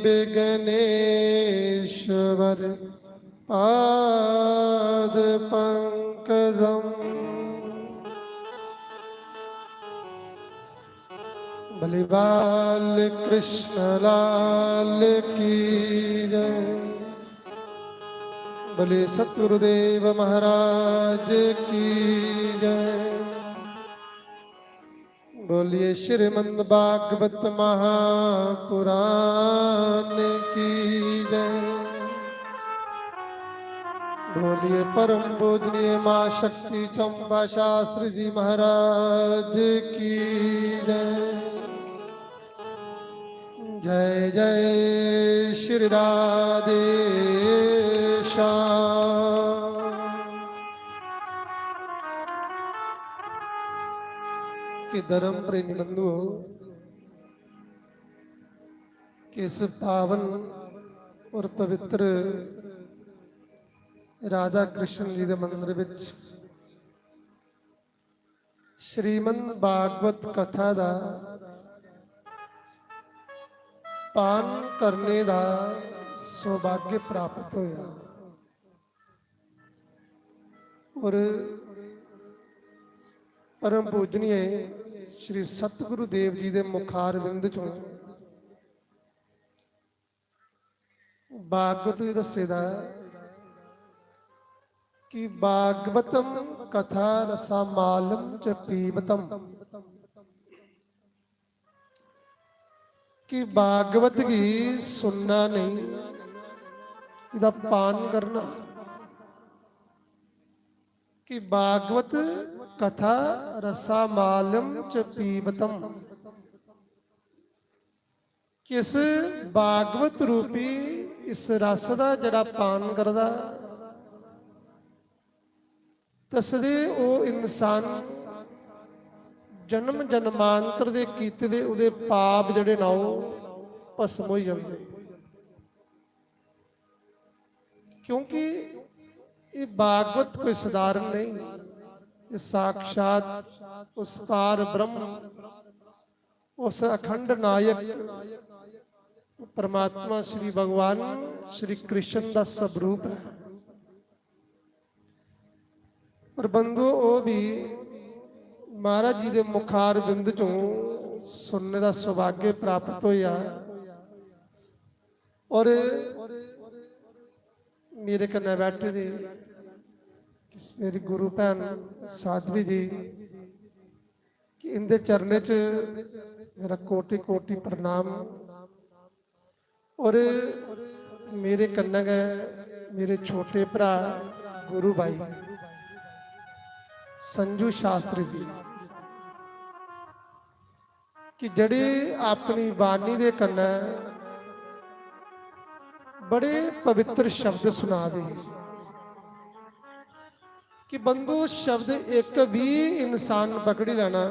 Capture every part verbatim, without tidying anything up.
विघ्नेश्वर पाद पंकजम। बलि बाल कृष्ण लाल की जय। बलि सतगुरुदेव महाराज की जय। बोलिए श्रीमद् भागवत महापुराण की जय। बोलिए परम पूजनीय माँ शक्ति चंपा शास्त्री जी महाराज की जय। जय जय श्री राधे श्याम। के धर्म प्रेमी बंधुओं, कि इस पावन और पवित्र राधा कृष्ण जी दे मंदिर विच श्रीमद् भागवत कथा दा पान करने दा सौभाग्य प्राप्त होया। और परम पूजनीय श्री सतगुरु देव जी दे मुखारविंद चों भागवत भी दस्से दा ऐ कि भागवतम कथा रसामालम च पीबतम, कि भागवत गी सुनना नहीं, इदा पान करना, कि भागवत कथा रसामालम च पीबतम, कि इस भागवत रूपी इस रस दा जेह्ड़ा पान करदा, तसदे ओह् इंसान जन्म जन्मांतर दे कीते दे ओह्दे पाप जेह्ड़े ना, ओह् भस्म होई जंदे। क्योंकि एह् भागवत कोई साधारण नहीं, एह् साक्षात उस पार ब्रह्म, उस अखंड नायक परमात्मा श्री भगवान श्री कृष्ण दा स्वरूप है। और बंधु, ओह् भी महाराज जी दे मुखारविंद चों सुनने दा सौभाग्य प्राप्त होया। और मेरे कन्नै बैठे दे किस मेरी गुरु भैन साध्वी जी, कि इंदे चरणें च मेरा कोटि कोटि प्रणाम। और मेरे कन्नै गै मेरे छोटे भ्रा गुरु भाई संजू शास्त्री जी, कि जेह्ड़े अपनी बाणी दे कन्नै बड़े पवित्र शब्द सुना दे हे। कि बंधु, शब्द इक भी इंसान पकड़ी लैना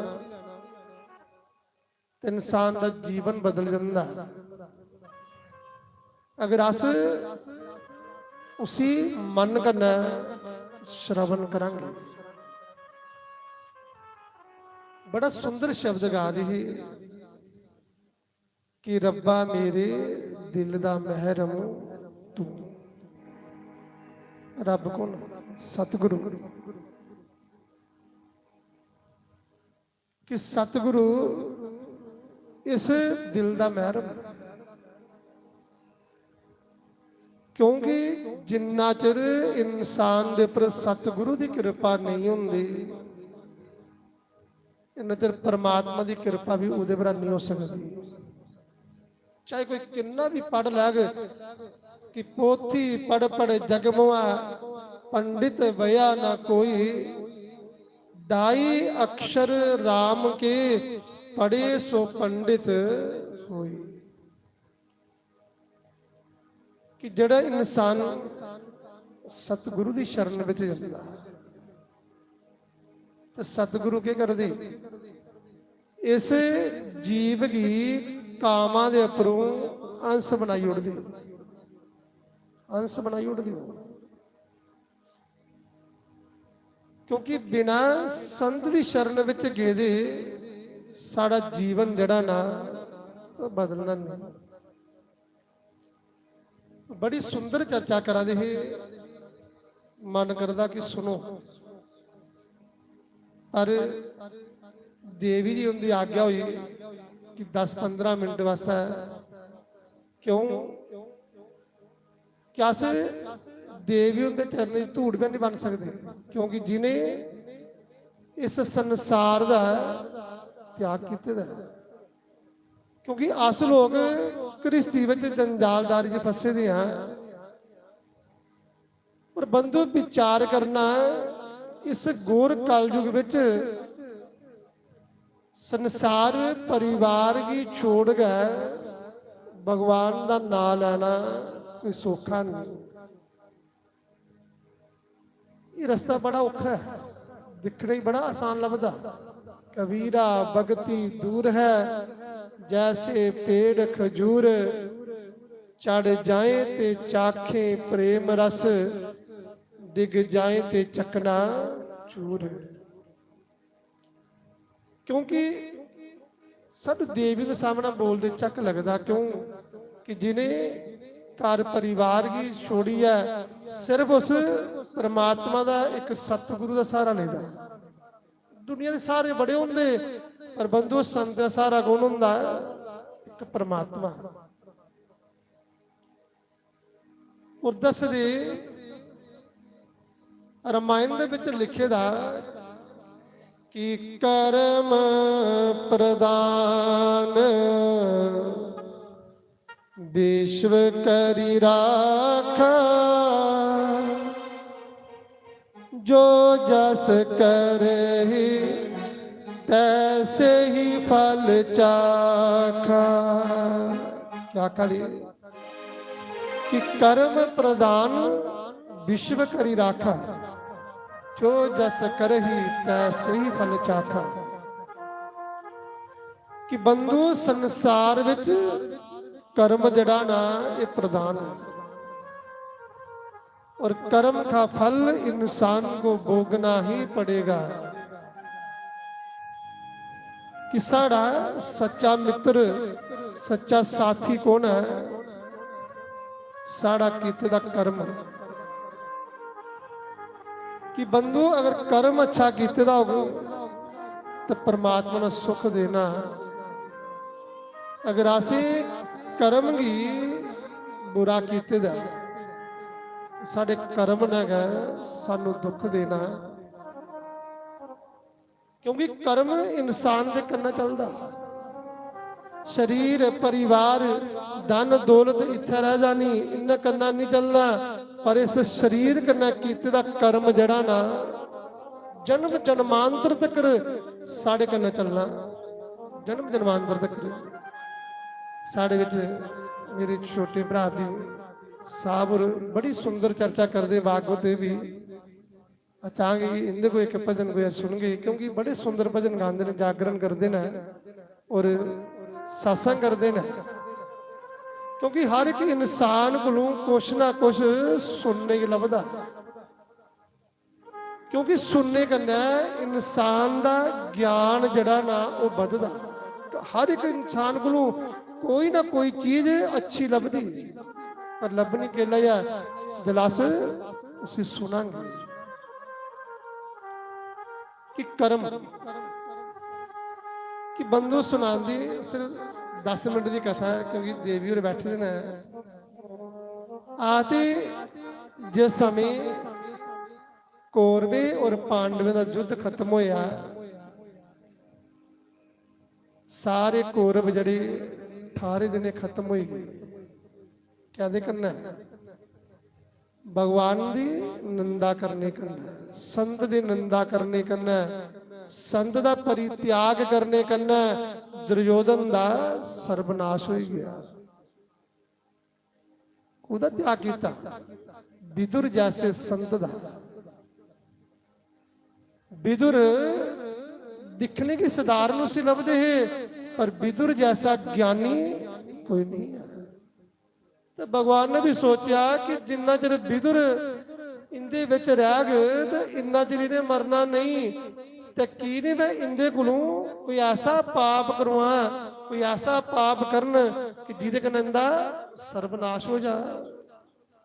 ते इंसान दा जीवन बदल जंदा। अगर अस उसी मन कन्नै श्रवण करांगे। बड़ा सुंदर शब्द गा दी ही कि रब्बा मेरे दिल दा मैहरम तू। रब कौन? सतगुरु। कि सतगुरु इस दिल दा मैहरम है। क्योंकि जिन्ना चिर इंसान दे उप्पर सतगुरु दी किरपा नहीं होंदी, इन्ना चिर परमात्मा दी किरपा भी ओह्दे पर नहीं हो सकदी। चाहे कोई किन्ना भी पढ़ लैग कि पोथी पढ़ पढ़ जग मोआ, पंडित बया ना कोई, ढाई अक्षर राम के पढ़े सो पंडित होई। कि जेह्ड़ा इंसान सतगुरु दी शरण विच जंदा, ते सतगुरु केह् करदे? इस जीव गी कामां दे उप्परों हंस बनाई ओड़दे, हंस बनाई ओड़दे। क्योंकि बिना संत दी शरण विच गेदे साढ़ा जीवन जेह्ड़ा ना, ओह् बदलना नहीं। बड़ी सुंदर चर्चा करा दे हे, मन करदा कि सुनो, पर देवी जी उंदी आज्ञा हुई कि दस पंदरां मिनट वास्तै, क्यों कि अस देवी उंदे चरणें च धूड़ बी निं बन सकदे, क्योंकि जिनें इस संसार दा त्याग कीते दा ऐ। क्योंकि अस लोग घ्रिस्ती बिच जंजालदारी च फसे दे आं। और बंधु, विचार करना, इस घोर कलयुग बिच संसार परिवार गी छोड़ गै भगवान दा नां लैना कोई सौखा नेईं। एह् रस्ता बड़ा औखा ऐ, दिक्खने गी बड़ा आसान लभदा। कबीरा, भगती दूर है, जैसे पेड़ खजूर, चढ़ जाए ते चाखें प्रेम रस, डिग जाए ते चकना चूर। क्योंकि सानू देवी दे सामने बोलदे चक लगदा, क्यों कि जिनें घर परिवार गी छोड़ियै सिर्फ उस परमात्मा दा, इक सतगुरु दा सहारा लेदा। दुनिया दे सहारे बड़े होंदे, पर बंधु, संत दा सहारा कौन होंदा? इक परमात्मा। और दसदे, रामायण दे बिच लिखे दा कि कर्म प्रधान विश्व करी राखा, जो जस करही तैसे ही फल चाखा। क्या आखा दी? कि कर्म प्रधान विश्व करी राखा, जो जस करही तैसे ही फल चाखा। कि बंधु, संसार विच कर्म जेड़ा ना, ये प्रधान है, और कर्म का फल इंसान को भोगना ही पड़ेगा। कि साढ़ा सच्चा मित्र, सच्चा साथी कौन है? साढ़ा कीते दा कर्म। कि बंधु, अगर कर्म अच्छा कीते दा होग, तो परमात्मा ने सुख देना। अगर असें कर्म गी बुरा कीते दा, साढ़े कर्म ने गै सानू दुख देना। क्योंकि कर्म इंसान दे कन्नै चलदा। शरीर, परिवार, धन दौलत इत्थै रह जानी, इन्ना कन्नै नहीं चलना, पर इस शरीर कन्नै कीते दा कर्म जेड़ा ना, जन्म जन्मांतर तकर साढ़े कन्नै चलना। जन्म जन्मांतर तकर। साढ़े विच मेरे छोटे भरा भी साहब होर बड़ी सुंदर चर्चा करदे, भागवत भी। अचांक गी इंदे कोई इक भजन कोई सुनगे, क्योंकि बड़े सुंदर भजन गांदे न, जागरण करदे न और सत्संग करदे न। क्योंकि हर इक इंसान कोलों कुछ ना कुछ सुनने गी लभदा, क्योंकि सुनने कन्नै इंसान दा ज्ञान जेह्ड़ा ना, ओह् बधदा। हर इक इंसान कोलों कोई ना कोई चीज अच्छी लभदी, पर लब्भनी केल्लै ऐ? जिसलै अस उसी सुनांगे। कि कर्म, कि बंधु सुनांदी, सिर्फ दस मिनट दी कथा ऐ, क्योंकि देवी होर बैठे दे न। आखदे, जिस समें कौरवें और पांडवें दा युद्ध खत्म होया, सारे कौरव जेह्ड़े ठारें दिनें खत्म होई गे। कैह्दे कन्नै? भगवान दी निंदा करने कन्नै, संत दी निंदा करने कन्नै, संत दा परित्याग करने कन्नै दुर्योधन दा सर्वनाश होई गया। कोह्दा त्याग कीता? विदुर जैसे संत दा। विदुर दिक्खने गी सधारण उसी लभदे हे, पर विदुर जैसा ज्ञानी कोई नहीं है। ते भगवान ने भी सोचेआ कि जिन्ना चिर विदुर इंदे बिच रैहग, ते इन्ना चिर इ'नें मरना नेईं। ते की निं में इंदे कोलों कोई ऐसा पाप करवां, कोई ऐसा पाप करन कि जिदे कन्नै इंदा सर्वनाश हो जा।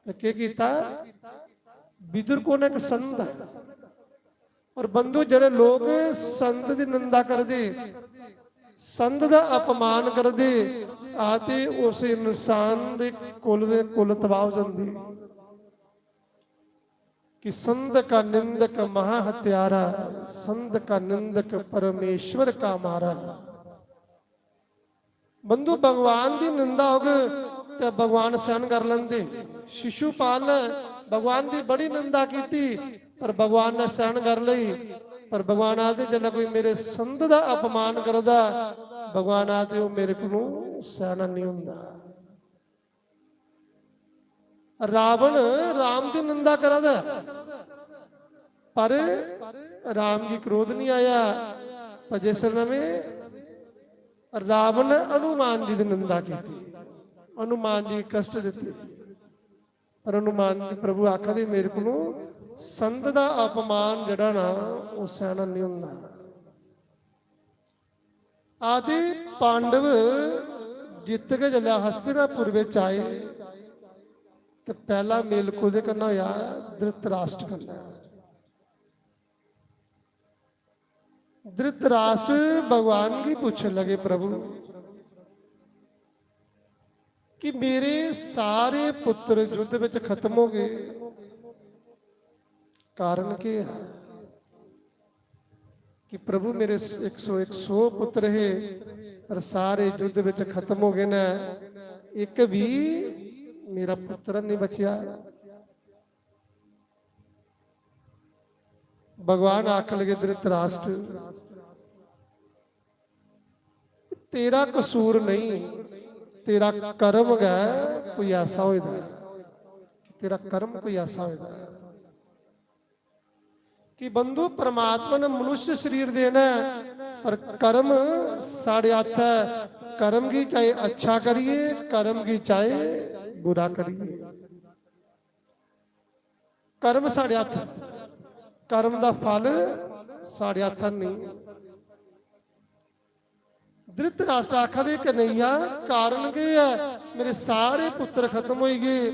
ते केह् कीता? विदुर कौन? इक संत ऐ। और बंधु, जेह्ड़े लोक संत दी निंदा करदे, संत दा अपमान करदे, आते उस इंसान दे कुल दे कुल तबाह हो जांदी। कि संत का निंदक महा हत्यारा, संत का निंदक परमेश्वर का मारा। बंधु, भगवान दी निंदा होग ते भगवान सहन कर लेंदे। शिशुपाल ने भगवान दी बड़ी निंदा की थी, पर भगवान ने सहन कर ली। पर भगवान आखदे, "जिसलै कोई मेरे संत दा अपमान करदा, भगवान आखदे, ओह् मेरे कोलों सहन नहीं होंदा।" रावण राम दी निंदा करा दा ऐ, पर राम गी क्रोध नहीं आया। पर जिस समय रावण ने हनुमान जी दी निंदा की थी, हनुमान जी गी कष्ट दित्ते, पर हनुमान जी प्रभु आखा दे, "मेरे कोलों संत दा अपमान जेह्ड़ा ना, ओह् सहना नहीं होंदा।" आदि पांडव जित्त के जिसलै हस्तिनापुर बिच आए, ते पैह्ला मेल कोह्दे कन्नै होआ? धृतराष्ट्र कन्नै। धृतराष्ट्र भगवान गी पुच्छन लगे, "प्रभु, कि मेरे सारे पुत्र युद्ध विच खत्म हो गए, कारण केह् है?" कि प्रभु, मेरे इक सौ, इक सौ पुत्र हे, पर सारे युद्ध विच खत्म हो गए न, एक भी मेरा पुत्र नहीं बचिया। भगवान आखन लगे, धृतराष्ट्र, तेरा कसूर नहीं, तेरा कर्म गै कोई ऐसा होए दा ऐ, कि तेरा कर्म कोई ऐसा होए दा ऐ। कि बंधु, परमात्मा ने मनुष्य शरीर देना ऐ, पर कर्म साढ़े हत्थ ऐ। कर्म गी चाहे अच्छा करिए, कर्म गी चाहे बुरा करिए, कर्म साढ़े हत्थ ऐ, कर्म दा फल साढ़े हत्थ नहीं। धृतराष्ट्र आखा दे, "कन्हैया, कारण केह् ऐ? मेरे सारे पुत्र खत्म होई गे।"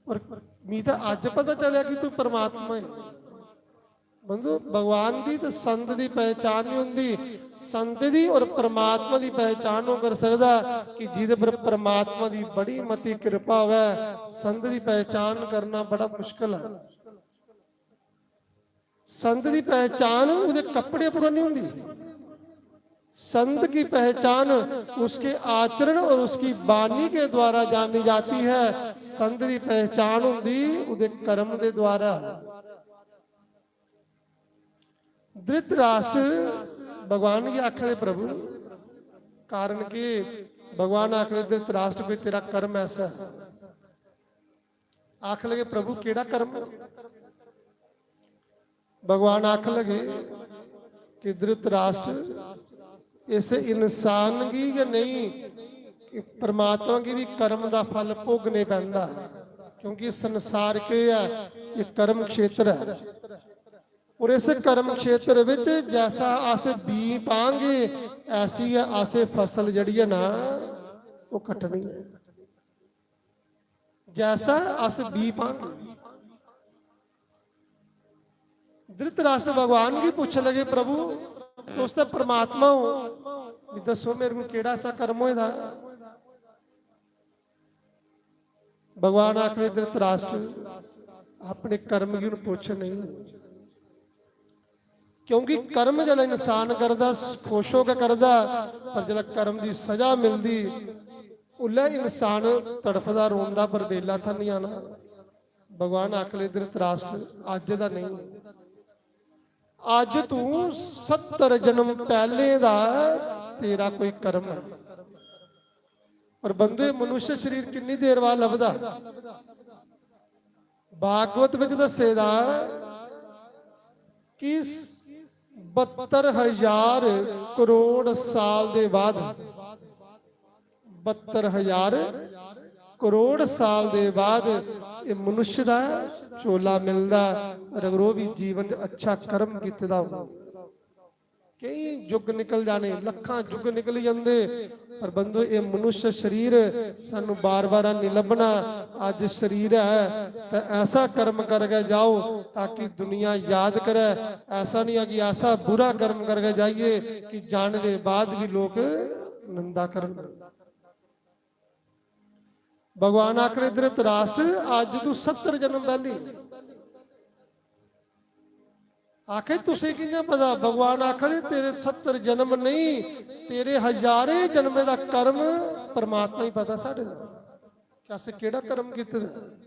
और मी तो अज्ज पता चलेआ कि तू परमात्मा है। बंधु, भगवान दी ते संत दी पहचान नहीं होंदी। संत दी और परमात्मा दी पहचान ओह् कर सकदा कि जिदे पर परमात्मा दी बड़ी मती कृपा होवे। संत दी पहचान करना बड़ा मुश्किल है। संत की पहचान उसके कपड़े पर नहीं होंदी। संत की पहचान उसके आचरण और उसकी बानी के द्वारा जानी जाती है। संत की पहचान होंदी उसके कर्म के द्वारा। धृतराष्ट्र भगवान की आखने, "प्रभु, कारण के?" भगवान आखने, "धृतराष्ट्र, कोई तेरा कर्म ऐसा है।" आखन लगे, "प्रभु, केड़ा कर्म?" भगवान आखन लगे कि धृतराष्ट्र, इस इंसान गी गै नहीं, कि परमात्मा गी भी कर्म दा फल भोगने पैंदा है, क्योंकि संसार केह् ऐ? ये कर्म क्षेत्र है। और इस कर्म क्षेत्र विच जैसा अस बीऽ पांगे, ऐसी गै असें फसल जेह्ड़ी ऐ ना, ओह् कट्टनी ऐ। जैसा अस बीऽ पांगे। धृतराष्ट्र भगवान गी पुच्छन लगे, "प्रभु, तुस ते परमात्मा हो, मिगी दस्सो, मेरे कोल केह्ड़ा ऐसा कर्म होए दा?" भगवान आखने, "धृतराष्ट्र, अपने कर्म गी हून पुच्छ नहीं।" क्योंकि कर्म जिसलै इंसान करदा, खुश होकर करदा, पर जिसलै कर्म दी सजा मिलदी, उल्लै इंसान तड़फदा, रोंदा, पर बेला इत्थै नहीं आना। भगवान आखले, "धृतराष्ट्र, अज्ज दा नहीं, अज्ज तू सत्तर जन्म पैह्ले दा तेरा कोई कर्म है।" पर बंधु, एह् मनुष्य शरीर किन्नी देर बाद लभदा? भागवत विच दस्से दा कि बहत्तर हजार करोड़ साल दे बाद, बहत्तर हजार करोड़ साल दे बाद एह् मनुष्य दा चोला मिलदा। और अगर ओह् भी जीवन च अच्छा कर्म कीते दा होग, केई युग निकल जाने, लक्खां युग निकली जंदे, पर बंधु, एह् मनुष्य शरीर सानू बार-बार नहीं लभना। अज शरीर है ते ऐसा कर्म करके जाओ ताकि दुनिया याद करे। ऐसा नहीं है कि ऐसा बुरा कर्म करके जाइए कि जाने के बाद भी लोग निंदा करन। भगवान आखदे, "धृतराष्ट्र, अज तू सत्तर जन्म पहले।" आखे, "तुसें कि'यां पता?" भगवान आखदे, "तेरे सत्तर जन्म नहीं, तेरे हजारें जन्में दा कर्म परमात्मा ही पता साढ़े दा, कि असें केह्ड़ा कर्म कीते दा।"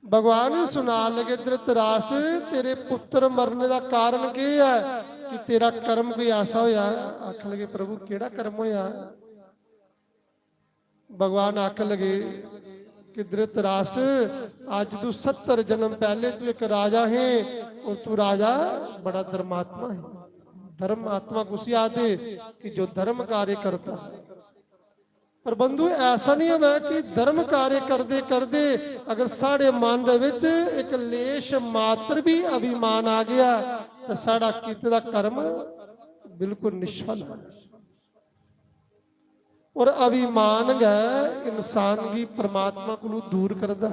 भगवान सुनान लगे, "धृतराष्ट्र, तेरे पुत्र मरने दा कारण केह् ऐ कि तेरा कर्म कोई ऐसा होया?" आखन लगे, "प्रभु, केह्ड़ा कर्म होया?" भगवान आखन लगे कि धृतराष्ट्र, अज तू सत्तर जन्म पहले तू एक राजा है और तू राजा बड़ा धर्मात्मा है। धर्मात्मा कुसी आखदे? कि जो धर्म कार्य करता है। पर बंधु, ऐसा नहीं है कि धर्म कार्य करदे करदे अगर साढ़े मन दे विच एक लेश मात्र भी अभिमान आ गया तो साढ़ा कीते दा कर्म बिल्कुल निष्फल है। और अभिमान गै इंसान गी परमात्मा कोलू दूर करदा।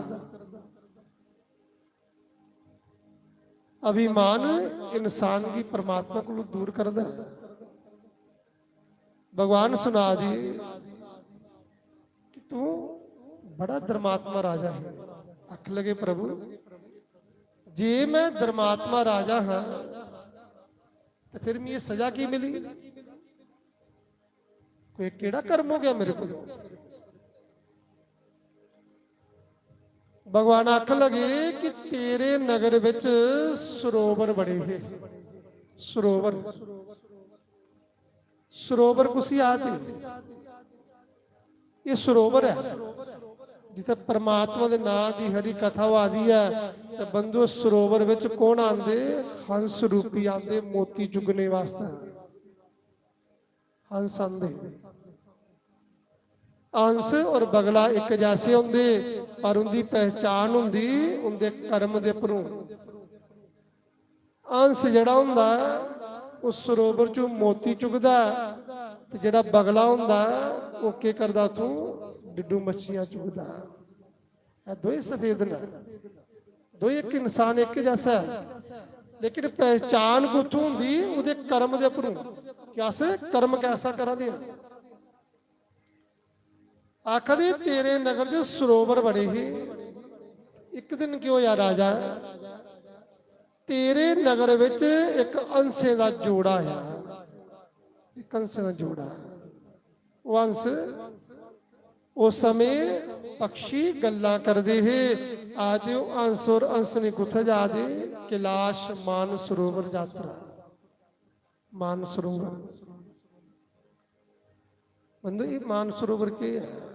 अभिमान इंसान गी परमात्मा कोलू दूर करदा। भगवान सुना दी कि तू बड़ा धर्मात्मा राजा है। आख लगे, "प्रभु, जे मैं धर्मात्मा राजा हाँ, तो फिर मिगी सजा की मिली? कोई केड़ा कर्म हो गया मेरे को?" भगवान आखन लगे कि तेरे नगर विच सरोवर बड़े हे। सरोवर, सरोवर कुसी आखदे? ये सरोवर है जिथे परमात्मा दे नां दी हरी कथा होआ दी है। ते बंधु, सरोवर विच कौन आंदे? हंस रूपी आंदे मोती चुगने वास्ते। हंस आंदे। हंस और बगला इक जैसे होंदे, पर उंदी पहचान होंदी उंदे कर्म दे भरों। हंस जेड़ा होंदा ऐ, ओह सरोवर चों मोती चुगदा ऐ, ते जेड़ा बगला होंदा ऐ, ओह केह करदा, उत्थों डिड्डू मच्छियां चुगदा ऐ। एह दोए सफेद न, दोए इक इंसान इक जैसा ऐ, लेकिन पहचान कुत्थों होंदी? ओहदे कर्म दे उप्परों, कि अस कर्म कैसा करा दे आं। आखदे, तेरे नगर च सरोवर बड़े हे। इक दिन केह् होया राजा, तेरे नगर विच इक हंसें दा जोड़ा आया। इक हंसें दा जोड़ा। ओह हंस, उस समें पक्षी गल्लां करदे हे। आखदे, ओह हंस और हंसनी कुत्थै जा दे? कैलाश मान सरोवर यात्रा। मान सरोवर। बंधु, ये मान सरोवर के है?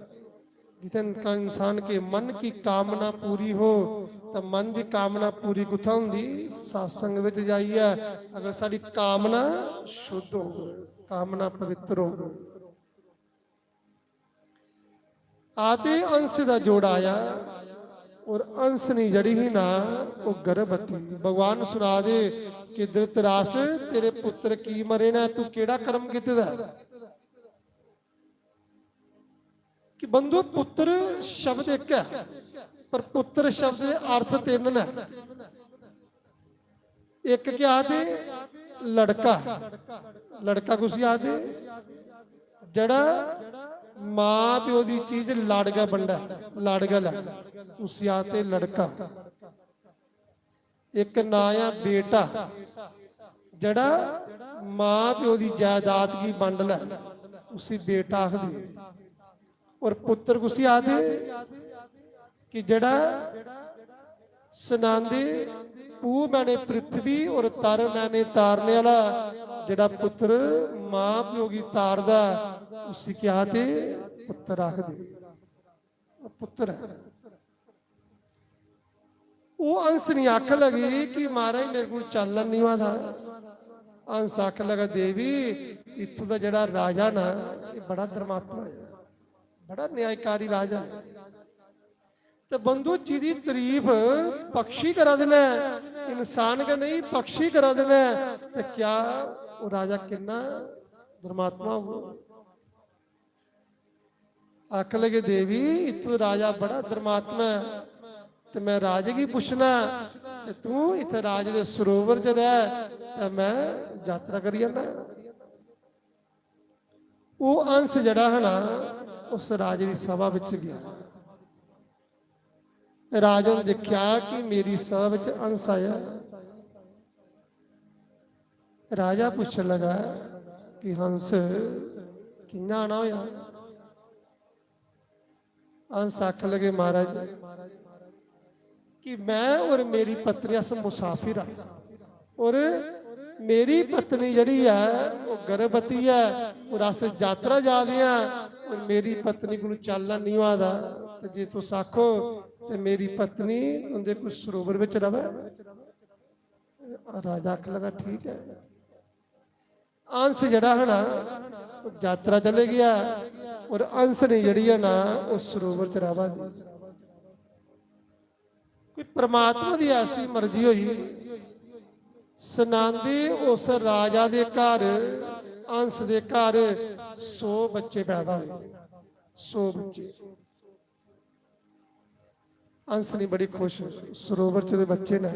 जिथे इंसान के मन की कामना पूरी हो, तो मन की कामना पूरी कुत्थै होंदी? सत्संग विच जाइयै। अगर साडी कामना शुद्ध हो, कामना पवित्र हो। आखदे, हंस दा जोड़ा आया और हंसनी जड़ी ही ना, ओह गर्भवती। भगवान सुना दे कि धृतराष्ट्र, तेरे पुत्र की मरे न, तू केड़ा कर्म कीते दा? कि बंधु, पुत्र शब्द इक है, पर पुत्र शब्द दे अर्थ तिन्न न। इक केह् आखदे? लड़का। लड़का कुसी आखदे? जेह्ड़ा मां प्यो दी चीज लाड़ गै बंडै, लाड़ गै लै, उसी आखदे लड़का। इक नां ऐ बेटा, जेह्ड़ा मां प्यो दी जायदाद गी बंड लै, उसी बेटा आखदे। और पुत्र कुसी आखदे? कि जेह्ड़ा सनांदे, "पूह मैंने पृथ्वी और तर मैंने तारने आह्ला", जेह्ड़ा पुत्र मां प्यो गी तारदा, उसी केह् आखदे? पुत्र आखदे। पुत्र ऐ। ओह हंसनी आखन लगी कि, "महाराज, मेरे कोल चालन निं होआ दा।" हंस आखन लगा, "देवी, इत्थूं दा जेह्ड़ा राजा ना, एह् बड़ा धर्मात्मा ऐ, बड़ा न्यायकारी राजा ऐ। ते बंधु, जिदी तारीफ पक्षी करा दे न, इंसान गै नेईं, पक्षी करा दे न, ते क्या ओह् राजा किन्ना धर्मात्मा होग? आखन लगे, "देवी, इत्थूं राजा बड़ा धर्मात्मा ऐ, ते मैं राजे गी पुच्छना, ते तूं इत्थै राजे दे सरोवर च रह, ते मैं यात्रा करी आना।" ओह् हंस जेह्ड़ा हा ना, उस राजे दी सभा बिच गेआ। राजा ने दिक्खेआ कि मेरी सभा बिच हंस आया। राजा पुच्छन लगा कि हंस कि'यां आना होया? हंस आखन लगे, "महाराज, कि मैं और मेरी पत्नी अस मुसाफिर आए, और मेरी पत्नी जेह्ड़ी ऐ, ओह् गर्भवती ऐ, और अस यात्रा जा दे आं, और मेरी पत्नी कोल चलना निं होआ दा। ते जे तुस आखो, ते मेरी पत्नी उं'दे कोल सरोवर बिच र'वै।" राजा आखन लगा, "ठीक ऐ।" हंस जेह्ड़ा हा ना, ओह् यात्रा चले गेआ, और हंसनी जेह्ड़ी ऐ ना, ओह् सरोवर च र'वा दी। कोई परमात्मा दी ऐसी मर्जी होई, सनांदे उस राजा दे घर, हंस दे घर सौ बच्चे पैदा होए, सौ बच्चे। हंसनी बड़ी खुश, सरोवर च दे बच्चे न।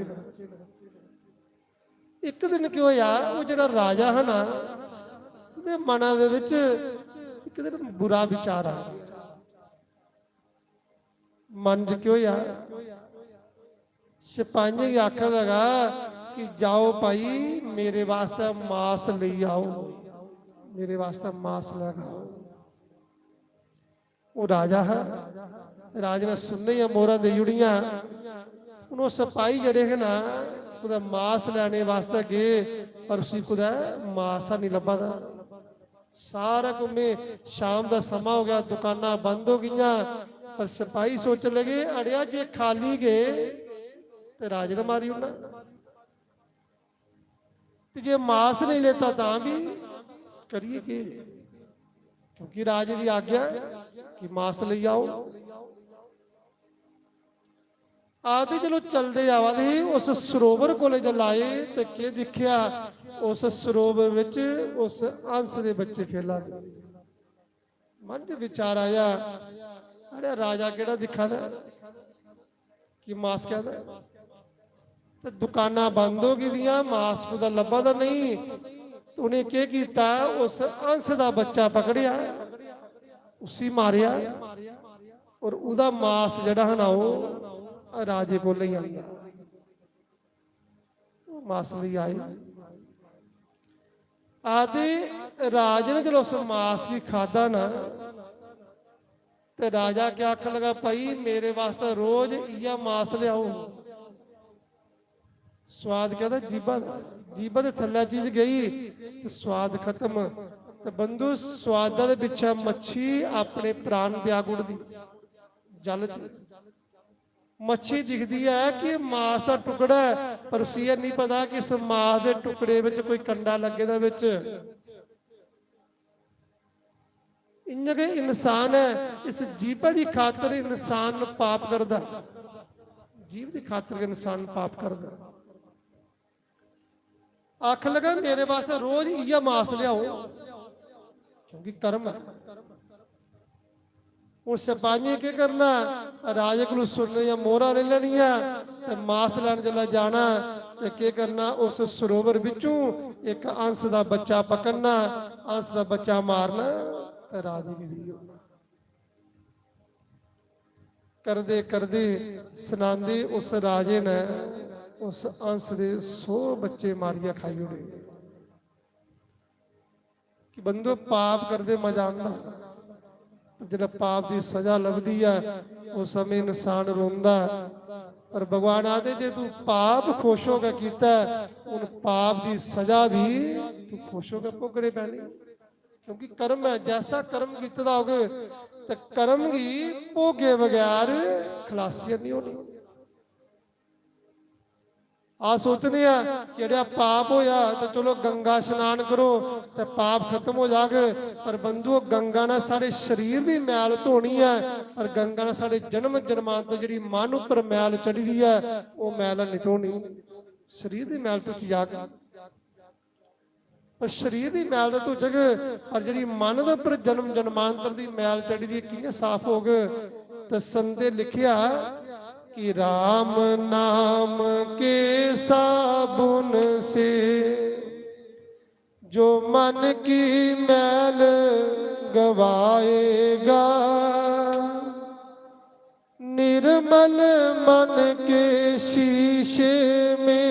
इक दिन केह् होया, ओह् जेह्ड़ा राजा हा ना, ओह्दे मना दे बिच इक दिन बुरा विचार आ गया। मन च केह् होया, सिपाहियें गी आखन लगा कि "जाओ भाई, मेरे वास्तै मास लेई आओ, मेरे वास्तै मास लेई आओ।" ओह् राजा हा, राजे ने सुनने दियां मोहरां देई ओड़ियां। हून ओह् सपाही जेह्ड़े हे ना, कुतै मास लैने वास्तै गे, पर उसी कुतै मास निं लब्भा दा। सारा कम्म, शाम दा समां हो गया, दुकानां बंद हो गेइयां, पर सपाही सोचन लगे, "अड़ेआ, जे खाली गे ते राजे ने मारी ओड़ना।" ते जे मास नेईं लेता तां बी करिए केह्? क्योंकि राजे दी आज्ञा ऐ कि मास लेई आओ। आखदे चलो चलदे आवा दे हे, उस सरोवर कोले जल आए ते केह् दिक्खेआ, उस सरोवर बिच उस हंस दे बच्चे खेला दे। मन च विचार आया, "अरे राजा केह्ड़ा दिक्खा दा ऐ कि मास केह्दा ऐ?" ते दुकानां बंद हो गेदियां, मास कुतै लब्भा दा नेईं। ते उ'नें केह् कीता, उस हंस दा बच्चा पकड़ेआ, उसी मारेआ, और ओह्दा मास जेह्ड़ा हा ना, ओह् राजे कोल लेई आंदा। ओह् मास लेई आए। आखदे राजे ने जिसलै उस मास गी खादा ना, ते राजा केह् आखन लगा, "भाई, मेरे वास्तै रोज इ'यै मास लेआओ।" स्वाद केह्दा? जीभा दा। जीभा दे थल्लै चीज गेई ते स्वाद खत्म। ते बंधु, स्वादा दे पिच्छें मच्छी अपने प्राण त्याग ओड़दी जल च। मच्छी दिखदी ऐ कि मास दा टुकड़ा ऐ, पर उसी एह् निं पता कि इस मास दे टुकड़े बिच कोई कंडा लग्गे दा बिच। इ'यां गै इंसान ऐ, इस जीभा दी खातर इंसान पाप करदा, जीभ दी खातर गै इंसान पाप करदा। आखन लगा, "मेरे वास्तै रोज इ'यै मास लेआओ, क्योंकि कर्म ऐ।" हून सपाहियें केह् करना? राजे कोलू सुन्ने दियां मोहरां लेई लैनियां ते मास लैन जिसलै जाना ते केह् करना? उस सरोवर बिच्चों इक हंस दा बच्चा पकड़ना, हंस दा बच्चा मारना ते राजे गी देई ओड़ना। करदे करदे सनांदे उस राजे ने उस हंस दे सौ बच्चे मारियै खाई ओड़े। कि बंदो, पाप करदे मजा आंदा, पर जिसलै पाप दी सजा लभदी ऐ, उस समें इंसान रोंदा ऐ। पर भगवान आखदे, "जे तू पाप खुश होकर कीता ऐ, उन पाप दी सजा भी तू खुश होकर भोगने पैनी।" क्योंकि कर्म ऐ, जैसा कर्म कीते दा होग, ते कर्म गी भोगे बगैर खलासी नहीं होनी। अस सोचने आं कि जेह्ड़ा पाप होया ते चलो गंगा स्नान करो ते पाप खत्म हो जाग, पर बंधुओ, गंगा ने साढ़े शरीर दी मैल धोनी ऐ, पर गंगा ने साढ़े जन्म जन्मांतर जेह्ड़ी मन उप्पर मैल चढ़ी दी ऐ, ओह् मैल निं धोनी। शरीर दी मैल धोती जाग, पर शरीर दी मैल ते धोचग, पर जेह्ड़ी मन दे उप्पर जन्म जन्मांतर दी मैल चढ़ी दी, कि'यां साफ होग? ते संत ने लिखेआ कि राम नाम के साबुन से जो मन की मैल गवाएगा, निर्मल मन के शीशे में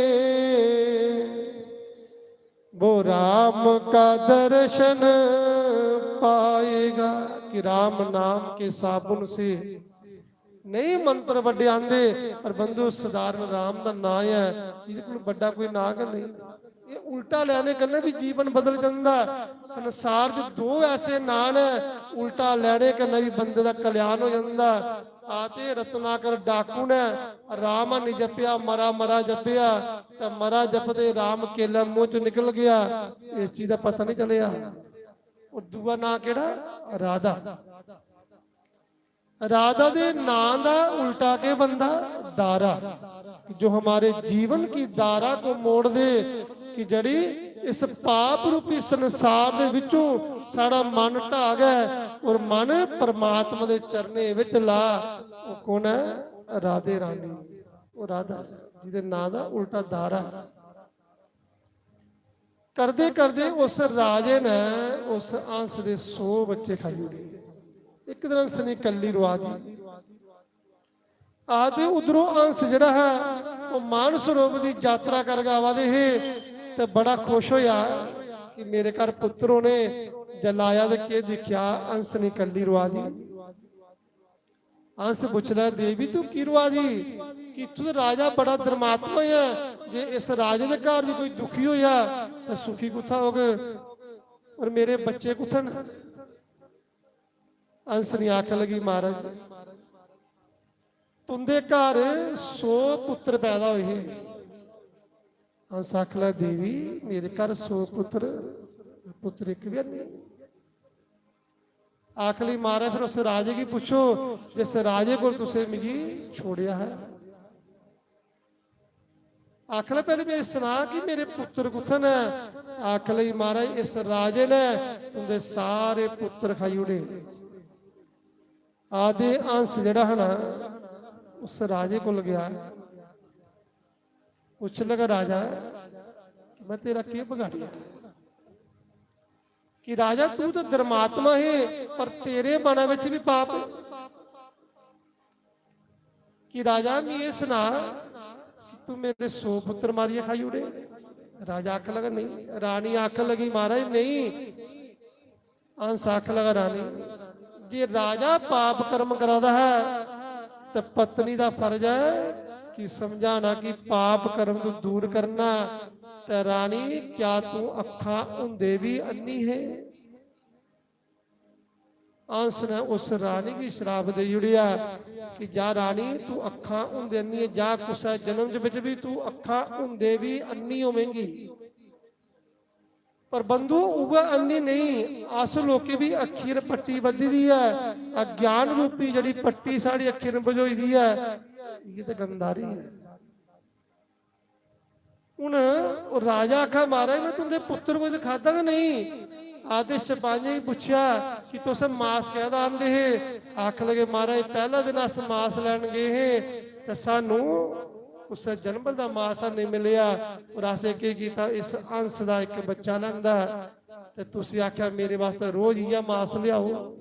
वो राम का दर्शन पाएगा। कि राम नाम के साबुन से नहीं मंत्र बड्डे आंदे, पर बंधु, सधारण राम दा नां ऐ, इदे कोल बड्डा कोई नां गै नहीं। ये उल्टा लैने कन्नै भी जीवन बदल जंदा। संसार च दो ऐसे नां न, उल्टा लैने कन्नै भी बंदे दा कल्याण हो जंदा। आते रत्नाकर डाकू ने राम निं जपेआ, मरा मरा जपेआ, ते मरा जपदे राम केला मूंह चों निकल गया। इस चीज दा पता नहीं चलेआ। और दूआ नां केड़ा? राधा। राधा दे नां दा उल्टा के बनदा? दारा। जो हमारे जीवन की धारा को मोड़ दे, कि जड़ी इस पाप रूपी संसार दे विचों साड़ा मन ढा गै और मन परमात्मा दे चरणें विच ला। वो कौन है? राधे रानी। वो राधा, जिदे नां दा उल्टा दारा। करदे करदे उस राजे ने उस हंस दे सौ बच्चे खाई ओड़े। इक दिन हंसनी कल्ली रोआ दी। आखदे उधरों हंस जेह्ड़ा हा, ओह् मानसरोवर दी यात्रा करके आवा दे हे ते बड़ा खुश होया कि मेरे घर पुत्र होने। जल्लै आया ते केह् दिक्खेआ, हंसनी कल्ली रोआ दी। हंस पुछदा, "देवी, तू की रोआ दी? कि इत्थूं ते राजा बड़ा धर्मात्मा ऐ, जे इस राजे दे घर भी कोई दुखी होया, ते सुखी कुत्थै होग? और मेरे बच्चे कुत्थै न?" हंसनी आखन लगी, "महाराज, तुंदे घर सौ पुत्र पैदा होए हे।" हंस आखन लगा, "देवी, मेरे घर सौ पुत्र, पुत्र इक भी नहीं।" आखन लगी, "महाराज, फिर उस राजे गी पुच्छो, जिस राजे कोल तुसें मिगी छोड़ेआ है।" आखन लगा, "पैह्लें मिगी सना कि मेरे पुत्र कुत्थै न?" आखन लगी, "महाराज, इस राजे ने तुंदे सारे पुत्र खाई ओड़े।" आखदे हंस जेह्ड़ा हा ना, उस राजे कोल गेआ, पुच्छन लगा, "राजा, मैं तेरा केह् बगाड़ेआ?" कि राजा, तू तो धर्मात्मा है, पर तेरे मना बिच भी पाप। कि राजा, मिगी एह् सना कि तू मेरे सौ पुत्र मारियै खाई ओड़े। राजा आखन लगा, "नहीं।" रानी आखन लगी, "महाराज, नहीं।" हंस आखन लगा, "रानी, जे राजा पाप कर्म करा दा है, ते पत्नी दा फर्ज है कि समझाना कि पाप कर्म तू दूर करना।" ते रानी, क्या तू अक्खां होंदे भी अन्नी है? हंस ने उस रानी गी श्राप देई ओड़ेआ कि जा रानी, तू अक्खां होंदे अन्नी है, जा कुसै जन्म च बिच भी तू अक्खां होंदे भी अन्नी होवेंगी। पर बंधु, उ'ऐ अन्नी नहीं, अस लोकें भी अक्खीं पर पट्टी बद्धी दी ऐ, अज्ञान रूपी जेह्ड़ी पट्टी साढ़ी अक्खीं पर बझोई दी ऐ, इ'यै ते गंधारी ऐ। हुन ओह् राजा आखा, "महाराज, मैं तुंदे पुत्र को ते खादा गै नहीं।" आखदे सपाहियें गी पुच्छेआ कि तुस मास कैह्दा आंदे हे? आखन लगे, "महाराज, पैह्ला दिन अस मास लैन गे हे ते सानू कुसै जानवर दा मास नेईं मिलेआ, और असें केह् कीता, इस हंस दा इक बच्चा लैंदा ते तुसी आखेआ मेरे वास्तै रोज इ'यै मास लेआओ।"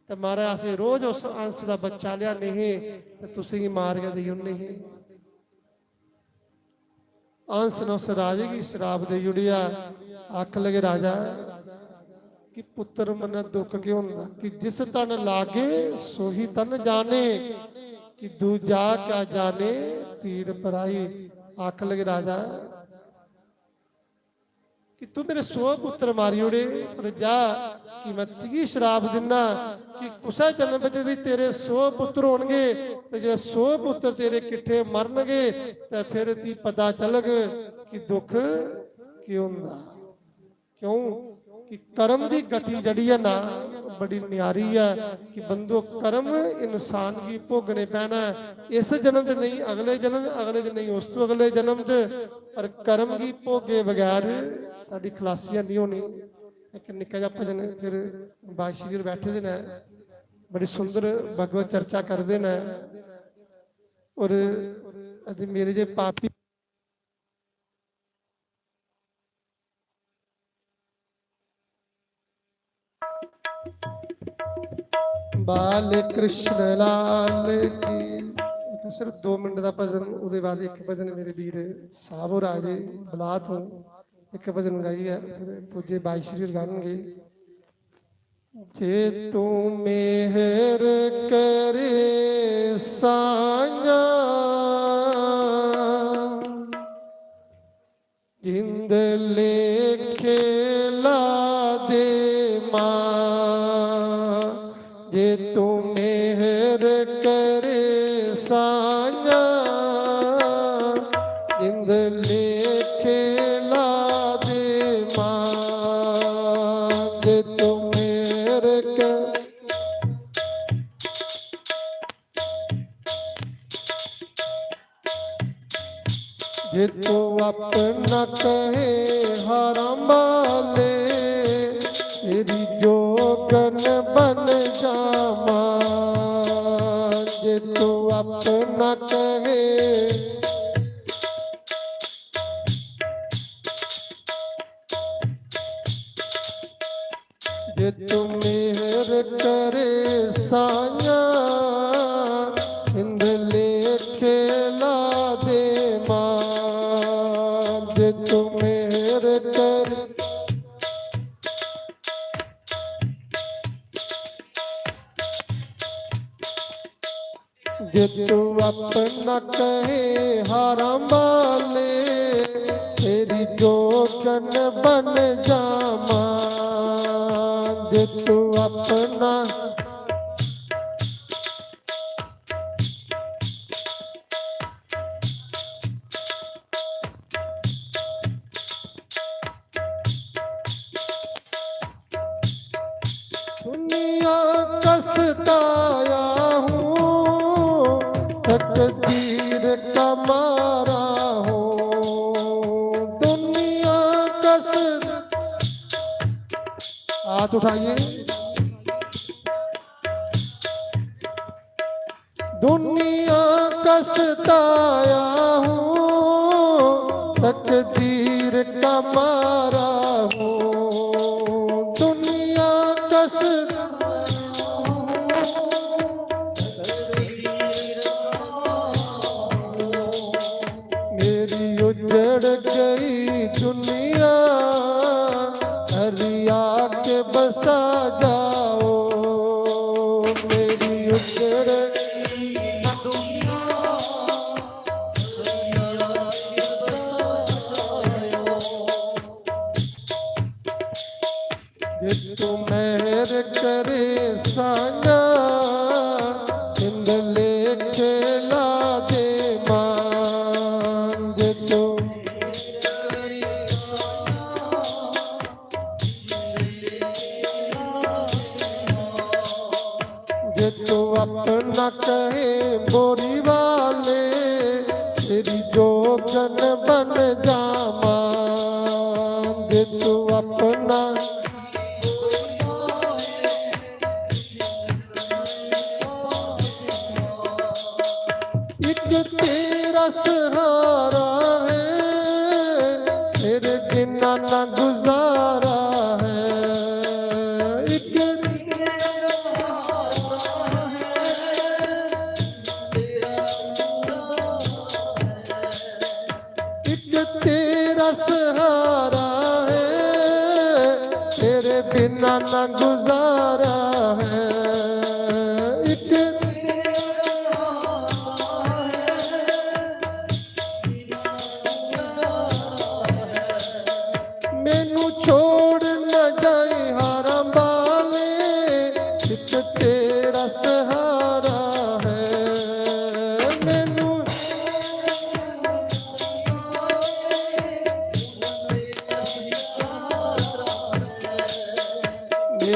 ते महाराज, असें रोज उस हंस दा बच्चा लेआने हे ते तुसेंगी मार गै देई ओड़ने हे। हंस ने उस राजे गी श्राप देई ओड़ेआ। आखन लगे, "राजा, कि पुत्र मन्नै दुख क्यों होंदा? कि जिस तन लागे, सोही तन जाने, कि दूजा क्या जाने पीड़ पराई।" आखन लगे, "राजा, कि तू मेरे सौ पुत्र मारी ओड़े, पर जा कि मैं तुगी श्राप दिन्ना कि कुसै जन्म बिच बी तेरे सौ पुत्र होनगे, ते जेह्ड़े सौ पुत्र तेरे किट्ठे मरनगे, ते फिर तुगी पता चलग कि दुख केह् होंदा। क्यों कि कर्म दी गति जेह्ड़ी ऐ ना, बड़ी न्यारी ऐ कि बंदो, कर्म इंसान गी भोगने पैना ऐ। इस जन्म च नेईं, अगले जन्म, अगले च नेईं, उस तों अगले जन्म च, पर कर्म गी भोगे बगैर साढ़ी खलासी नेईं होनी। इक निक्का जेहा भजन, फिर बाईश्री होर बैठे दे न, बड़ी सुंदर भगवत चर्चा करदे न। और अज मेरे जे पापी बाल कृष्ण लाल की। इक सिर्फ दो मिनट दा भजन, ओह्दे बाद इक भजन मेरे वीर साहब होर आए दे बलाह तों, इक भजन गाइयै फिर पूज्य बाईश्री होर गानगे। जे तू मेहर करे साइयां, जिंद लेखे ला दे मां, जे तू मेहर करे साइयां, जिंद लेखे ला दे मां, जे तू मेहर कर जे तू अपना कहे हराम वाले, तेरी जोगन बन जावा। जे तू अपना कहे जे तू मेहर करे साइयां, इंद लेखे ला दे मां। जे तू मेहर कर जे तू अपना कहे हराम वाले, तेरी जोगन बन जावा। जे तू अपना दुनिया का सताया हूँ, तकदीर का मारा हूँ। दुनिया का स-, हाथ उठाइए। दुनिया का सताया हूँ, तकदीर का मारा हूँ। दुनिया का सताया हूँ, मेरी उजड़ गई दुनिया, हरिया के बसा जाओ। मेरी उजड़ गई दुनिया, हरिया के बसा जाओ। जे तू मेहर करे साइयां, इंद लेखे ला दे मां। जे तू जे तू अपना कहे बोरी वाले, तेरी जोगन बन जावा। जे तू अपना एक तेरा सहारा है, तेरे बिना ना गुजारा है। एक एक तेरा सहारा है, तेरे बिना ना गुजारा है। एक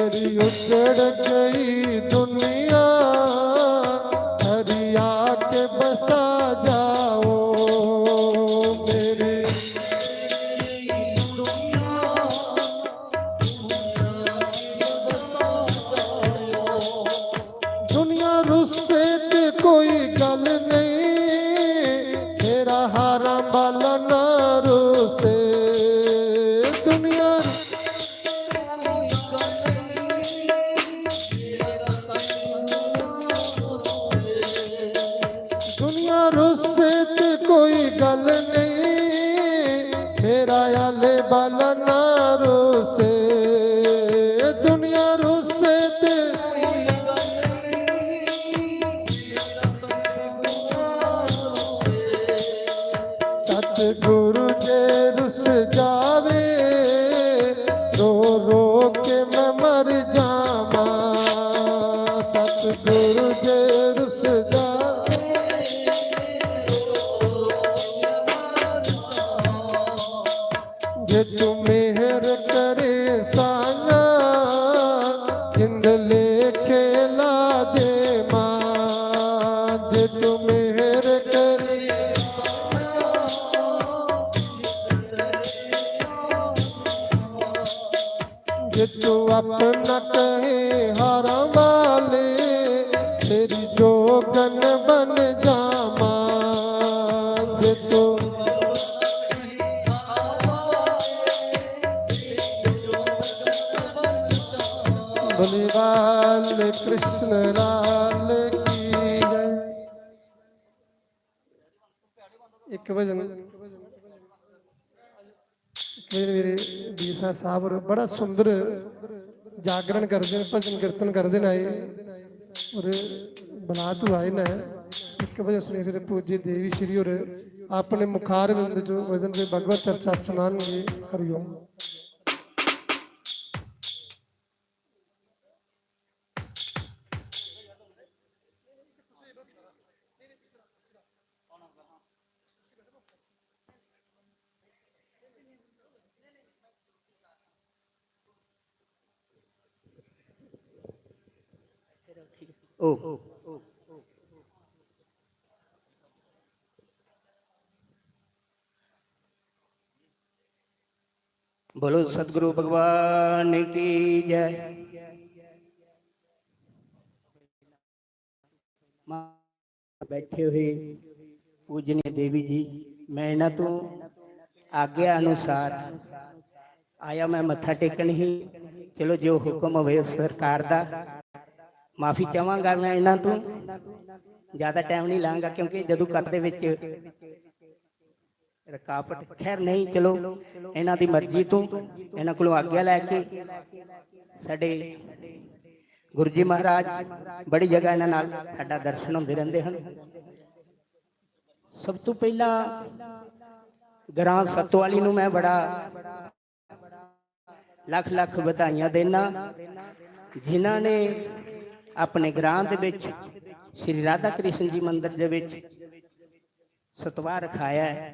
मेरी उजड़ गई दुनिया, हरिया के बसा जाओ। मेरी दुनिया रुस्से ते कोई गल नहीं, मेरा हारा बाला ना रुस्से। दुनिया दुनिया रुस्से ते कोई गल नहीं, मेरा आले बाला ना रुस्से। दुनिया रुस्से ते सतगुरु जे रुस जावे, रो रो के मैं मर जावा। सतगुरु जे रुस जावे, जे तू मेहर करे साया, जिंद लेखे ला दे मां। जे तू मेहर करे, जे तू अपना कहे हारा वाले, तेरी जोगन बन जावा। जे तू बोले बाल कृष्ण लाल की जय। एक भजन, एक भजन मेरे बीसा साहब होर बड़ा सुंदर जागरण करदे न, भजन कीर्तन करदे न। आए होर बलात तू आए न। एक भजन सुनिए, फिर पूज्य देवी श्री होर अपने मुखार बिंद जो भजन दे भगवत चर्चा सुनाएंगे। हरिओम। ओ। बोलो सतगुरु भगवान की जय। बैठे हुए पूजनीय देवी जी, मैं इन्हां तों आज्ञा अनुसार आया, मैं मत्था टेकन ही। चलो, जो हुक्म होवे उस सरकार दा। माफी चाहांगा मैं इन्हां तों, ज्यादा टाइम नहीं लांगा, क्योंकि जदू कद दे विच रुकावट, खैर नहीं, चलो, इन्हां दी मर्जी तों, इन्हां कोलों आज्ञा लैके साडे गुरु जी महाराज बड़ी जगह इन्हां नाल साडा दर्शन होंदे रहंदे हन। सब तों पहला ग्रां सतवाली नूं मैं बड़ा लख लख बधाइयां देना, जिन्हां ने अपने ग्रां दे विच श्री राधा कृष्ण जी मंदिर दे विच सतवाह रखाया है।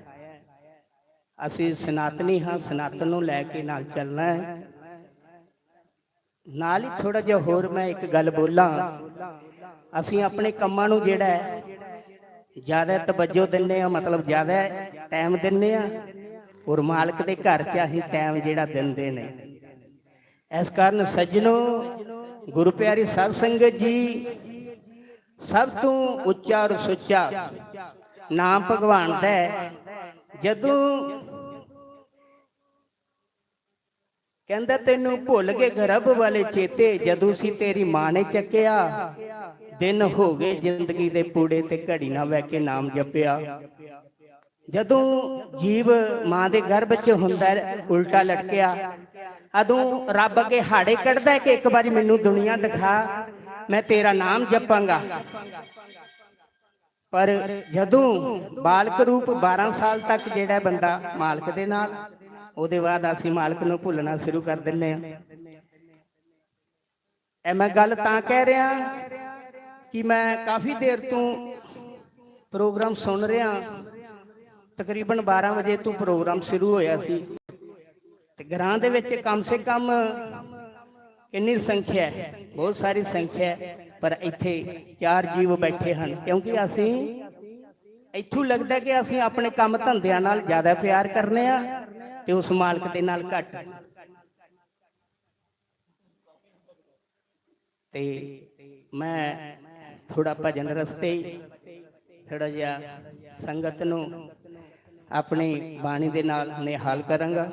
ਅਸੀਂ ਸਨਾਤਨੀ ਹਾਂ, ਸਨਾਤਨ ਨੂੰ ਲੈ ਕੇ ਨਾਲ ਚੱਲਣਾ ਹੈ। ਨਾਲ ਹੀ ਥੋੜਾ ਜਿਹਾ ਹੋਰ ਮੈਂ ਇੱਕ ਗੱਲ ਬੋਲਾਂ, ਅਸੀਂ ਆਪਣੇ ਕੰਮਾਂ ਨੂੰ ਜਿਹੜਾ ਹੈ ਜ਼ਿਆਦਾ ਤਵੱਜੋ ਦਿੰਨੇ ਆ, ਮਤਲਬ ਜ਼ਿਆਦਾ ਟਾਈਮ ਦਿੰਨੇ ਆ, ਔਰ ਮਾਲਕ ਦੇ ਘਰ 'ਚ ਅਸੀਂ ਟਾਈਮ ਜਿਹੜਾ ਦਿੰਦੇ ਨੇ। ਇਸ ਕਾਰਨ ਸੱਜਣੋ, ਗੁਰੂ ਪਿਆਰੀ ਸਾਧ ਸੰਗਤ ਜੀ, ਸਭ ਤੋਂ ਉੱਚਾ ਔਰ ਸੁੱਚਾ ਨਾਮ ਭਗਵਾਨ ਦਾ ਹੈ। ਜਦੋਂ ਕਹਿੰਦਾ, "ਤੈਨੂੰ ਭੁੱਲ ਗਏ ਗਰਭ ਵਾਲੇ ਚੇਤੇ, ਜਦੋਂ ਸੀ ਤੇਰੀ ਮਾਂ ਨੇ ਚੱਕਿਆ। ਦਿਨ ਹੋ ਗਏ ਜ਼ਿੰਦਗੀ ਦੇ ਪੂੜੇ ਤੇ ਘੜੀ ਨਾ ਬਹਿ ਕੇ ਨਾਮ ਜਪਿਆ।" ਜਦੋਂ ਜੀਵ ਮਾਂ ਦੇ ਗਰਭ 'ਚ ਹੁੰਦਾ ਹੈ, ਉਲਟਾ ਲਟਕਿਆ, ਉਦੋਂ ਰੱਬ ਅੱਗੇ ਹਾੜੇ ਕੱਢਦਾ ਹੈ ਕਿ ਇੱਕ ਵਾਰੀ ਮੈਨੂੰ ਦੁਨੀਆ ਦਿਖਾ, ਮੈਂ ਤੇਰਾ ਨਾਮ ਜਪਾਂਗਾ। ਪਰ ਜਦੋਂ ਬਾਲਕ ਰੂਪ ਬਾਰਾਂ ਸਾਲ ਤੱਕ ਜਿਹੜਾ ਬੰਦਾ ਮਾਲਕ ਦੇ ਨਾਲ, ਉਹਦੇ ਬਾਅਦ ਅਸੀਂ ਮਾਲਕ ਨੂੰ ਭੁੱਲਣਾ ਸ਼ੁਰੂ ਕਰ ਦਿੰਦੇ ਹਾਂ। ਇਹ ਮੈਂ ਗੱਲ ਤਾਂ ਕਹਿ ਰਿਹਾ ਕਿ ਮੈਂ ਕਾਫੀ ਦੇਰ ਤੋਂ ਪ੍ਰੋਗਰਾਮ ਸੁਣ ਰਿਹਾ, ਤਕਰੀਬਨ ਬਾਰਾਂ ਵਜੇ ਤੋਂ ਪ੍ਰੋਗਰਾਮ ਸ਼ੁਰੂ ਹੋਇਆ ਸੀ ਤੇ ਘਰਾਂ ਦੇ ਵਿੱਚ ਕਮ ਸੇ ਕਮ ਕਿੰਨੀ ਸੰਖਿਆ ਹੈ, ਬਹੁਤ ਸਾਰੀ ਸੰਖਿਆ ਹੈ, ਪਰ ਇੱਥੇ ਚਾਰ ਜੀਵ ਬੈਠੇ ਹਨ, ਕਿਉਂਕਿ ਅਸੀਂ, ਇੱਥੋਂ ਲੱਗਦਾ ਕਿ ਅਸੀਂ ਆਪਣੇ ਕੰਮ ਧੰਦਿਆਂ ਨਾਲ ਜ਼ਿਆਦਾ ਪਿਆਰ ਕਰਨੇ ਆ ਤੇ ਉਸ ਮਾਲਕ ਦੇ ਨਾਲ ਘੱਟ। ਤੇ ਮੈਂ ਥੋੜਾ ਭਜਨ ਰਸਤੇ, ਥੋੜਾ ਜਿਹਾ ਸੰਗਤ ਨੂੰ ਆਪਣੀ ਬਾਣੀ ਦੇ ਨਾਲ ਨਿਹਾਲ ਕਰਾਂਗਾ।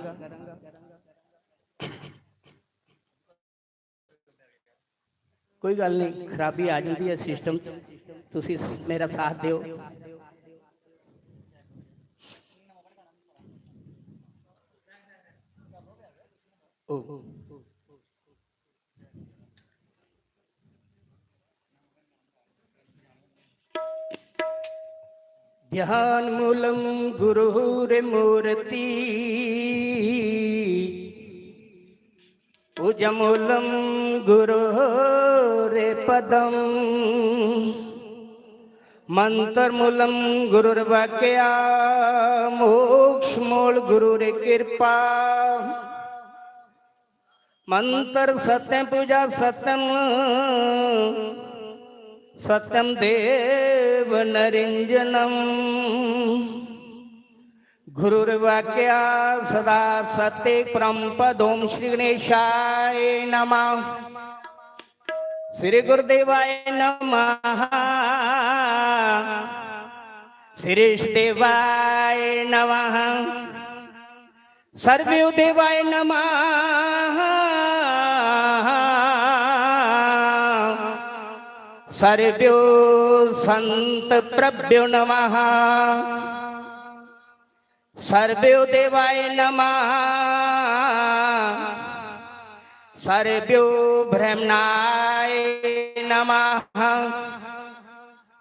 ਕੋਈ ਗੱਲ ਨਹੀਂ, ਖਰਾਬੀ ਆ ਜਾਂਦੀ ਹੈ ਸਿਸਟਮ 'ਚ, ਤੁਸੀਂ ਮੇਰਾ ਸਾਥ ਦਿਓ। ਓ। ध्यानमूलं गुरोर्मूर्ति, पूजामूलं गुरोर्पदम्, मन्त्रमूलं गुरुर्वाक्या, मोक्षमूल गुरुर्कृपा। मंत्र सत्यम, पूजा सत्यम, सत्यम देव निरंजनम। गुरुर्वाक्या सदा सत्य परम पद। ओम श्री गणेशाय नमः। श्री गुरुदेवाय नमः। श्री देवाय नमः। सर्वो देवाय नमः। सर्वो संत प्रभ्यो नमः। सर्वो देवाय नमः। सर्वो ब्रह्मणाय नमः।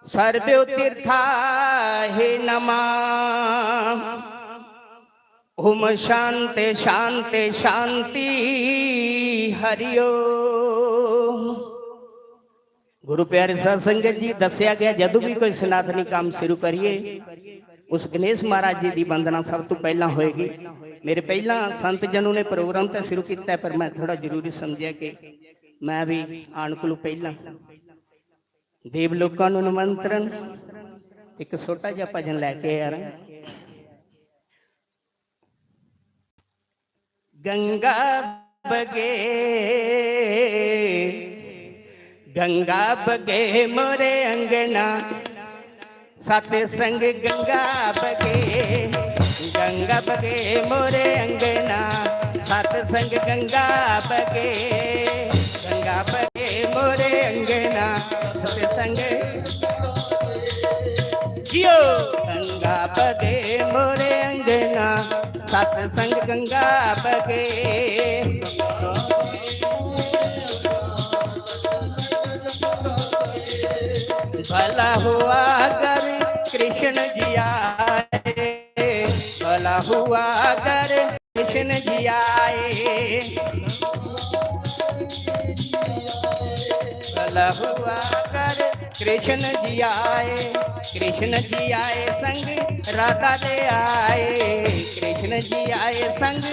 सर्वो तीर्थाय नमः। ओम शांति शांति शांति। हरिओम। गुरु प्यारे साध संगत जी, दस्सेआ गया, जदों भी कोई सनातनी काम शुरू करिए, उस गणेश महाराज जी की वंदना सब तो पहला होएगी। मेरे पहला संत जन ने प्रोग्राम तो शुरू किया, पर मैं थोड़ा जरूरी समझिया कि मैं भी आन को पहला देव लोकां नूं निमंत्रण, एक छोटा जिहा भजन लैके आया। गंगा बगे, गंगा बगे मोरे अंगना, सतसंग गंगा बगे, गंगा बगे मोरे अंगना, सतसंग गंगा बगे, गंगा बगे मोरे अंगना, सतसंग जियो। गंगा बगे मोरे अंगना, सतसंग गंगा बगे। भला हुआ अगर कृष्ण जी आए, भला हुआ अगर कृष्ण जी आए। भला हुआ अगर कृष्ण जी आए, कृष्ण जी आए संग राधा ले आए, कृष्ण जी आए संग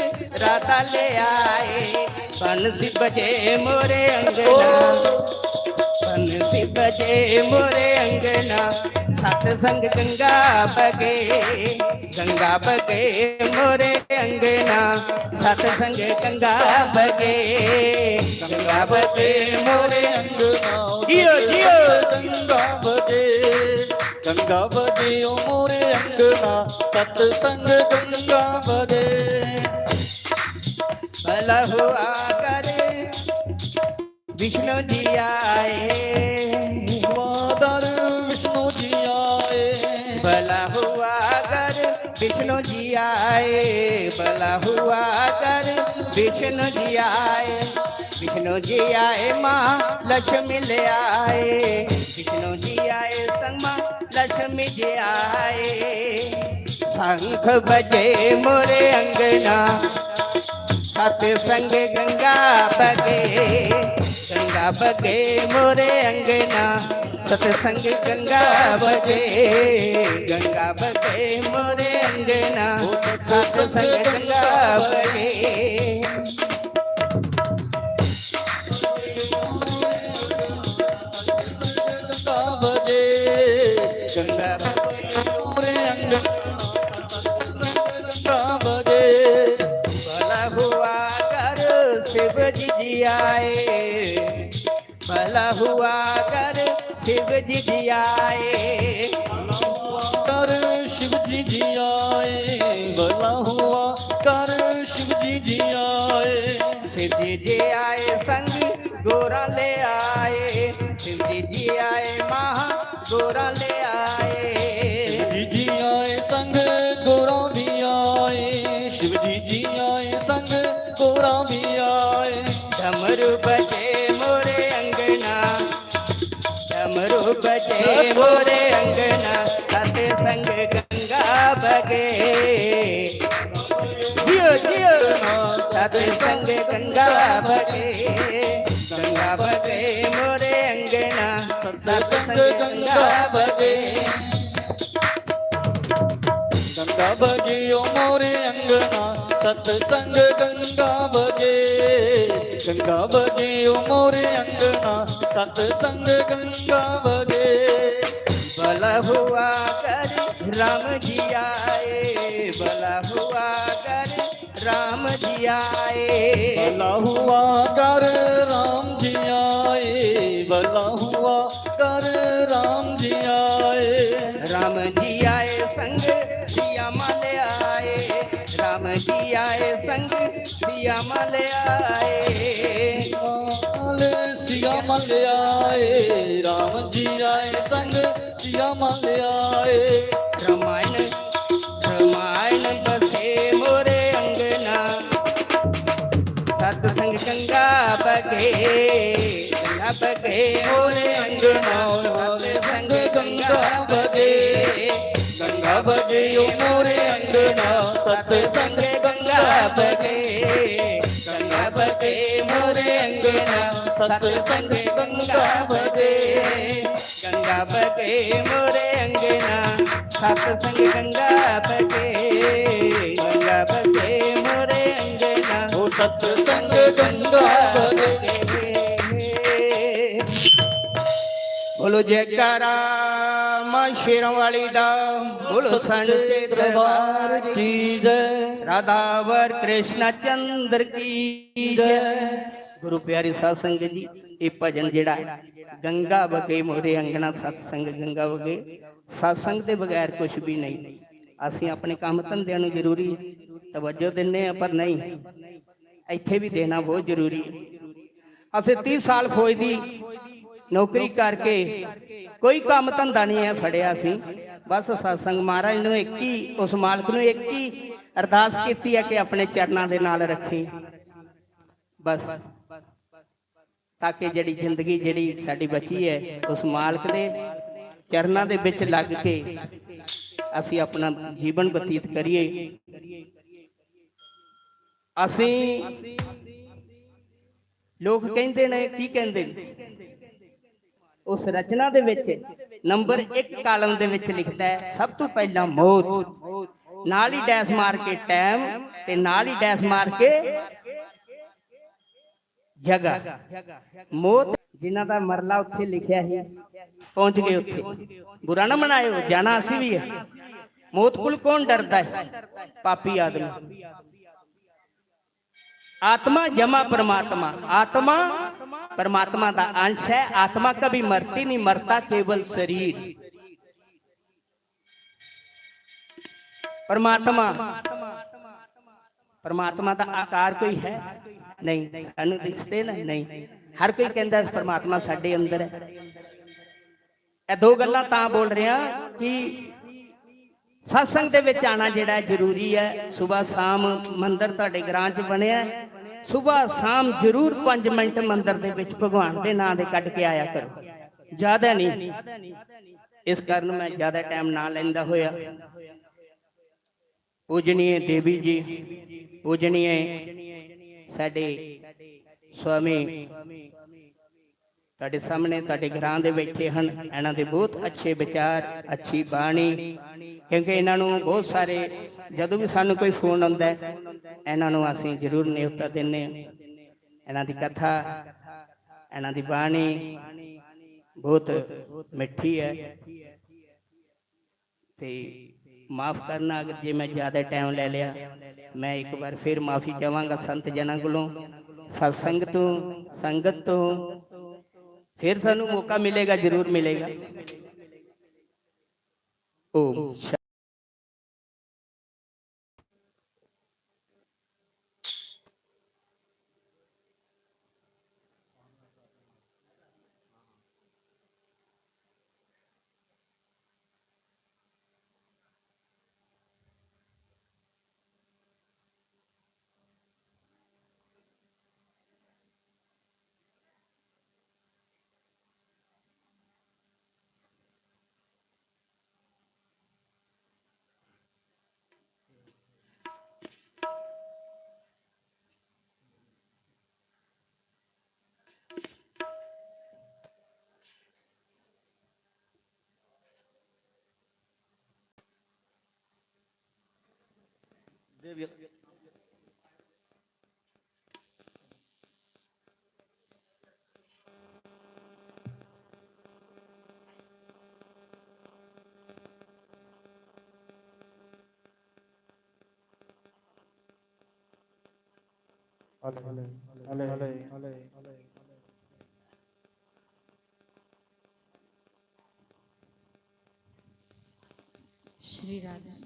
राधा ले आए। बंसी बजे मोरे अंगना, बंसी बजे मोरे अंगना, सतसंग गंगा बगे, गंगा बगे मोरे अंगना, सतसंग गंगा बगे, गंगा बगे मोरे अंगना। जियो, जियो। गंगा बगे, गंगा बगे ओ मोरे अंगना, सतसंग गंगा बगे। भला हुआ करे विष्णु जी आए। वादर विष्णु जी आए। भला हुआ अगर विष्णु जी आए, भला हुआ अगर विष्णु जी आए। विष्णु जी आए, माँ लक्ष्मी ले आए। विष्णु जी आए, संग माँ लक्ष्मी जी आए। शंख बजे मोरे अंगना, सतसंग गंगा बगे, गंगा बगे मोरे अंगना, सतसंग गंगा बगे, गंगा बगे मोरे अंगना, सतसंग गंगा बगे। गंगा बगे, गंगा बगे, मोरे अंगना गंगा बगे। भला हुआ कर शिव जी जी आए, भला हुआ कर शिव जी जी आए। कर शिव जी जी आए, भला हुआ कर शिव जी जी आए। शिव जी जी आए संग गोरा ले आए, शिव जी जी आए महा गोरा ले आए। शिव जी जी आए संग गोरा भी आए, शिव जी जी आए संग गोरा भी आए। डमरू बजे मोरे अंगना, डमरू बजे मोरे अंगना, सतसंग गंगा बगे। जियो जियो, सतसंग गंगा बगे, गंगा बगे मोरे अंगना, सतसंग गंगा बगे। गंगा बगे ओ मोरे अंगना, सतसंग गंगा बगे। गंगा बगे ओ मोरे अंगना, सतसंग गंगा बगे। भला हुआ कर राम जी आए, भला हुआ कर राम जी आए। भला हुआ कर राम जी आए, भला हुआ कर राम जी आए। राम जी आए संग सिया मल आए, राम जी आए संग सिया मल आए। मल सिया मल आए, राम जी आए संग सिया मल आए। रामायण, रामायण बसे मोरे अंगना, सतसंग गंगा बगे, गंगा बगे मोरे अंगना, सतसंग गंगा बगे। गंगा बगे ओ मोरे अंगना, सतसंग गंगा बगे। गंगा बगे मोरे अंगना, सतसंग गंगा बगे। गंगा बगे मोरे अंगना, सतसंग गंगा बगे। गंगा बगे मोरे अंगना, ओ सतसंग गंगा बगे। बोलो जयकारा मां शेरों वाली दा, बोलो सच्चे दरबार की जय। राधावर कृष्णा चंद्र की जय। गुरु प्यारी साध संगत जी, ये भजन जेड़ा गंगा बगे मोरे अंगना, सतसंग गंगा बगे, सतसंग दे बगैर कुछ भी नहीं। ਅਸੀਂ ਆਪਣੇ ਕੰਮ ਧੰਦਿਆਂ ਨੂੰ ਜ਼ਰੂਰੀ ਤਵੱਜੋ ਦਿੰਨੇ ਆ, ਪਰ ਨਹੀਂ, ਇੱਥੇ ਵੀ ਦੇਣਾ ਬਹੁਤ ਜ਼ਰੂਰੀ ਹੈ। ਅਸੀਂ ਤੀਹ ਸਾਲ ਫੌਜ ਦੀ ਨੌਕਰੀ ਕਰਕੇ ਕੋਈ ਕੰਮ ਧੰਦਾ ਨਹੀਂ ਹੈ ਫੜਿਆ ਸੀ, ਬਸ ਸਤਸੰਗ। ਮਹਾਰਾਜ ਨੂੰ ਇੱਕ ਹੀ, ਉਸ ਮਾਲਕ ਨੂੰ ਇੱਕ ਹੀ ਅਰਦਾਸ ਕੀਤੀ ਹੈ ਕਿ ਆਪਣੇ ਚਰਨਾਂ ਦੇ ਨਾਲ ਰੱਖੀ, ਬਸ, ਤਾਂ ਕਿ ਜਿਹੜੀ ਜ਼ਿੰਦਗੀ ਜਿਹੜੀ ਸਾਡੀ ਬਚੀ ਹੈ, ਉਸ ਮਾਲਕ ਦੇ ਚਰਨਾਂ ਦੇ ਵਿੱਚ ਲੱਗ ਕੇ ਅਸੀਂ ਆਪਣਾ ਜੀਵਨ ਬਤੀਤ ਕਰੀਏ। ਅਸੀਂ, ਲੋਕ ਕਹਿੰਦੇ ਨੇ, ਕੀ ਕਹਿੰਦੇ ਨੇ, ਉਸ ਰਚਨਾ ਦੇ ਵਿੱਚ ਨੰਬਰ ਇੱਕ ਕਾਲਮ ਦੇ ਵਿੱਚ ਲਿਖਦਾ ਹੈ, ਸਭ ਤੋਂ ਪਹਿਲਾਂ ਮੌਤ, ਨਾਲ ਹੀ ਡੈਸ਼ ਮਾਰ ਕੇ ਟਾਈਮ, ਤੇ ਨਾਲ ਹੀ ਡੈਸ਼ ਮਾਰ ਕੇ ਜਗ੍ਹਾ। ਮੌਤ, ਜਿਨ੍ਹਾਂ ਦਾ ਮਰਲਾ ਉੱਥੇ ਲਿਖਿਆ ਸੀ, ਪਹੁੰਚ ਗਏ ਉੱਥੇ। ਬੁਰਾ ਨਾ ਮਨਾਇਓ, ਜਾਣਾ ਅਸੀਂ ਵੀ ਹੈ। ਮੌਤ ਕੋਲ ਕੌਣ ਡਰਦਾ ਹੈ? ਪਾਪੀ ਆਦਮੀ। ਆਤਮਾ ਜਮਾ ਪਰਮਾਤਮਾ। ਆਤਮਾ ਪਰਮਾਤਮਾ ਦਾ ਅੰਸ਼ ਹੈ। ਆਤਮਾ ਕਭੀ ਮਰਤੀ ਨਹੀਂ, ਮਰਤਾ ਕੇਵਲ ਸਰੀਰ। ਪਰਮਾਤਮਾ, ਪਰਮਾਤਮਾ ਦਾ ਆਕਾਰ ਕੋਈ ਹੈ? ਨਹੀਂ। ਸਾਨੂੰ ਦਿਸਦੇ ਨਾ? ਨਹੀਂ। ਹਰ ਕੋਈ ਕਹਿੰਦਾ ਪਰਮਾਤਮਾ ਸਾਡੇ ਅੰਦਰ ਹੈ। ਇਹ ਦੋ ਗੱਲਾਂ ਤਾਂ ਬੋਲ ਰਿਹਾ ਕਿ ਸਤਸੰਗ ਦੇ ਵਿੱਚ ਆਣਾ ਜਿਹੜਾ ਹੈ ਜ਼ਰੂਰੀ ਹੈ। ਸਵੇਰ ਸ਼ਾਮ ਮੰਦਿਰ ਤੁਹਾਡੇ ਗ੍ਰਾਮ 'ਚ ਬਣਿਆ ਹੈ, ਸਵੇਰ ਸ਼ਾਮ ਜ਼ਰੂਰ ਪੰਜ ਮਿੰਟ ਮੰਦਿਰ ਦੇ ਵਿੱਚ ਭਗਵਾਨ ਦੇ ਨਾਂ ਦੇ ਕੱਢ ਕੇ ਆਇਆ ਕਰੋ, ਜ਼ਿਆਦਾ ਨਹੀਂ। ਇਸ ਕਾਰਨ ਮੈਂ ਜ਼ਿਆਦਾ ਟਾਈਮ ਨਾ ਲੈਂਦਾ ਹੋਇਆ, ਪੂਜਨੀਏ ਦੇਵੀ ਜੀ, ਪੂਜਨੀਏ ਸਾਡੇ ਸਵਾਮੀ ਤੁਹਾਡੇ ਸਾਹਮਣੇ, ਤੁਹਾਡੇ ਘਰਾਂ ਦੇ ਬੈਠੇ ਹਨ, ਇਹਨਾਂ ਦੇ ਬਹੁਤ ਅੱਛੇ ਵਿਚਾਰ, ਅੱਛੀ ਬਾਣੀ, ਕਿਉਂਕਿ ਇਹਨਾਂ ਨੂੰ ਬਹੁਤ ਸਾਰੇ, ਜਦੋਂ ਵੀ ਸਾਨੂੰ ਕੋਈ ਫੋਨ ਆਉਂਦਾ ਹੈ, ਇਹਨਾਂ ਨੂੰ ਅਸੀਂ ਜ਼ਰੂਰ ਨਿਯੁਕਤਾ ਦਿੰਦੇ ਹਾਂ। ਇਹਨਾਂ ਦੀ ਕਥਾ इन्हां दी बाणी बहुत मिट्ठी ऐ। ते माफ करना अगर जे मैं ज्यादा टाइम ले लिया। मैं एक बार फिर माफी चाहांगा संत जनां कोलों, सत्संग तों, संगत तों। फिर सानू मौका मिलेगा, जरूर मिलेगा। ओम शा- श्री राधे।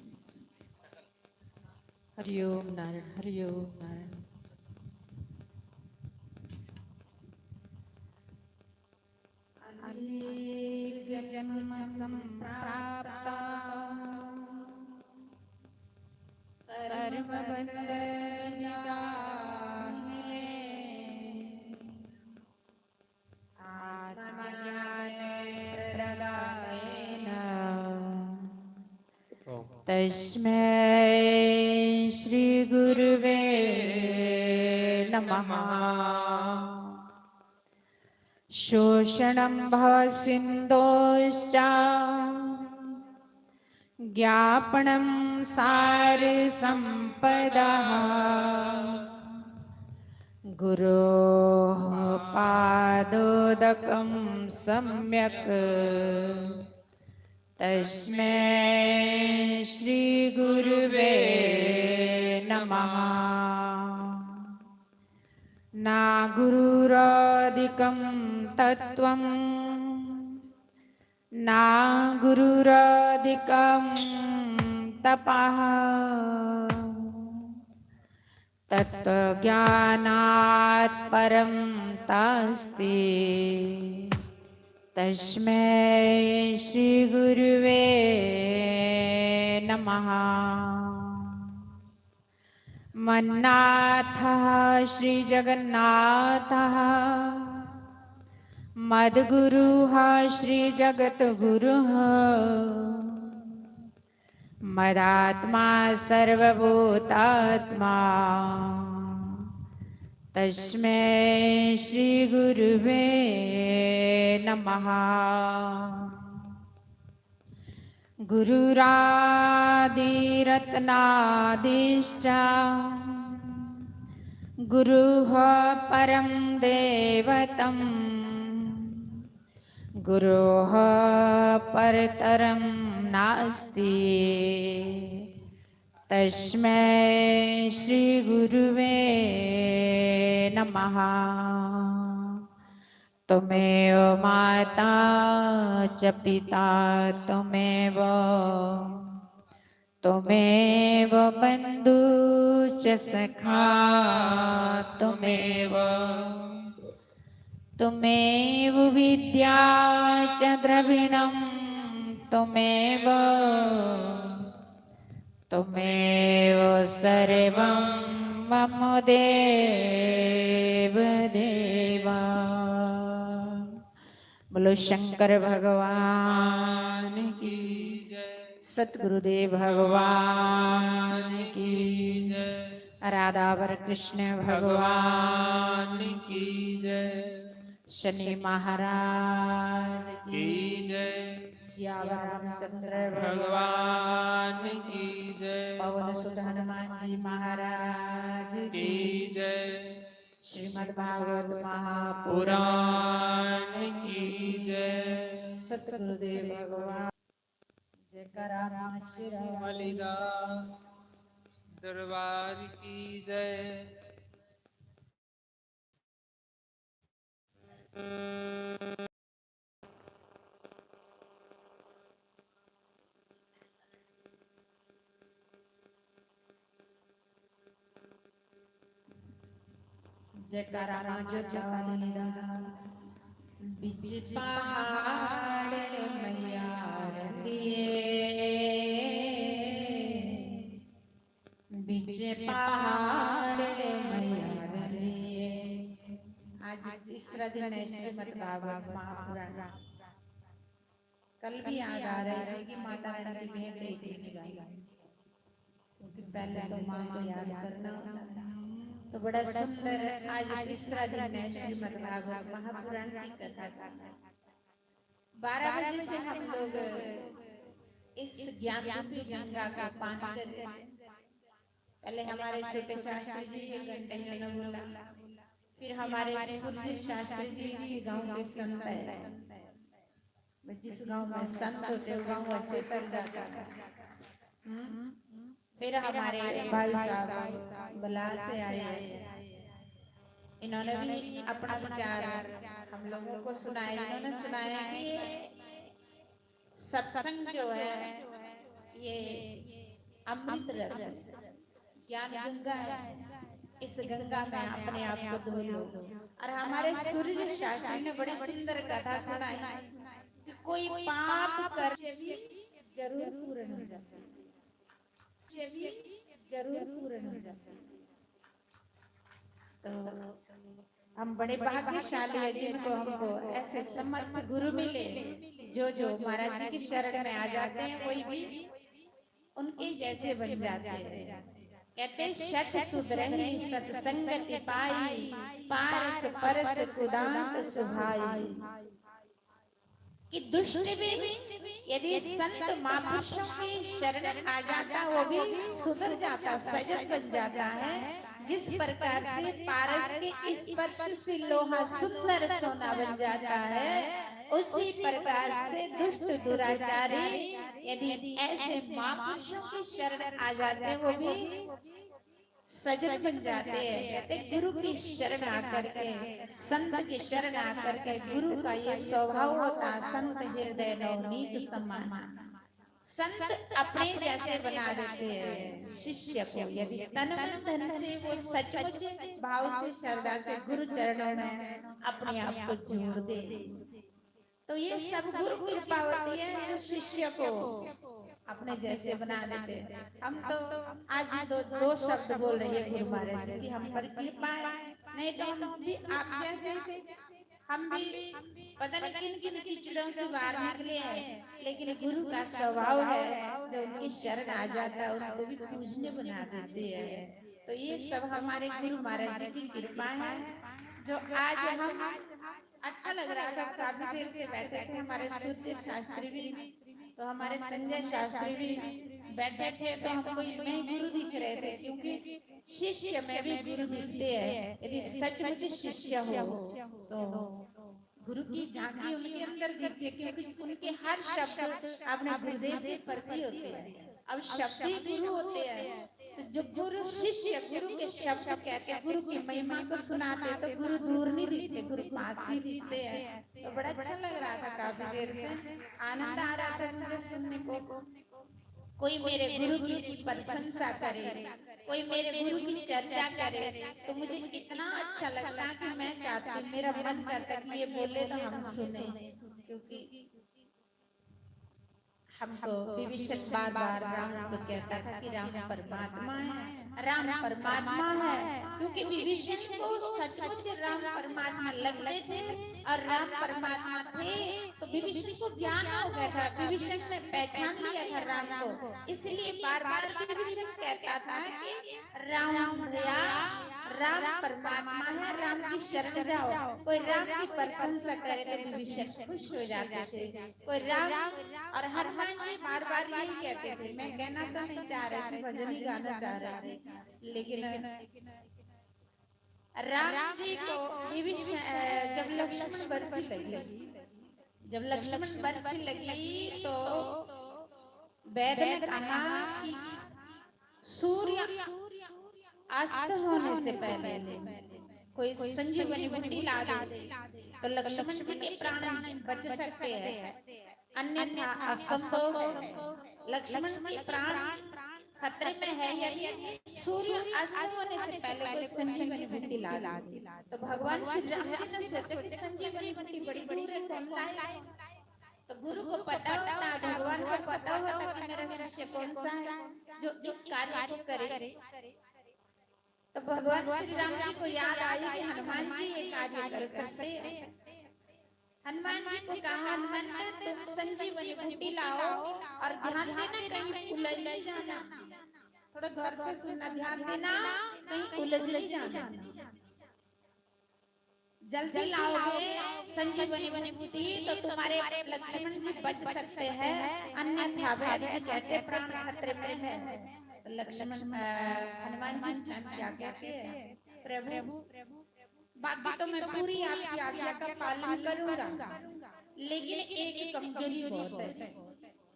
हरि ओम नारायण, हरि ओम नारायण। अनेक जन्म संप्राप्ता कर्म बंधन निदान में। आत्मज्ञान प्रदायेन तस्मै श्री गुरुवे नमः। शोषणं भवसिन्धोश्च ज्ञापनं सारसम्पदः। गुरोः पादोदकं सम्यक् तस्मै श्री गुरुवे नमः। ना गुरुरधिकं तत्त्वं ना गुरुरधिकं तपः। तत्त्वज्ञानात् परं तास्ति। तस्मै श्री गुरुवे नमः। मन्नाथः श्री जगन्नाथः मद्गुरुः श्री जगद्गुरुः। मदात्मा सर्वभूतात्मा तस्मै श्री गुरुवे नमः। गुरुरादिरत्नादिश्च गुरुः परं दैवतम्। गुरोः परतरं नास्ति। तस्मै श्री गुरुवे नमः। त्वमेव माता च पिता त्वमेव त्वमेव बन्धु च सखा त्वमेव। त्वमेव विद्या च द्रविणं त्वमेव। त्वमेव सर्वं मम देव देवा। बोलो शंकर भगवान की जय, सतगुरुदेव भगवान की जय, राधावर कृष्ण भगवान की जय, शनि महाराज की की जय, सियावर रामचंद्र भगवान की जय, पवन सुत हनुमान जी महाराज की की जय। श्रीमद् भागवत महापुराण की जय। सतगुरुदेव भगवान। जयकारा माँ शेरावाली। वाली दा दरबार की जय। जयकारा माँ जोता वाली दा। बिच पहाड़ मैया रंदिए, बिच पहाड़ मैया रंदिए। आज तीसरा दिन है श्रीमद् भागवत महापुराण। कल भी याद आ रही थी कि माता रानी की भेंट एक दिन गाई, क्योंकि पहले तो माँ को याद करना होता है। तो बड़ा सुंदर आज तीसरा दिन है श्रीमद् भागवत महापुराण की कथा का। बारह बजे से हम लोग इस ज्ञान रूपी गंगा का पान करते हैं। पहले हमारे छोटे शास्त्री जी के घंटे ने बोला, फिर हमारे सूर्य शास्त्री जी इसी गांव के संत है। जिस गांव में संत होते, वो गांव वैसे चल जाता है। हम्म? फिर हमारे भाई साहब बलाल से आए, इन्होंने भी अपना विचार हम लोगों को सुनाया। इन्होंने सुनाया कि सत्संग जो है, ये अमृत रस, ज्ञान गंगा है। इस गंगा में अपने आप को धो लो। और हमारे सूर्य शास्त्री ने बड़ी सुंदर कथा सुनाई कि कोई पाप कर जरूर पूर्ण हो जाता है, जरूर पूर्ण हो जाता है। तो हम बड़े भाग्यशाली है जिनको हमको ऐसे समर्थ गुरु मिले, जो जो महाराज जी की शरण में आ जाते हैं, कोई भी उनके जैसे बन जाते हैं। कहते, "षट सुधरहि सत्संगति पाई, पारस परस कुदांत सुहाई।" कि दुष्ट भी यदि संत महापुरुषों की शरण आ जाता, वो भी सुधर जाता, सजग बन जाता है। जिस प्रकार से पारस के स्पर्श से लोहा सुंदर सोना बन जाता है, उसी प्रकार से दुष्ट दुराचारी यदि ऐसे महापुरुषों की शरण आ जाते, वो भी सजग बन जाते हैं। कहते, गुरु की शरण आकर के, संत की शरण आकर के, गुरु का ये स्वभाव होता, संत हृदय नवनीत समान। संत अपने जैसे बना देते हैं शिष्य को, यदि तन मन धन से वो सचमुच भाव से, श्रद्धा से गुरु चरणों में अपने आप को जोड़ दे। तो ये सब गुरु कृपा होती है, जो शिष्य को अपने जैसे बना देते हैं। हम तो आज ही दो, दो शब्द बोल रहे हैं गुरु महाराज जी की हम पर कृपा है, नहीं तो हम भी आप जैसे, हम भी पता नहीं किन किन कीचड़ों से बाहर निकले हैं, लेकिन गुरु का स्वभाव है, जो उनकी शरण आ जाता है, उनको भी पूजनीय बना देते हैं। तो ये सब हमारे गुरु महाराज जी की कृपा है, जो आज हम, अच्छा लग रहा था, काफी देर से बैठे थे, हमारे सूर्य शास्त्री भी, तो हमारे संजय शास्त्री भी बैठे थे, तो हमको इनमें ही गुरु दिख रहे थे, क्योंकि शिष्य में भी गुरु दिखते हैं। यदि सचमुच शिष्य हो तो गुरु की झांकी उनके अंदर दिखती है, क्योंकि उनके हर शब्द अपने गुरुदेव के प्रति होते हैं। अब शब्द ही गुरु होते हैं, तो जो गुरु शिष्य गुरु के शब्द कहते हैं, गुरु की महिमा को सुनाते हैं, तो गुरु दूर नहीं दिखते, गुरु पास ही दिखते हैं। तो बड़ा अच्छा लग रहा था, काफी देर से आनंद आ रहा था मुझे सुनने को। कोई मेरे गुरु की प्रशंसा करे, कोई मेरे गुरु की चर्चा करे, तो मुझे इतना अच्छा लगता कि मैं चाहती, मेरा मन करता कि ये बोले तो हम सुने, क्योंकि हमको विभीषण बार बार राम को कहता था कि राम परमात्मा है, राम परमात्मा है, क्योंकि विभीषण को सचमुच राम परमात्मा लगते थे और राम परमात्मा थे, तो विभीषण को ज्ञान हो गया था, विभीषण ने पहचान लिया था राम को, इसलिए बार बार विभीषण कहता था कि राम भैया, राम परमात्मा है, राम की शरण जाओ। कोई राम की प्रशंसा करे तो विभीषण खुश हो जाते थे। कोई राम, और हनुमान जी बार बार यही कहते थे, मैं कहना तो नहीं चाह रहे थे, भजन ही गाना चाह रहे थे, लेकिन राम जी को ये भी श-, जब लक्ष्मण बरसी लगी, जब लक्ष्मण बरसी लगी तो वैद ने कहा कि सूर्य अस्त होने से पहले कोई संजीवनी बूटी ला दे तो लक्ष्मण जी के प्राण बच सकते हैं, अन्यथा असंभव है। लक्ष्मण के प्राण खतरे में है, यदि सूर्य अस्त होने से पहले कोई संजीवनी बूटी ला दे। तो भगवान श्री राम जी ने सोचा कि संजीवनी बूटी बड़ी दूर है, कौन लाए? तो गुरु को पता होता, भगवान को पता होता कि मेरा शिष्य कौन सा है जो इस कार्य को करे। तो भगवान श्री राम जी को याद आई कि हनुमान जी ये कार्य कर सकते हैं। हनुमान जी को कहा, "हनुमंत, तुम संजीवनी बूटी लाओ और ध्यान देना, कहीं उलझ नहीं जाना।" थोड़ा गौर से सुनना, ध्यान देना, कहीं उलझ नहीं जाना। जल्दी लाओगे संजीवनी बूटी तो तुम्हारे लक्ष्मण जी बच सकते हैं, अन्यथा वैद जी कहते प्राण खतरे में है। तो लक्ष्मण, अ, हनुमान जी उस टाइम क्या कहते हैं, "प्रभु, बाकी तो मैं पूरी आपकी आज्ञा का पालन करूंगा, लेकिन एक कमजोरी बहुत है,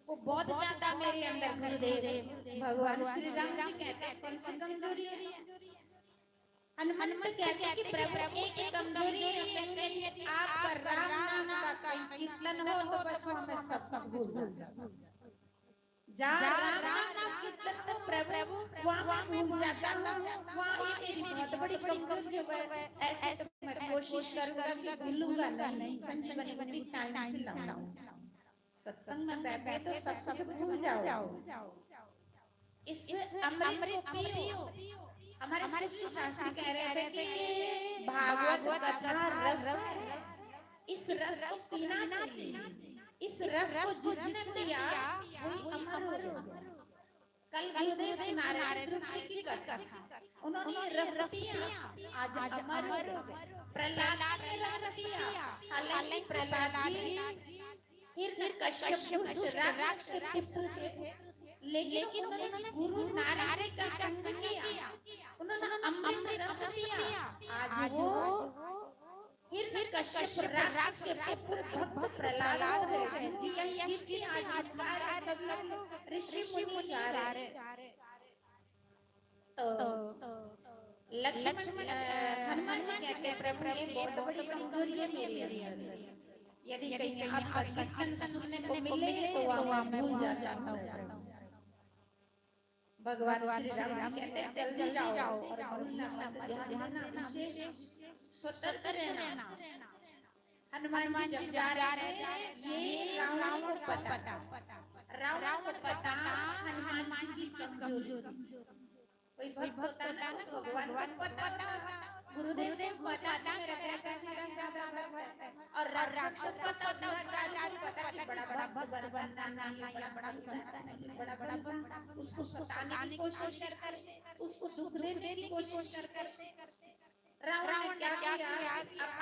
वो बहुत ज्यादा मेरे अंदर।" गुरुदेव भगवान श्री राम जी कहते हैं, "कौन सी कमजोरी है?" हनुमंत कहते हैं कि "प्रभु, एक कमजोरी है, कहीं यदि आपका राम नाम का कहीं कीर्तन हो तो बस वहां मैं सब कुछ भूल जाता हूँ। जहाँ राम नाम कीर्तन हो प्रभु, वहाँ मैं भूल जाता हूँ, वहाँ ये मेरी बहुत बड़ी कमजोरी है।" ऐसे तो मैं कोशिश करूंगा कि भूलूंगा नहीं, संजीवनी बूटी टाइम से लाऊं। सत्संग में बैठे तो सब कुछ भूल जाओ। इस अमृत को पियो। हमारे शिव शास्त्री कह रहे थे कि भागवत कथा रस, इस रस को पीना चाहिए। इस रस को जिसने पिया, वही अमर हो गया। कल गुरुदेव सुना रहे थे ध्रुव जी की कथा, उन्होंने रस पिया, आज अमर हो गए। प्रहलाद ने रस पिया, हालांकि प्रहलाद जी हिरण्यकश्यप दुष्ट राक्षस के पुत्र थे, लेकिन उन्होंने गुरु नारद जी का संग किया, उन्होंने अमृत रस पिया। आज वो हिरण्यकश्यप राक्षस के पुत्र भक्त प्रहलाद हो गए। जी, यह कीर्ति आज गाता है, सब लोग ऋषि मुनि गा रहे हैं। तो लक्ष्मण, अ, हनुमान जी कहते हैं, "प्रभु, ये बहुत बड़ी कमजोरी है मेरे अंदर। यदि कहीं आपका कीर्तन सुनने को मिले तो वहाँ मैं भूल जाता हूँ, प्रभु।" भगवान श्री राम जी कहते हैं, "जल्दी जाओ और भूलना मत, ध्यान देना, विशेष सतर्क रहना।" हनुमान जी जब जा रहे थे, ये रावण को पता, रावण को पता हनुमान जी की कमजोरी। कोई भक्त होता है ना, तो भगवान को पता होता, गुरुदेव को पता था मेरा कैसा सीधा साधा भक्त है। और राक्षस को पता होता, राजा को पता कि बड़ा भक्त बनता नहीं, बड़ा संत नहीं, बड़ा बड़ा बनता, उसको सताने की कोशिश करते, उसको दुख देने की कोशिश करते। रावण ने क्या किया?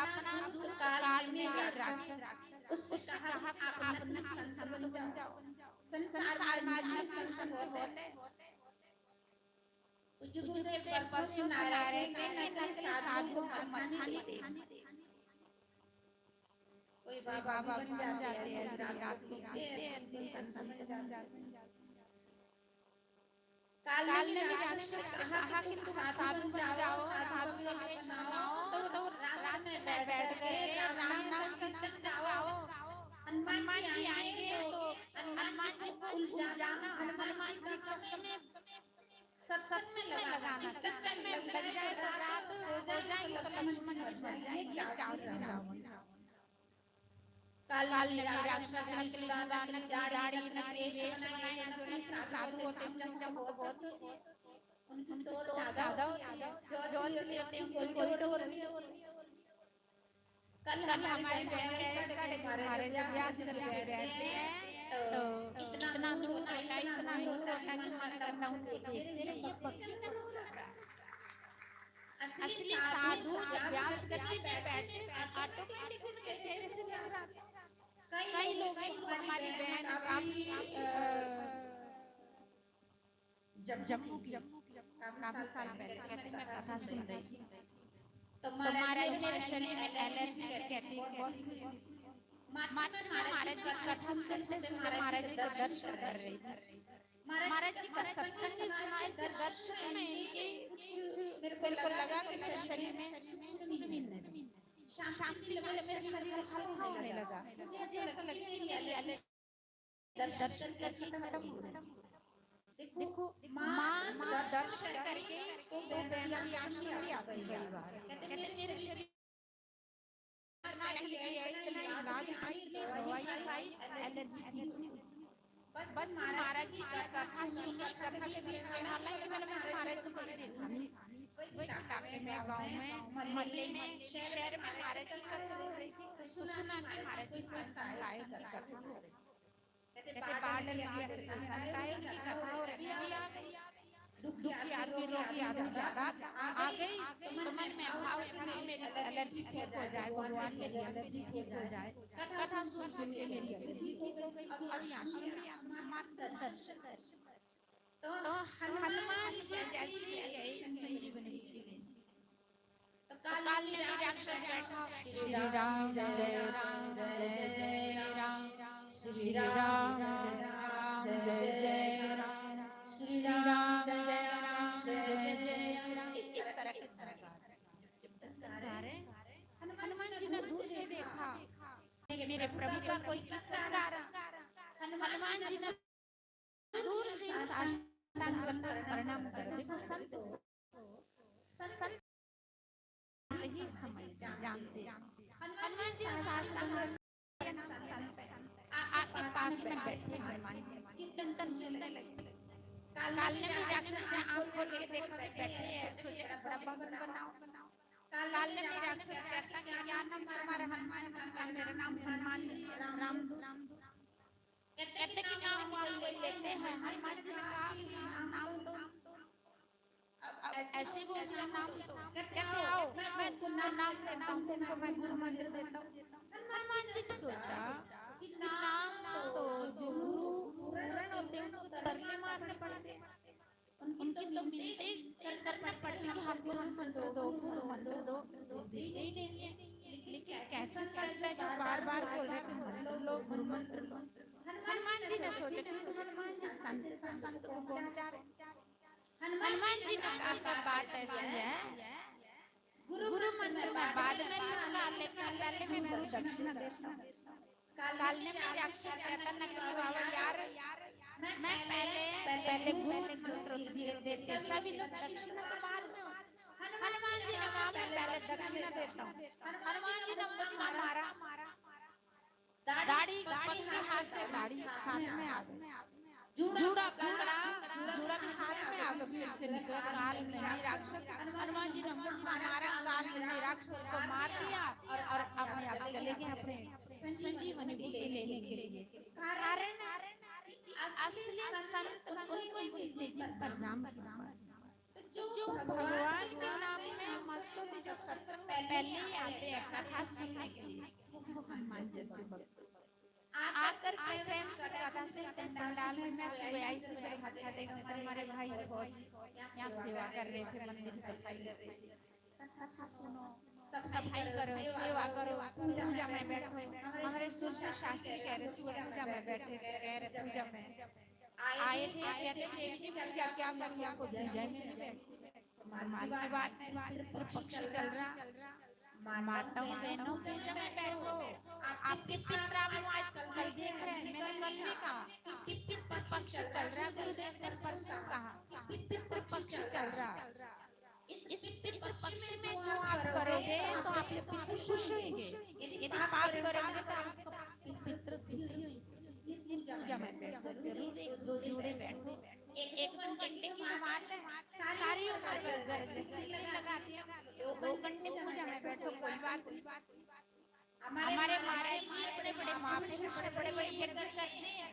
अपना दूत काल में ही राक्षस, उससे कहा, "आप अपना संत बन जाओ, संसार में जितने संत होते हैं।" पूज्य गुरुदेव परसों सुना रहे थे, "नकली साधुओं को मत आने देते।" कोई बाबा बन जाते हैं, ऐसे रात को पीते हैं, संत बन जाते हैं। काल ने भी राक्षस से कहा कि तुम साधु बन जाओ, साधु का वेश बनाओ, तो, तो रास में बैठ करके राम नाम का कीर्तन गाओ। हनुमान जी आएंगे तो हनुमान जी को उलझाना, हनुमान जी का समय सत्संग में लगाना, कीर्तन में लग जाए तो रात हो जाए तो लक्ष्मण मर जाए, ये चाल थी रावण। काल ने राक्षस नकली जुबान, नकली दाढ़ी, नकली वेश बनाया, जो नकली साधु होते हैं, उनको बहुत, उनकी टोर ज्यादा होती है, जो असली होते हैं, उनको कोई टोर नहीं होती। कल हमारे बहन, साढ़े हमारे जब ब्याह से बैठते हैं, तो इतना नूर होता है, इतना नूर होता है कि मन करता है उनको देख के, ये भक्ति का नूर होता है। असली साधु जब ब्याह से बैठते हैं, ऑटोमेटिक उनके चेहरे से नूर आता है। कई लोग हैं, हमारी बहन काफी, अ, जम्मू की, काफी साल पहले कहते, मैं कथा सुन रही थी। तो महाराज, मेरे शरीर में एलर्जी कहती है, बहुत। माता, मैं महाराज जी की कथा सुनते सुनते महाराज जी के दर्शन कर रही थी। महाराज जी का सत्संग सुना, ऐसे दर्शन में इनके कुछ मेरे को लगा कि मेरे शरीर में सुकून नहीं है, शांति लगे, मेरे शरीर हल्का होने लगा। मुझे ऐसा लगे कि मेरी एलर्जी दर्शन करके खत्म हो रही है। देखो, माँ दर्शन करके तो बेहद आश्चर्य आता है कई बार। कहते, मेरे शरीर इतना इलाज किया, इतनी दवाई खाई, एलर्जी ठीक नहीं हुई। बस महाराज जी की कथा सुनी, कथा के बीच में, हालांकि मैंने महाराज जी को नहीं देखा, वही इलाके में, गाँव में, मोहल्ले में, शहर में महाराज जी की कथा हो रही थी, तो सुना कि महाराज जी को संकाय की कथा हो रही। कहते, बाढ़ डर गया, संत आए, उनकी कथा हो रही, मैं भी आ गई। दुखी आदमी, रोगी आदमी ज्यादा आ गई, तो मन में भाव कि मेरी एलर्जी ठीक हो जाए, भगवान मेरी एलर्जी ठीक हो जाए। कथा सुन सुन के मेरी एलर्जी ठीक हो गई। अब यहाँ से मात्र दर्शन। तो हनुमान जी जैसे ही गए संजीवनी के लिए, तो काल में भी राक्षस बैठा, श्री राम जय राम जय जय राम, श्री राम जय राम जय जय राम, श्री राम जय राम जय जय राम, इस, इस तरह, इस तरह का। जब तक गा रहे हैं, हनुमान जी ने दूर से देखा, मेरे प्रभु का कोई कीर्तन गा रहा। हनुमान जी ने दूर से साष्टांग दंडवत प्रणाम कर। देखो, संत, संत ही समझ जानते हैं। हनुमान जी साष्टांग दंडवत संत है। आ-, आपके पास में बैठे हनुमान जी कीर्तन सुनने लगे। काल में भी राक्षस ने आंख खोल के देखा कि बैठे हैं, सोचे बड़ा भवन बनाओ। काल में भी राक्षस कहता कि क्या नाम तुम्हारा? हनुमान जी का। मेरा नाम हनुमान जी, रामदूत। कहते कि नाम वाम कोई लेते हैं। हनुमान जी ने कहा कि नाम तो, अब ऐसे बोल दिया, नाम तो। कहते आओ, मैं तुमको नाम देता हूँ, तुमको मैं गुरु मंत्र देता हूँ। हनुमान जी ने सोचा कि नाम तो जो गुरु पूर्ण होते हैं, उनको तो तरले मारने पड़ते हैं। उनकी तो मिनती कर, करना पड़ती कि हम गुरु मंत्र दो, गुरु मंत्र दो, देते ही नहीं है। लेकिन कैसे संत है जो बार बार बोल रहे कि मंत्र लो, गुरु मंत्र लो? हनुमान जी ने सोचा कि हनुमान जी संत, संत को कौन चाहे? हनुमान जी ने कहा, बात ऐसी है, गुरु मंत्र मैं बाद में लूंगा, लेकिन पहले मैं गुरु दक्षिणा देता हूँ। काल में भी राक्षस कहता, नकली बाबा यार, मैं पहले, पहले गुरु मंत्र दे, देते, सभी लोग दक्षिणा के बाद में। हनुमान जी ने कहा, मैं पहले दक्षिणा देता हूँ। हनुमान जी ने मुक्का मारा, दाढ़ी पकड़ी, हाथ से दाढ़ी हाथ में आ गई। जूड़ा पकड़ा, जूड़ा भी हाथ में आ गया, फिर से निकला। काल में राक्षस, हनुमान जी ने मुक्का मारा, काल में राक्षस को मार दिया और, और अपने आप चले गए अपने संजीवनी बूटी लेने के लिए। कारण असली संत उनको ही मिलते जिन पर राम कृपा है। तो जो भगवान के नाम में मस्त होते, जो सत्संग में पहले ही आते हैं कथा सुनने के लिए, वो हनुमान जैसे भक्त। आकर के मैं कथा सुनते पंडाल में मैं सुबह आई थी, फिर मत्था टेकने पर हमारे भाई फौजी यहाँ सेवा कर रहे थे, मंदिर की सफाई कर रहे थे। कथा सुनो, सफाई करो, सेवा करो, पूजा में बैठो। हमारे सूरदास शास्त्री कह रहे, सुबह पूजा में बैठे थे, कह रहे पूजा में आए थे, कहते, देवी जी, मैं क्या, क्या करूँ, आपको पूजा में नहीं बैठती। कमाल की बात है, पितृपक्ष चल रहा, माताओं बहनों पूजा में बैठो। आपके पितराम आजकल देख रहे हैं, मैंने कल भी कहा, पितृपक्ष चल रहा, गुरुदेव ने परसों कहा, पितृपक्ष चल रहा। इस, इस पितृपक्ष में जो आप करोगे तो आपके पितृ खुश होंगे, यदि पाप करोगे तो आपका पितृ दुखी होंगे। इसलिए पूजा में बैठो, जरूर एक दो जोड़े बैठो। एक, एक दो घंटे की बात है, सारी उम्र बस दस दस दिन लगा दिया, दो घंटे पूजा में बैठो, कोई बात नहीं। हमारे महाराज जी बड़े बड़े महापुरुष हैं, बड़े बड़े यज्ञ करते हैं,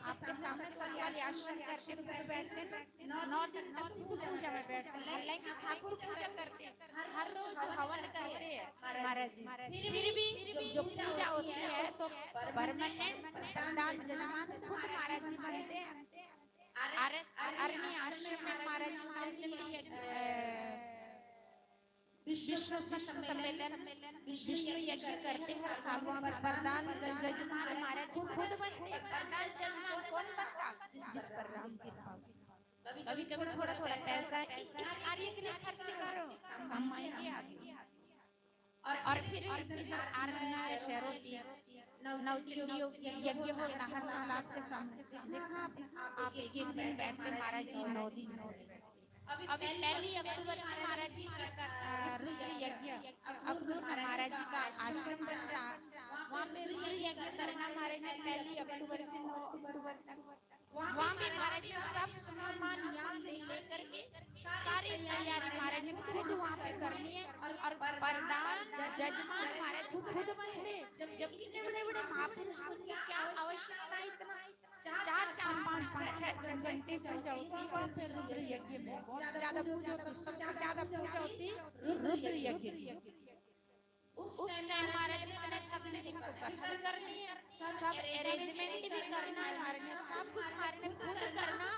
आपके सामने संध्या आसन करके खुद बैठते हैं, नौ दिन तक खुद पूजा में बैठते हैं, हालांकि ठाकुर पूजा करते हैं, हर रोज हवन करते हैं महाराज जी। फिर भी जो पूजा होती है तो परमानेंट प्रधान जजमान खुद महाराज जी बनते हैं। आर-, अरण्य आश्रम में महाराज जी नाम चली है, अ, विष्णु संत सम्मेलन, विष्णु यज्ञ करते हैं सालों में। प्रधान ज-, जजमान हमारे खुद, खुद बनते हैं। प्रधान जजमान कौन बनता? जिस पर राम की कृपा। कभी कभी थोड़ा थोड़ा पैसा इस, इस कार्य के लिए खर्च करो, कमाएंगे आगे। और, और फिर, और फिर आराधना है, शहरों की नव, नव चंडियों की यज्ञ होता हर साल आपके सामने। देखा आप, आप एक, एक दिन बैठते महाराज जी, नौ दिन। अभी पहली अक्टूबर से महाराज जी का, अ, रुद्र यज्ञ, अक्टूबर महाराज जी का आश्रम प्रचार, वहाँ पे रुद्र यज्ञ करना हमारे में पहली अक्टूबर से नौ अक्टूबर तक। वहाँ पे महाराज जी सब सामान यहाँ से लेकर के सारी तैयारी महाराज ने खुद वहाँ पे करनी है। और प्रधान जजमान महाराज खुद, खुद बनते, जबकि इतने बड़े बड़े महापुरुष को उनकी क्या आवश्यकता है इतना? चार चार पाँच पाँच छह छह घंटे पूजा होती है वहाँ पे रुद्र यज्ञ में। बहुत ज्यादा पूजा होती है, सबसे ज्यादा पूजा होती है रुद्र यज्ञ की। उस टाइम महाराज जी ने अपने को कत्ल करनी है, सब अरेंजमेंट भी करना है महाराज ने, सब कुछ महाराज ने खुद करना,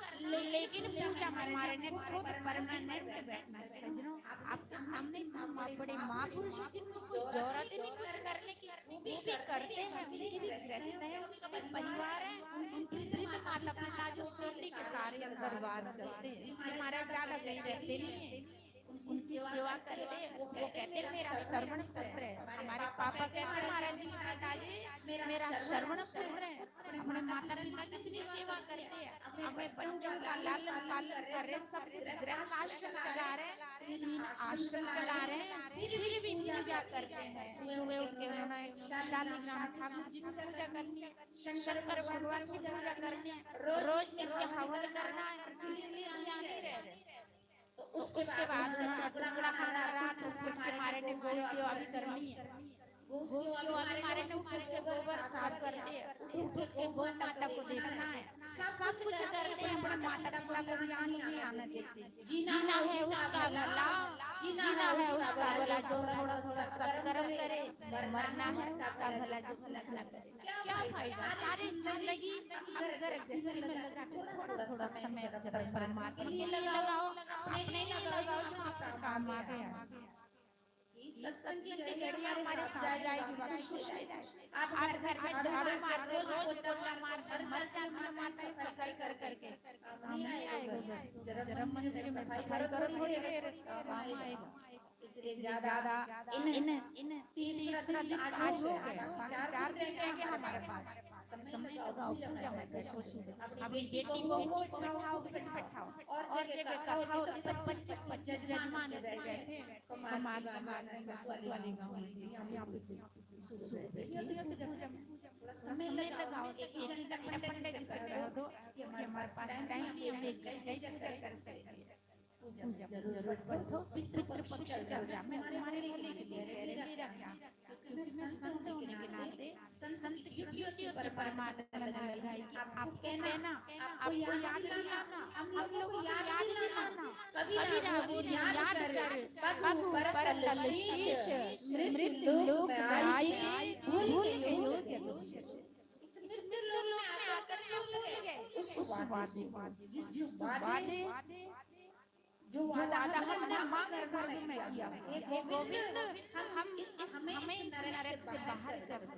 लेकिन पूजा में महाराज ने खुद परमानेंट बैठना है। सज्जनों, आपके सामने इतने बड़े महापुरुष हैं जिनको कोई जरूरत ही नहीं कुछ करने की, वो भी करते हैं, उनकी भी गृहस्थ है, उनका भी परिवार है, उनकी वृद्ध माता पिता जो शिरडी के सारे दरबार चलते हैं, महाराज ज्यादा कहीं रहते नहीं है। उनकी सेवा करते हैं, वो कहते हैं, "मेरा श्रवण पुत्र है।" हमारे पापा कहते हैं, "महाराज जी, पिताजी, मेरा श्रवण पुत्र है।" अपने माता पिता की इतनी सेवा करते हैं, अपने बच्चों का लालन पालन कर रहे, सब कुछ गृहस्थ आश्रम चला रहे, तीन आश्रम चला रहे हैं, फिर भी पूजा करते हैं। सुबह उठ के उन्होंने शालिग्राम ठाकुर जी की पूजा करनी है, शंकर भगवान की पूजा करनी है, रोज नित्य हवन करना है, इसलिए यहाँ नहीं रह रहे। तो उसके बाद उन्होंने टुकड़ा खाना रात उठ के हमारे ने गौ सेवा भी करनी है। गौ सेवा भी हमारे ने उठ के गोबर साफ करते हैं, उठ के गौ माता को देखना है, सब कुछ करते हैं, अपने माता पिता को यहाँ नहीं आने देते। जीना है उसका भला, जीना है उसका भला जो थोड़ा थोड़ा सत्कर्म करे, मरना है उसका भला जो कुछ ना करे। क्या फायदा सारी जिंदगी घर घर गृहस्थी में लगा के थोड़ा थोड़ा समय अपने परमात्मा के लिए लगाओ, अपने लिए लगाओ जो आपका काम आ गया। ये सत्संग की घड़ी हमारे साथ जाएगी, बाकी कुछ नहीं जाएगी। आप घर में झाड़ू मार के, रोज पोछा मार के मर जाते हैं, माता सफाई कर करके। काम नहीं आएगा। जन्म मंदिर में सफाई करो थोड़ी देर, काम आएगा। इसलिए ज्यादा इन, इन तीन तीन आज हो गया, बाकी चार दिन रह गए हमारे पास। समय लगाओ पूजा में, बैठो। अपनी बेटी बहू को बैठाओ, बैठाओ, और जगह कथा होती है, पच्चीस पच्चीस जजमान बैठे हैं, कमाल की बात है, सरस्वती वाली गाँव में, यहाँ पे सुबह बैठिए, पूजा में समय लगाओ, एक घंटा पंडित जी से कह दो कि हमारे पास टाइम नहीं है, हम एक घंटे की पूजा कर सकते हैं। पूजा में जरूर बैठो, पितृपक्ष चल रहा, मैं तुम्हारे लिए नहीं रख रहा, क्योंकि मैं संत होने के नाते संत की ड्यूटी होती है परमात्मा में लगाई कि आपको कहना, आपको याद दिलाना, हम लोगों को याद दिलाना, कबीरा बोले याद कर, पग ऊपर तल शीश, मृत्यु लोक में आई, भूल गए हो जगदीश। इस मृत्यु लोक में आकर क्यों भूल गए? उस वादे को, जिस वादे, जो वादा हमने माँ के गर्भ में किया। हे गोविंद, हम इस, हमें इस नरक से बाहर कर दे।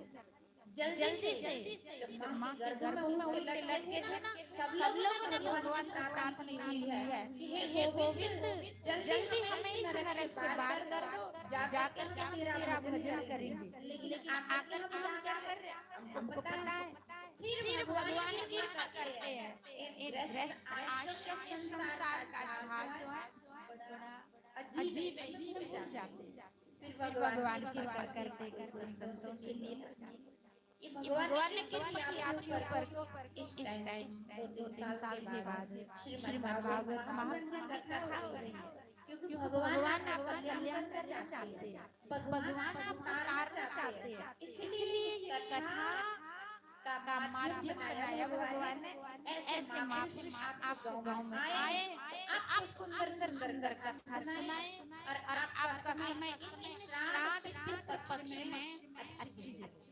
जल्दी से, जब माँ के गर्भ में उनके लटके थे ना, सब लोगों ने भगवान से प्रार्थना की है कि हे गोविंद, जल्दी हमें इस नरक से बाहर कर दो, जाकर के तेरा भजन करेंगे। लेकिन आकर के हम क्या कर रहे हैं? हमको पता है। फिर भगवान की कृपा करते हैं। एक गृहस्थ आश्रम संसार का झाड़ जो है, बड़ा अजीब है, इसमें घुस जाते हैं। फिर भगवान कृपा करते, करते संतों से मिल जाते। ये भगवान ने कृपा की आपके ऊपर। इस टाइम दो तीन साल के बाद श्रीमद् भागवत महापुराण की कथा हो रही है, क्योंकि भगवान आपका कल्याण करना चाहते हैं, भगवान आपका उद्धार करना चाहते हैं, इसलिए इस कथा का माध्यम बनाया भगवान ने। ऐसे महापुरुष आपके गांव में आए, आपको सुंदर सुंदर कथा सुनाए और आपका समय इस श्राद्ध पितृ पक्ष में अच्छी जगह।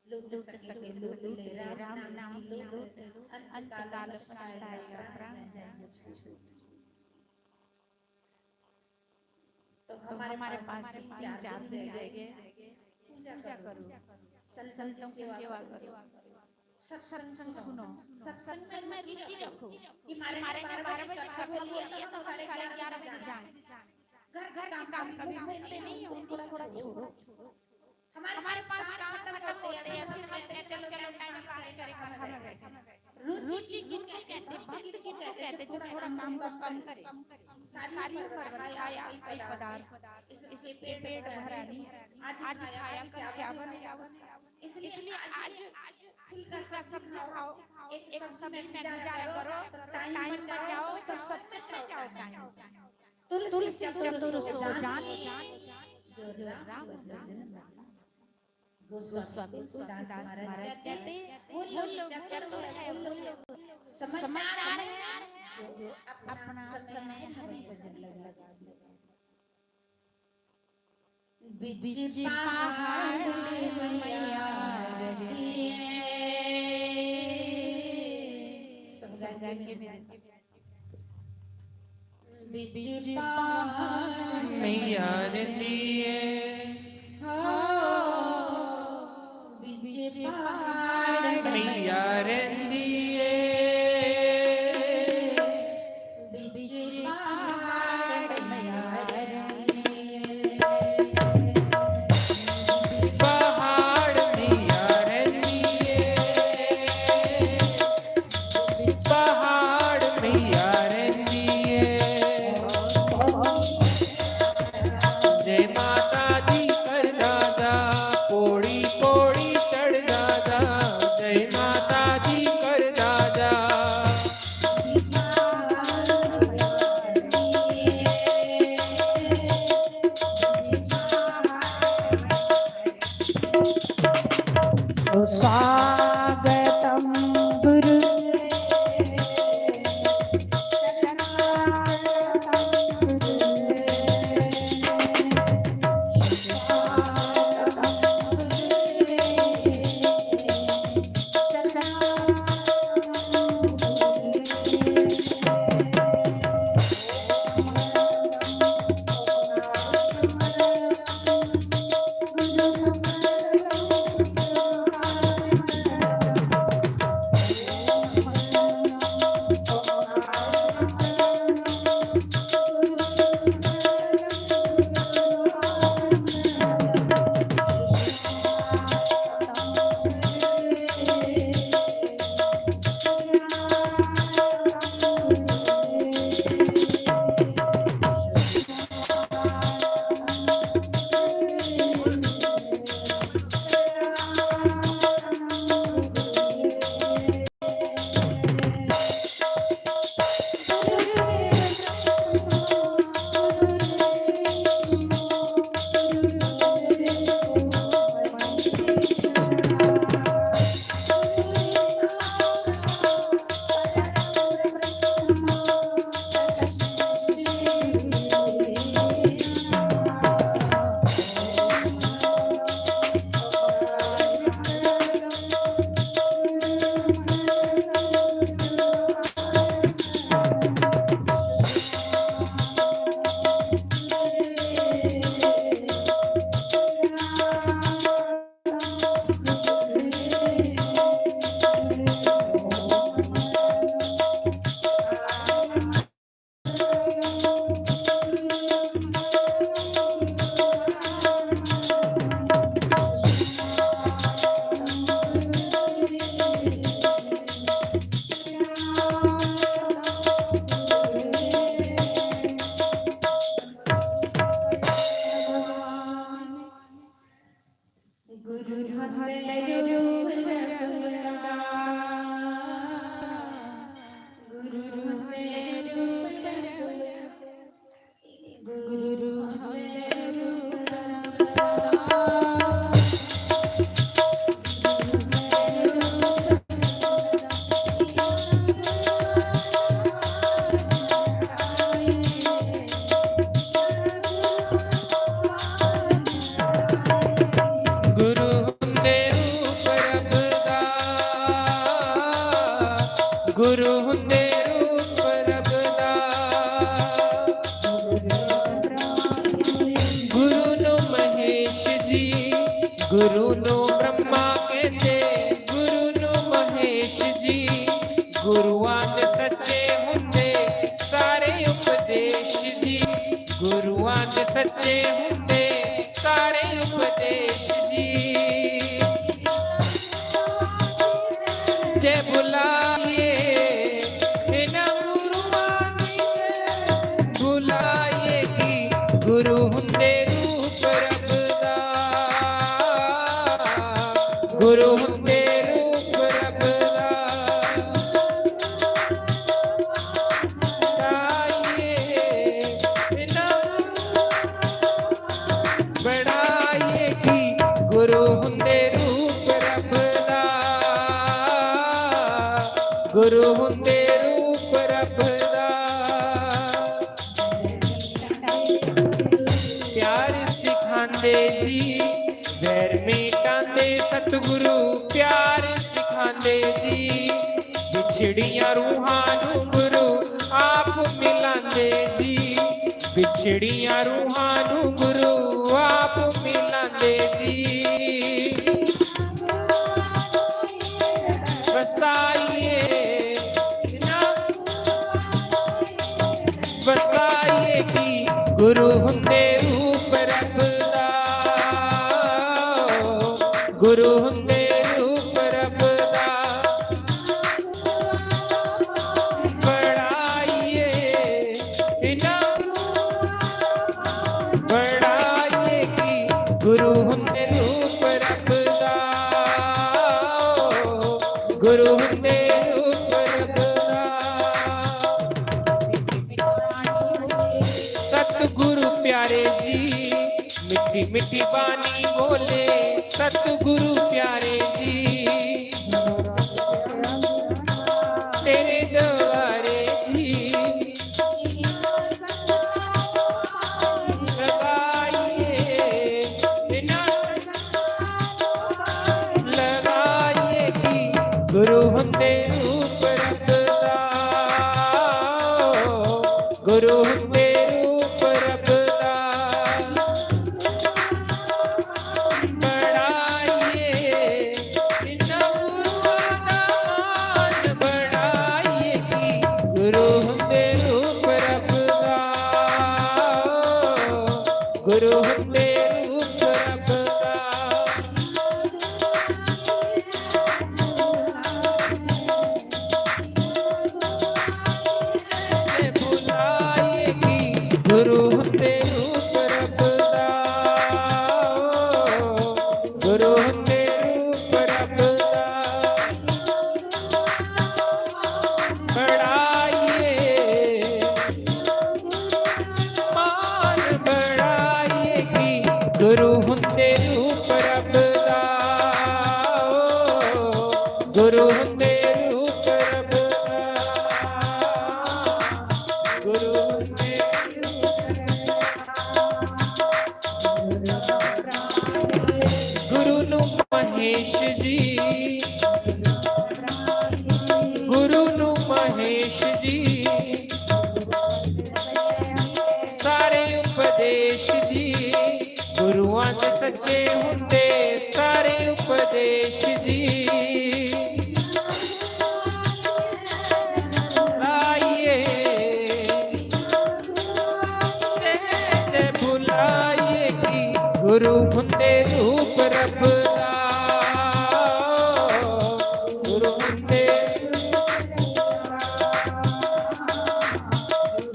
लूट सके लूट ले, राम नाम की लूट, अंतकाल पछताएगा प्राण। तो हमारे पास तीन चार दिन रह गए। पूजा करो, संतों की सेवा करो, सत्संग सुनो, सत्संग में रुचि रखो। कि हमारे में बारह बजे कथा बोली है तो हम साढ़े ग्यारह बजे जाएं। घर का काम कभी भूलते नहीं, उनको थोड़ा छोड़ो। हमारे पास काम खत्म होते हैं, फिर कहते हैं, "चलो, चलो, टाइम पास करें, कथा में बैठे।" रुचि किनको कहते हैं? भक्ति किनको कहते हैं? जो थोड़ा काम को कम करे, सारी उम्र रहा या कोई पदार्थ, इस, इससे पेट भरा नहीं। आज खाया, कल क्या बनेगा उसका? इसलिए आज फुल का सब्जी खाओ, एक सब्जी में गुजारा करो, टाइम बचाओ, तो सबसे बचाओ टाइम। तुलसी चतुर सो जानी, जो राम भजन। गोस्वामी तुलसीदास महाराज कहते, वो लोग चतुर है, वो लोग समझदार है, जो अपना समय हरि भजन लगा दिया। बिच पहाड़ में मैया रहती है। सब गा के मेरे साथ। बिच पहाड़ मैया रहंदी ऐ, बिच पहाड़ मैया रहंदी ऐ, बिच पहाड़ मैया रहंदी ऐ। पहाड़ मैया रहंदी ऐ, पहाड़ मैया रहंदी ऐ। जय माता दी करदा जा, पौड़ी पौड़ी चढ़दा जा। जय माता दी करदा जा। स्वागतम गुरु। गुरु हमें रूप रब दा, गुरु हमें रूप रब, गुरु हमें रूप रब दा। गुरु हुंदे रूप रब दा, गुरु हुंदे रूप रब गुरु नु ब्रह्मा कहंदे, गुरु नु महेश जी। गुरुआं दे सच्चे हुंदे सारे उपदेश जी। गुरुआं दे सच्चे हुंदे सारे उपदेश जी। जे बुलाइए इन्हां गुरुआं गी, बुलाइए की गुरु हुंदे रूप रब दा। गुरु हुंदे रूप रब दा। बुलाइए इन्हां, बुलाइए की गुरु हुंदे रूप रब दा। गुरु हुंदे रूप रब दा। प्यार सिखांदे जी, वैर मिटांदे सतगुरु। प्यार सिखांदे जी, बिछड़ियां रूहां नु गुरु आप मिलांदे जी। बिछड़ियां रूहां नु गुरु आप मिलांदे जी। वसाइए ना, वसाइए की गुरु हुंदे रूप रब दा। गुरु हुंदे रूप रब दा। बड़ाइए इन्हां, बड़ाइए की गुरु हुंदे रूप रब दा। गुरु हुंदे रूप रब दा। सतगुरु प्यारे जी, मिट्ठी मिट्ठी बानी बोले सतगुरु प्यारे जी। तेरे द्वारे जी लगाइए ना, लगाइए की गुरु हुंदे रूप रब दा। गुरु हुंदे रूप रब दा। बड़ाइए इन्हां गुरुआं दा मान, बड़ाइए की गुरु हुंदे रूप रब दा। गुरु हुंदे रूप रब दा। बुलाए की गुरु हुंदे रूप रब दा। गुरु हुंदे रूप रब दा। बड़ाइए मान, बड़ाइए की गुरु हुंदे रूप रब दा। गुरु हुंदे रूप रब दा। गुरु हुंदे, गुरु नु महेश जी, गुरु नु महेश जी। सारे उपदेश जी गुरुआं दे सच्चे हुंदे, सारे उपदेश जी। आइए, जय जय बुलाइए की गुरु हुंदे रूप रब दा। गुरु हुंदे,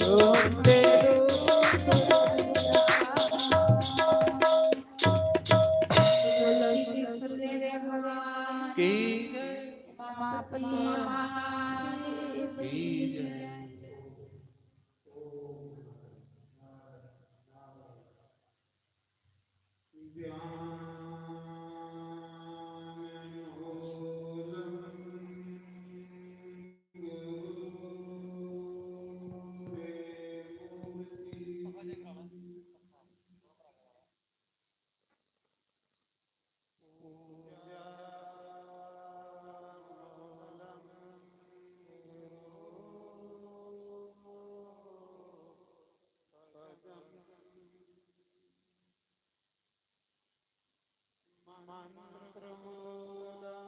गुरु हुंदे रूप। बोलो श्री सतगुरु भगवान की जय। माता की जय। प्रमोदां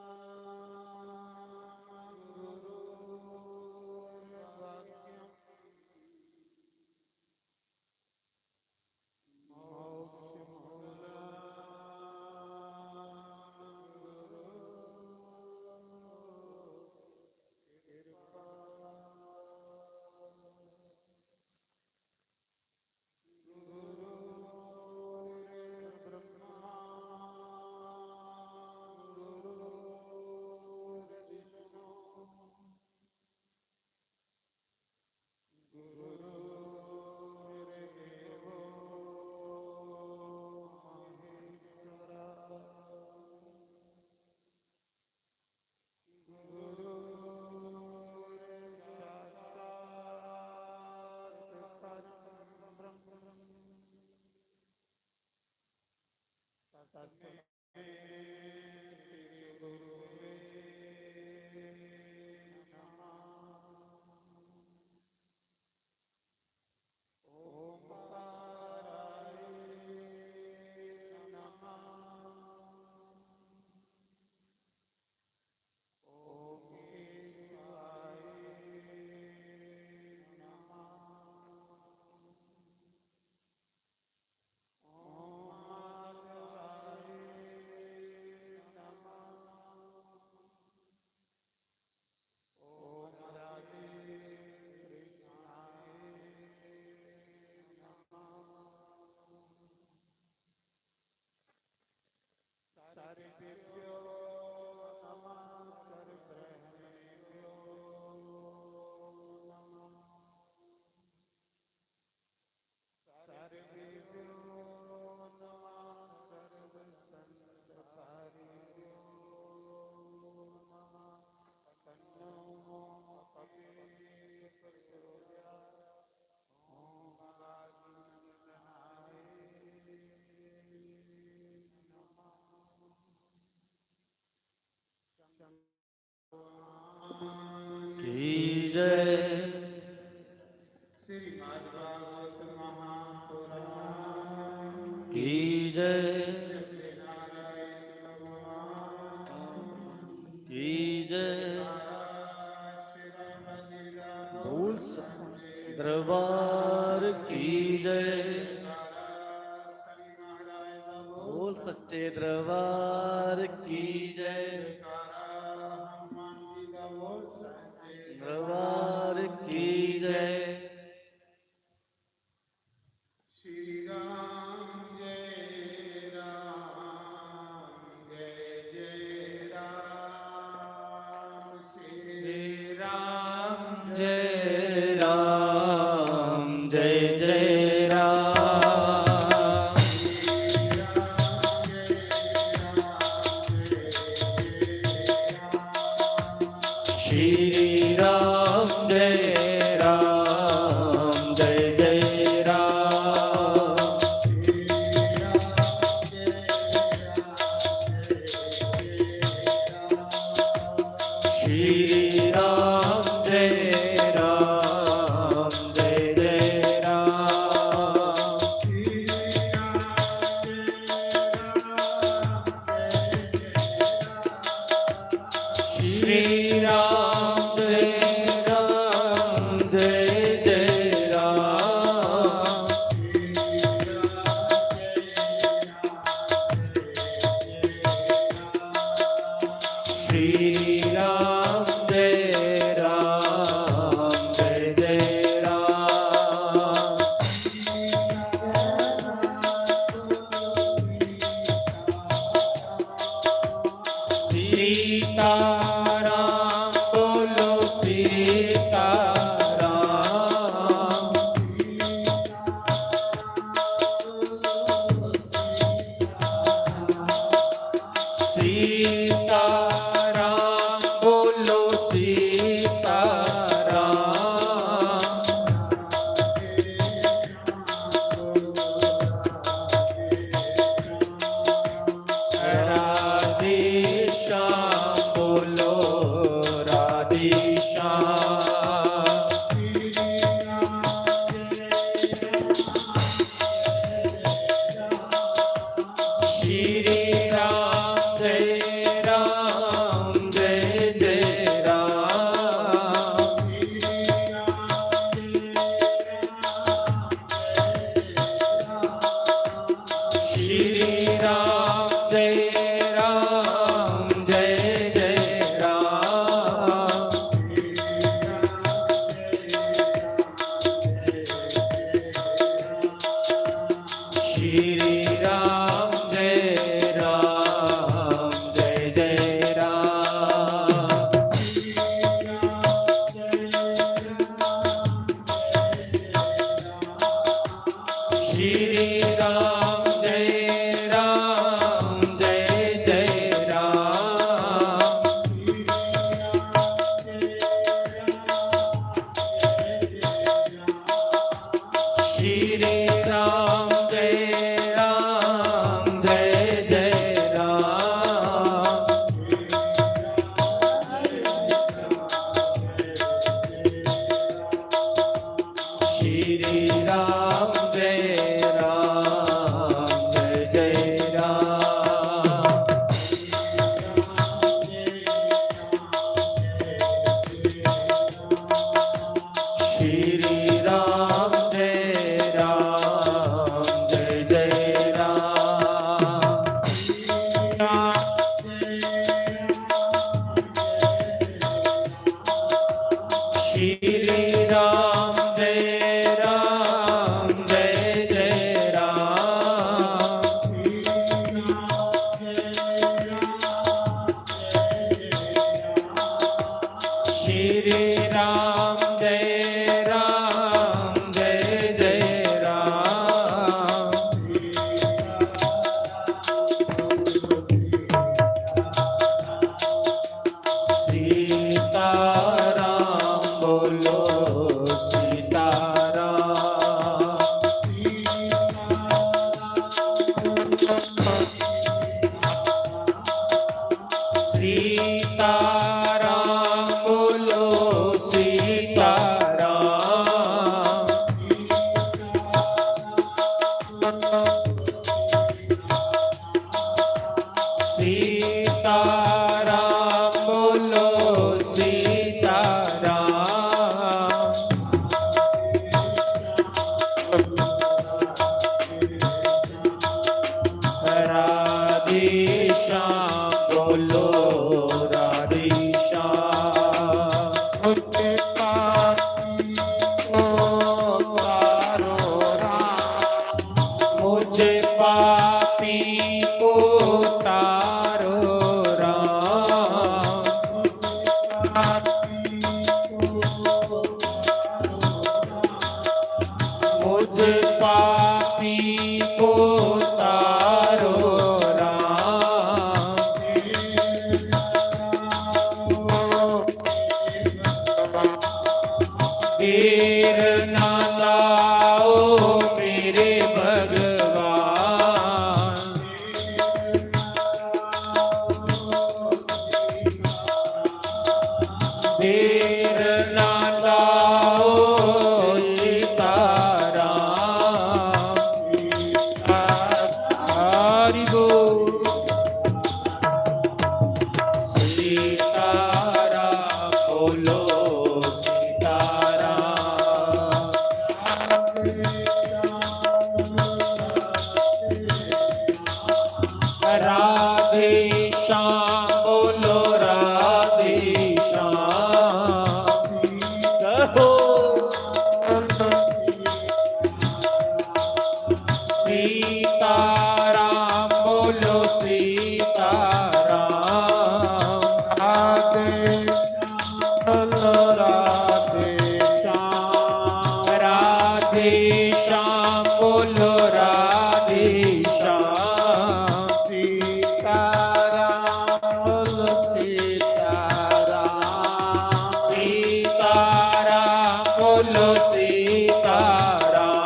गुरोर्वाक्यम्। मोक्षमूलं गुरोः कृपा। गुरोर्ब्रह्मा गुरोर्विष्णु गुरोर्देवो महेश्वरः। गुरोर्साक्षात् परं ब्रह्म। तस्मै श्री गुरुवे नमः। ओंकाराय नमः। ओम शिवाय नमः। ओम माधवाय नमः। ओम राधे कृष्णाय नमः। सर्वेभ्यो नमः, सर्वब्रह्मणेभ्यो नमः। सर्वेभ्यो नमः, सर्वसंघचारिभ्यो नमः। तन्नो अग्निः प्रचोदयात्। ओम वाग्नन्दनाय नमः। की जय। श्रीमद्भागवत महापुराण की जय। की जय। बोल सच्चे दरबार की जय। बोल सच्चे दरबार की जय। दरबार की जय। श्री राम जय राम जय जय राम। श्री राम जय राम जय जय राम। श्री राम जय राम जय जय राम। श्री राम जय राम जय जय राम। श्री राम जय राम जय जय राम। श्री राम जय राम जय जय राम। सीताराम बोलो सीताराम। सीताराम बोलो सीताराम। राधे श्याम बोलो सीताराम बोलो सीताराम। राधेश्याम बोलो राधेश्याम। मुझे पापी को तारो राम। मुझे पापी को तारो राम। मुझे पापी को तारो राम। मुझे पापी को तारो राम। देर ना लाओ मेरे भगवान। देर ना लाओ सीताराम। हरि बोल। सीताराम बोलो सीताराम। राधे श्याम बोलो राधे श्याम। कहो। सीताराम बोलो सीताराम। राधे श्याम बोलो राधे श्याम। राधे श्याम बोलो राधे श्याम। सीताराम बोलो सीताराम। सीताराम बोलो सीताराम।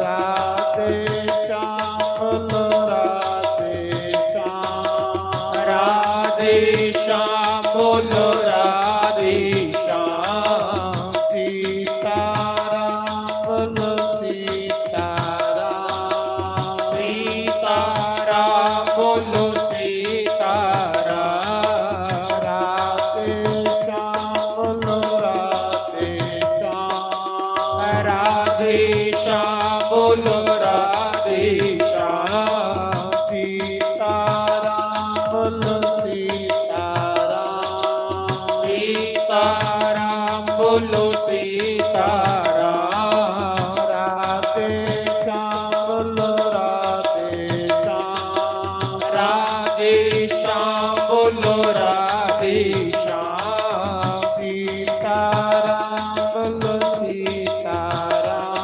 राधे श्याम बोलो राधे श्याम। राधे श्याम बोलो राधे श्याम। सीताराम बोलो सीताराम। सीताराम बोलो सीताराम। राधे श्याम बोलो राधे श्याम। राधे श्याम बोलो राधे श्याम। सीताराम बोलो सीताराम। सीताराम बोलो सीताराम। राधे श्याम बोलो राधे श्याम। राधे श्याम बोलो राधे श्याम। सीताराम बोलो सीताराम।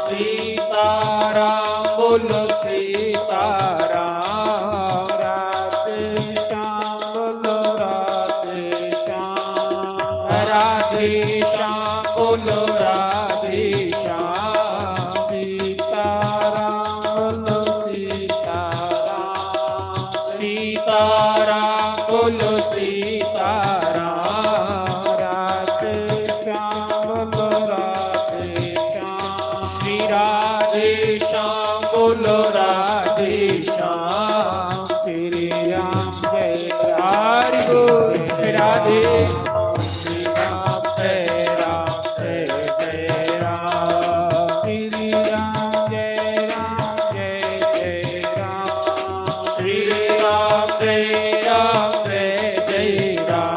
सीताराम बोलो सीताराम। राधे श्याम बोलो राधे श्याम। राधे श्याम बोलो राधे श्याम। सीताराम बोलो सीताराम। सीताराम बोलो सीताराम। राधे श्याम बोलो राधे श्याम। श्री राधे श्याम बोलो राधे श्याम। श्री राम जय राम। हरि बोल। श्री राधे। श्री राम जय राम जय जय राम। श्री राम जय राम जय जय राम। श्री राम जय राम जय जय राम।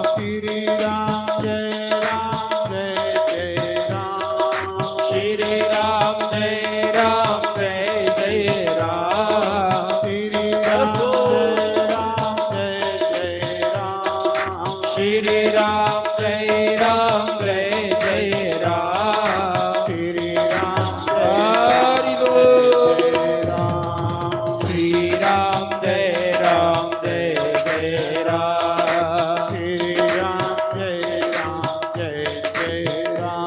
श्री राम जय राम जय जय राम। श्री राम जय राम जय जय राम। श्री राम जय राम जय जय राम। श्री राम जय राम जय जय राम। श्री राम जय हरि बोल। राम। श्री राम जय राम जय जय राम। श्री राम जय राम जय जय राम।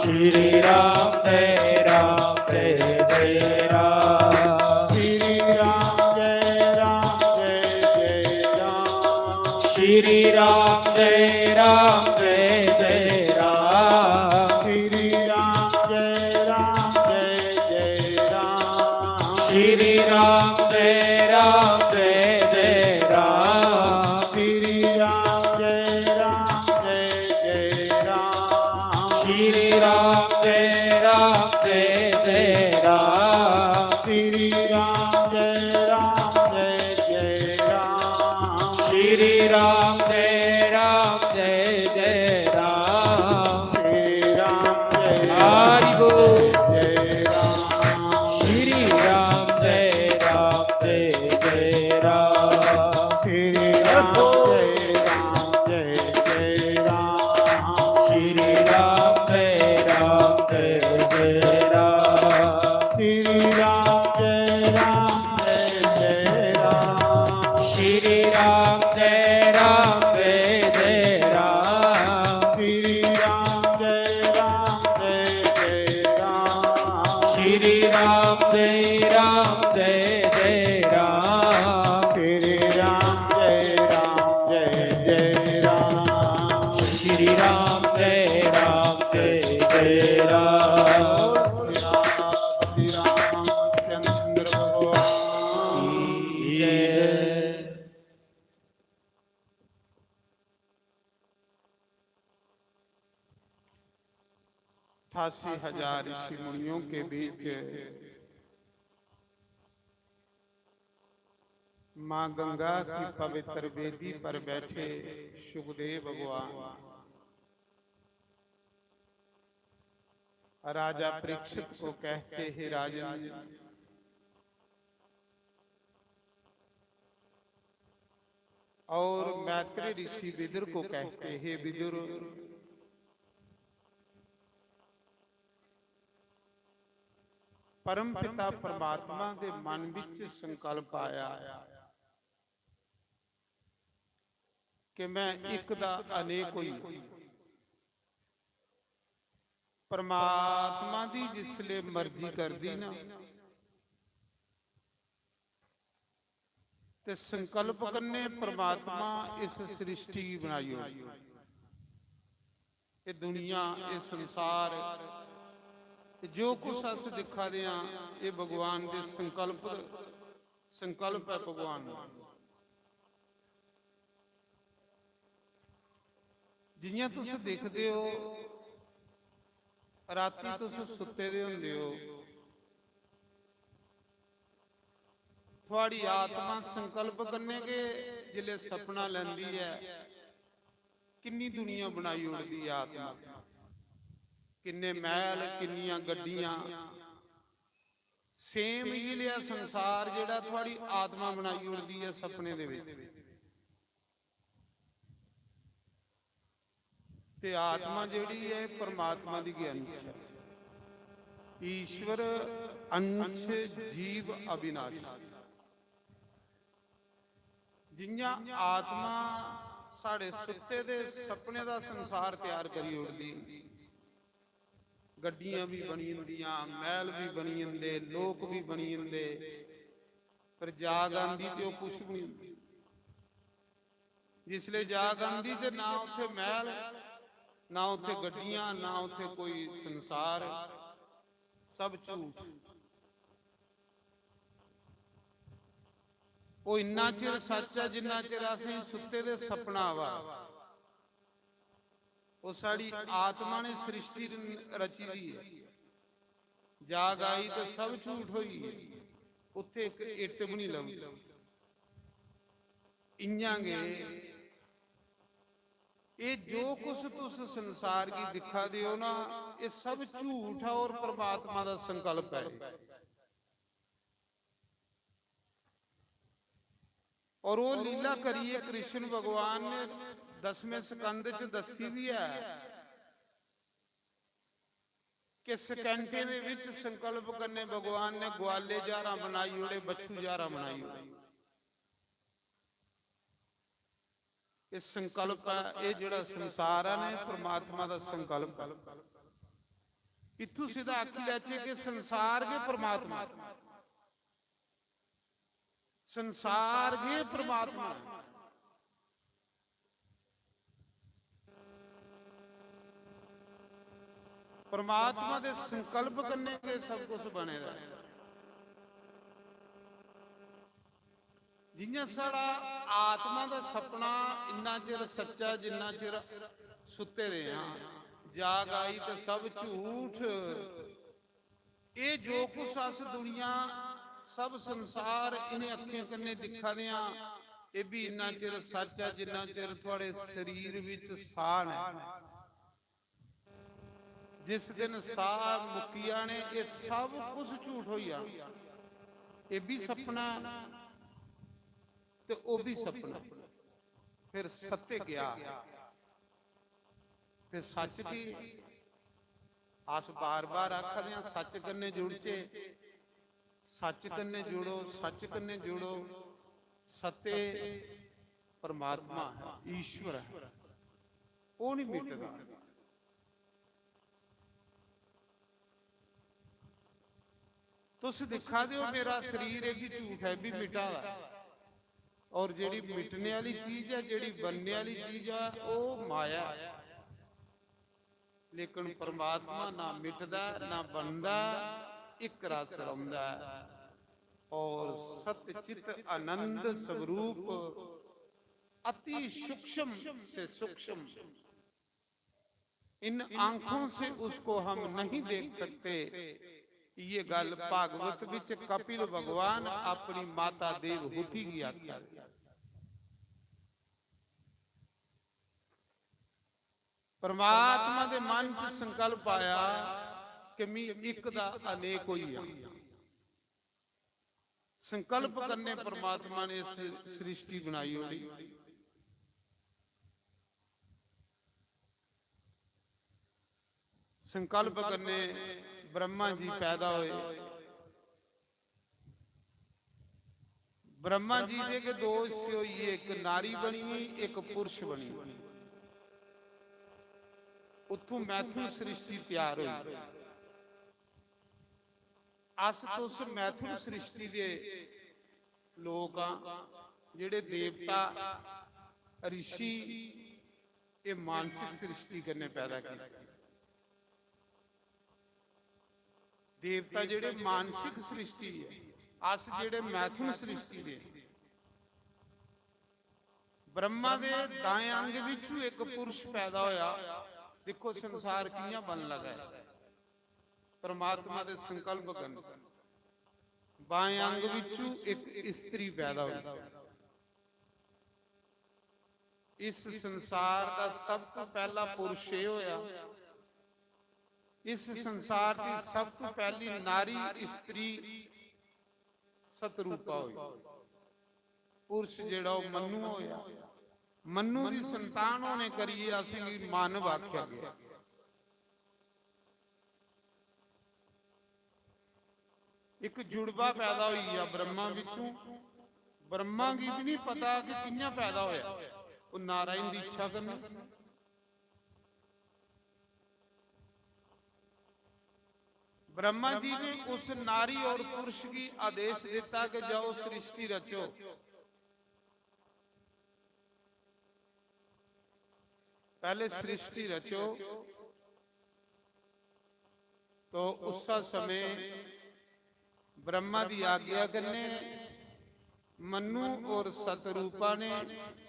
श्री राम जय राम जय जय राम। श्री राम जय राम जय जय राम। श्री राम जय राम जय जय राम। श्री राम जय राम जय जय राम। श्री राम जय राम श्री राम जय राम जय जय राम। श्री राम जय राम हरि बोल। जय राम। श्री राम जय राम जय जय राम। श्री राम जय राम जय जय राम। श्री राम जय राम जय जय राम। श्री राम जय राम जय जय राम। श्री राम जय राम जय जय राम। श्री राम जय राम जय जय राम। श्री राम जय राम जय जय राम। श्री राम जय राम जय जय राम। श्री राम जय राम जय जय राम। श्री रामचंद्र भगवान की जय। अठासी हजार ऋषि मुनियों के बीच माँ गंगा की पवित्र वेदी पर बैठे शुकदेव भगवान राजा परीक्षित को कहते, हे राजन, और मैत्री ऋषि विदुर को कहते, हे विदुर, परम पिता परमात्मा दे मन विच संकल्प आया कि मैं इक दा अनेक होई। परमात्मा दी जिसले मर्जी करदी ना, ते संकल्प कन्नै परमात्मा इस सृष्टि गी बनाई ओड़दा। एह् दुनिया, एह् संसार, ते जो कुछ अस दिक्खा दे आं, एह् भगवान दे संकल्प, संकल्प ऐ भगवान दा। जि'यां तुस दिखदे ओ, रातीं तुस सुत्ते दे होंदे ओ, थुआड़ी आत्मा संकल्प कन्नै गै जिसलै सपना लैंदी ऐ, किन्नी दुनिया बनाई ओड़दी ऐ आत्मा, किन्ने मैह्ल, किन्नियां गड्डियां। सेम इ'यै नेहा संसार जेह्ड़ा थुआड़ी आत्मा बनाई ओड़दी ऐ सपने दे बिच। ते आत्मा जेह्ड़ी ऐ, परमात्मा दी गै अंश ऐ। ईश्वर अंश जीव अविनाशी। जि'यां आत्मा साढ़े सुत्ते दे सपने दा संसार त्यार करी ओड़दी, गड्डियां भी बनी जंदियां, मैह्ल भी बनी जंदे, लोक भी बनी जंदे, पर जाग आंदी ते ओह् कुछ भी नहीं। जिसले जाग आंदी ते ना उत्थे मैह्ल, ना उत्थे गड्डियां, ना उत्थे कोई संसार, सब झूठ। ओह् इन्ना चिर सच्च ऐ जिन्ना चिर असेंगी सुत्ते दे सपना आवा। ओह् साढ़ी आत्मा ने सृष्टि रची दी ऐ। जाग आई ते सब झूठ होई गे, उत्थे इक इट्ट भी नहीं लभदी। इ'यां गै एह् जो कुछ तुस संसार गी दिक्खा दे ओ ना, एह् सब झूठ ऐ और परमात्मा दा संकल्प ऐ। और ओह् लीला करियै कृष्ण भगवान ने दसमें स्कंद च दस्सी दी ऐ कि सकैंटें दे विच संकल्प कन्नै भगवान ने ग्वाले ज्हारां बनाई ओड़े, बच्छु ज्हारां बनाई ओड़े। एह् संकल्प ऐ, एह् जेह्ड़ा संसार ऐ ना, एह् परमात्मा दा संकल्प ऐ। इत्थूं सिद्धा आखी लैचे कि संसार गै परमात्मा ऐ। संसार गै परमात्मा ऐ। परमात्मा दे संकल्प कन्नै गै सब कुछ बने दा ऐ। जि'यां साढ़ा आत्मा दा सपना इन्ना चिर सच्चा जिन्ना चिर सुत्ते दे आं, जाग आई ते सब झूठ। एह् जो कुछ अस दुनिया, सब संसार इ'नें अक्खें कन्नै दिक्खा दे आं, एह् बी इन्ना चिर सच्च ऐ जिन्ना चिर थुआढ़े शरीर विच साह् न। जिस दिन साह् मुक्की जाने, एह् सब कुछ झूठ होई जाना। एह् बी सपना ते ओह् बी सपना। फिर सत्य क्या? फिर सच की? अस बार बार आखा दे आं, सच कन्नै जुड़चे, सच कन्नै जुड़ो, सच कन्नै जुड़ो। सत्य परमात्मा है, ईश्वर है, ओह् नहीं मिटदा। तुस दिक्खा दे ओ, मेरा शरीर, एह् बी झूठ ऐ, एह् बी मिटा दा ऐ। और जेह्ड़ी मिटने आह्ली चीज ऐ, जेह्ड़ी बनने आह्ली चीज ऐ, ओह् माया ऐ। लेकिन परमात्मा ना मिटदा ऐ, ना बनदा ऐ, इक रस रौंह्दा ऐ। और सत चित आनंद स्वरूप अति सूक्ष्म से सूक्ष्म, इन आंखों से उसको हम नहीं देख सकते। ये गल भागवत विच कपिल भगवान अपनी माता देवहूति की आख्या। परमात्मा दे मन च संकल्प आया कि मी इक दा अनेक होई जां। संकल्प कन्नै परमात्मा ने इस सृष्टि बनाई ओड़ी। संकल्प कन्नै ब्रह्मा जी पैदा होए। ब्रह्मा जी दे गै दो हिस्से होई गे, इक नारी बनी गेई, इक पुरुष बनी गेई। उत्थों मैथुन सृष्टि त्यार होई। अस तुस मैथुन सृष्टि दे लोक आं, जेह्ड़े देवता, ऋषि, एह् मानसिक सृष्टि कन्नै पैदा कीते। देवता जेह्ड़े मानसिक सृष्टि ऐ, अस जेह्ड़े मैथुन सृष्टि दे। ब्रह्मा दे दाएं अंग विचू इक पुरुष पैदा होया। दिक्खो संसार कि'यां बन लगा ऐ। परमात्मा दे संकल्प कन्नै बाएं अंग विचू इक स्त्री पैदा होई। इस संसार दा सब तो पहला पुरुष एह् होया। इस संसार दी सब तो पहली नारी स्त्री सतरूपा होई। पुरुष जेह्ड़ा ओह् मन्नु होया। मन्नु दी संतान होने करियै असेंगी मानव आखेआ गया। इक जुड़वा पैदा होई गेआ ब्रह्मा बिच्चों। ब्रह्मा गी भी नहीं पता कि कि'यां पैदा होया। ओह् नारायण दी इच्छा कन्नै। ब्रह्मा जी ने उस नारी और पुरुष की आदेश देता कि जाओ सृष्टि रचो। पहले सृष्टि रचो। तो उस समय ब्रह्मा दी आज्ञा कन्ने मनु और सतरूपा ने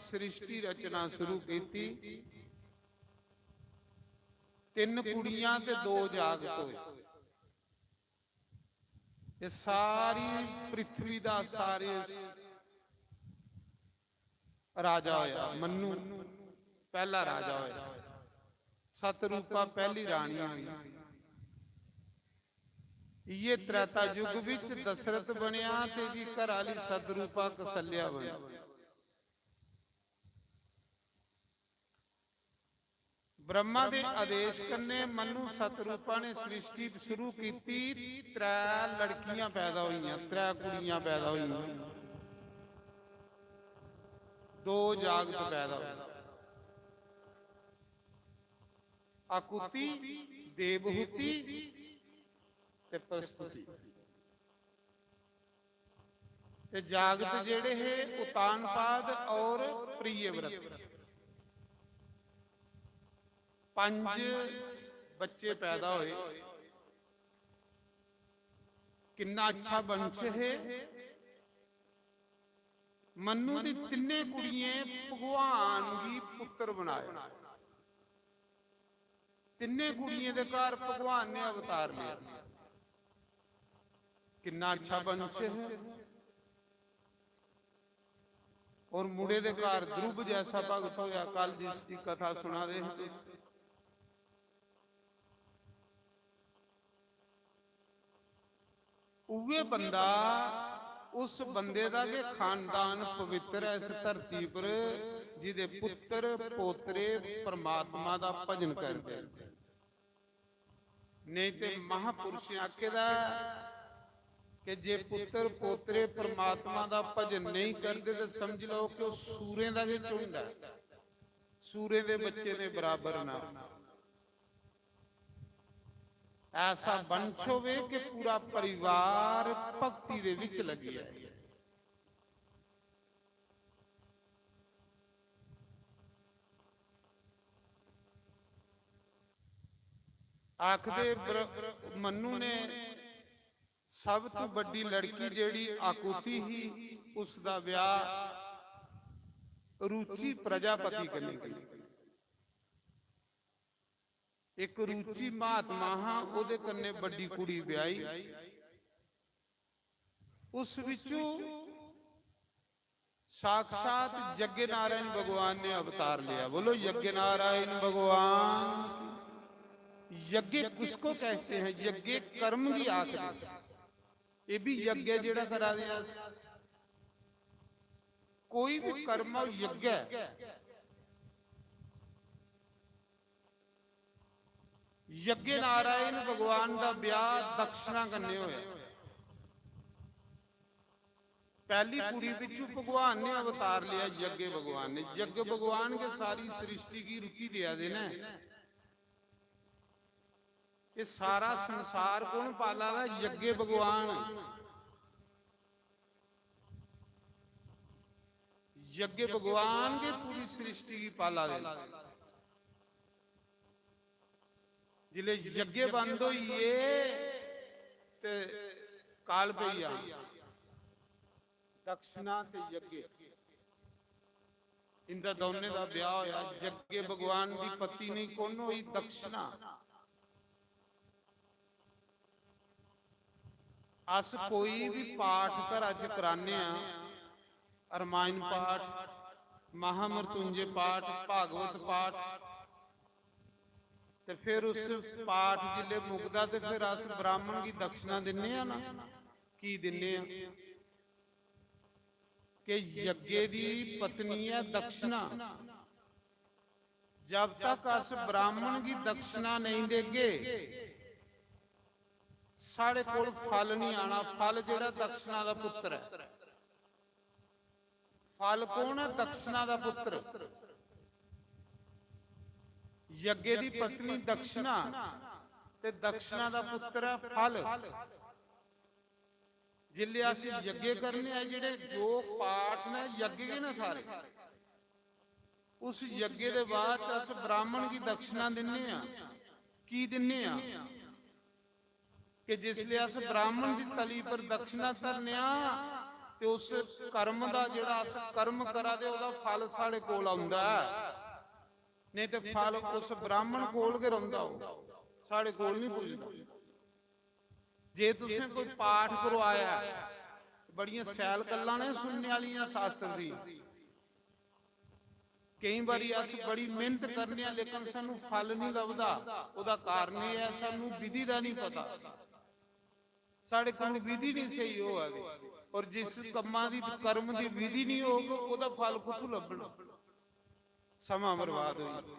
सृष्टि रचना शुरू की थी। तीन कुड़ियां ते दो जागत होए। ये सारी पृथ्वी दा सारे राजा होया, मनु पहला राजा होया, सतरूपा पहली रानी हुई। ये त्रेता युग विच दशरथ बनया ते दी घर आली सतरूपा कौशल्या बनी। ब्रह्मा दे आदेश कन्ने मनु सतरूपा ने सृष्टि शुरू कीती। त्रै लड़कियां पैदा होइयां, त्रै कुड़ियां पैदा होइयां, दो जागत पैदा होए, आकुति, देवहूति ते प्रस्तुति। ते जागत जेड़े हे उतानपाद और प्रियव्रत, पंज बच्चे पैदा होए। किन्ना अच्छा वंश हे। मनु दी तिन्ने कुड़ियें भगवान गी पुत्र बनाया। तिन्ने कुड़ियें दे घर भगवान ने अवतार लिया। किन्ना अच्छा वंश है। और मुड़े दे घर ध्रुव जैसा भगत होया, कल जिसकी कथा सुना दे हे तुस। उए बंदा, उस बंदे दा गै खानदान पवित्र ऐ इस धरती पर, जिदे पुत्र पोतरे परमात्मा दा भजन करदे न। नेईं ते महापुरुषें आखे दा ऐ कि जे पुत्र पोतरे परमात्मा दा भजन नेईं करदे ते समझ लैओ कि ओह् सूरें दा गै झुंड ऐ, सूरें दे बच्चे दे बराबर ना। ऐसा वंश होवे कि पूरा परिवार भक्ति दे विच लगी जाए। आखदे ब्र-, मन्नू ने सब तू बड्डी लड़की जेड़ी आकुति ही, उसदा ब्याह रुचि प्रजापति कन्नै कीता। एक रुचि महात्मा हा, ओदे कन्नै बड्डी कुड़ी ब्याही। उस विचू साक्षात यज्ञ नारायण भगवान ने अवतार लिया। बोलो, यज्ञ नारायण भगवान। यज्ञ किसको कहते हैं? यज्ञ कर्म की आखदे। ये भी यज्ञ जेड़ा करा दे अस, कोई भी कर्म हो, यज्ञ है। यज्ञ नारायण भगवान दा ब्याह दक्षिणा कन्नै होया। पहली कुड़ी बिचू भगवान ने अवतार लिया, यज्ञ भगवान ने। यज्ञ भगवान के सारी सृष्टि की रुचि दिया दे ने। ये सारा संसार कौन पाला दा? यज्ञ भगवान। यज्ञ भगवान के पूरी सृष्टि की पाला दे। जिले यज्ञ बंद होई गे ते काल पेई आ। दक्षिणा ते यज्ञ, इंदा दौनें दा ब्याह होया। यज्ञ भगवान दी पत्नी कौन होई? दक्षिणा। अस कोई भी पाठ घरा च कराने आं, रामायण पाठ, महामृत्युंजय पाठ, भागवत पाठ, ते फिर उस पाठ जिसले मुकदा ते फिर अस ब्राह्मण गी दक्षिणा दिन्ने आं ना? की दिन्ने आं? कि यज्ञ दी पत्नी ऐ दक्षिणा। जब तक अस ब्राह्मण गी दक्षिणा नहीं देगे, साढ़े कोल फल नहीं आना। फल जेड़ा दक्षिणा दा पुत्र है। फल कौन है? दक्षिणा दा पुत्र। यज्ञ दी पत्नी दक्षिणा ते दक्षिणा दा पुत्र है फल। जिसले अस यज्ञ करने आं, जेड़े जो पाठ ने, यज्ञ गै ने सारे। उस यज्ञ दे बाद च अस ब्राह्मण गी दक्षिणा दिन्ने आं। की दिन्ने आं? कि जिसले अस ब्राह्मण दी तली पर दक्षिणा धरने आं, ते उस कर्म दा, जेड़ा अस कर्म करा दे, ओह्दा फल साढ़े कोल औंदा ऐ। नहीं ते फल उस ब्राह्मण कोल गै रौंह्दा, ओह् साढ़े कोल नहीं पुजदा। जे तुसें कोई पाठ करवाया, बड़ियां सैल गल्लां ने सुनने आह्लियां शास्त्र दी। केईं बारी अस बड़ी मेहनत करने आं, लेकिन सानू फल नहीं लभदा। ओह्दा कारण एह् ऐ, सानू विधि दा नहीं पता, साढ़े कोल विधि नहीं स्हेई होआ दी। और जिस कम्मा दी, कर्म दी विधि नहीं होग, ओह्दा फल कुत्थों लब्भना? समां बर्बाद होई।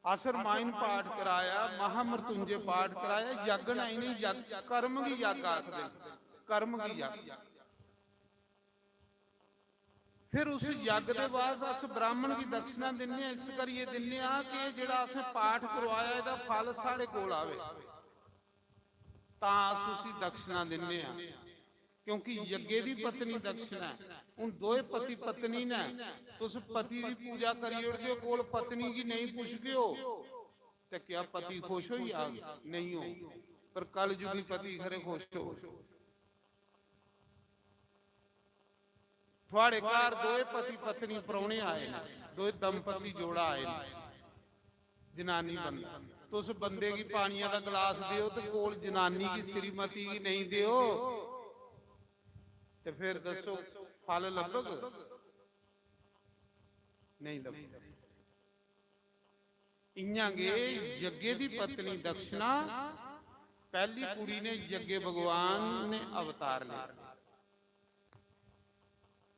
अस रामायण पाठ कराया, महामृत्युंजय पाठ कराया, यज्ञ नहीं, नहीं, यज्ञ, कर्म गी यज्ञ आखदे न, कर्म गी यज्ञ। फिर उस यज्ञ दे बाद अस ब्राह्मण गी दक्षिणा दिन्ने आं, इस करियै दिन्ने आं कि जेह्ड़ा असें पाठ करवाया, एह्दा फल साढ़े कोल आवे। तां अस उसी दक्षिणा दिन्ने आं, क्योंकि यज्ञ दी पत्नी दक्षिणा ऐ। हून दोए पति पत्नी न, तुस पति दी पूजा करी ओड़दे ओ, कोल पत्नी गी नेईं पुछदे ओ, ते क्या पति खुश होई जाग? नेईं होग। पर कलयुगी पति खरे खुश होग। थुआड़े घर दोए पति पत्नी परौह्ने आए न, दोए दंपति जोड़ा आए न, जनानी बंदा। तुस बंदे गी पानिया दा गलास देओ ते कोल जनानी गी, श्रीमती गी नेईं देओ, ते फिर दस्सो, फल लब्भग? नेईं लब्भग। इयां गै यज्ञ दी पत्नी दक्षिणा, पैह्ली कुड़ी ने यज्ञ, भगवान ने अवतार लेता।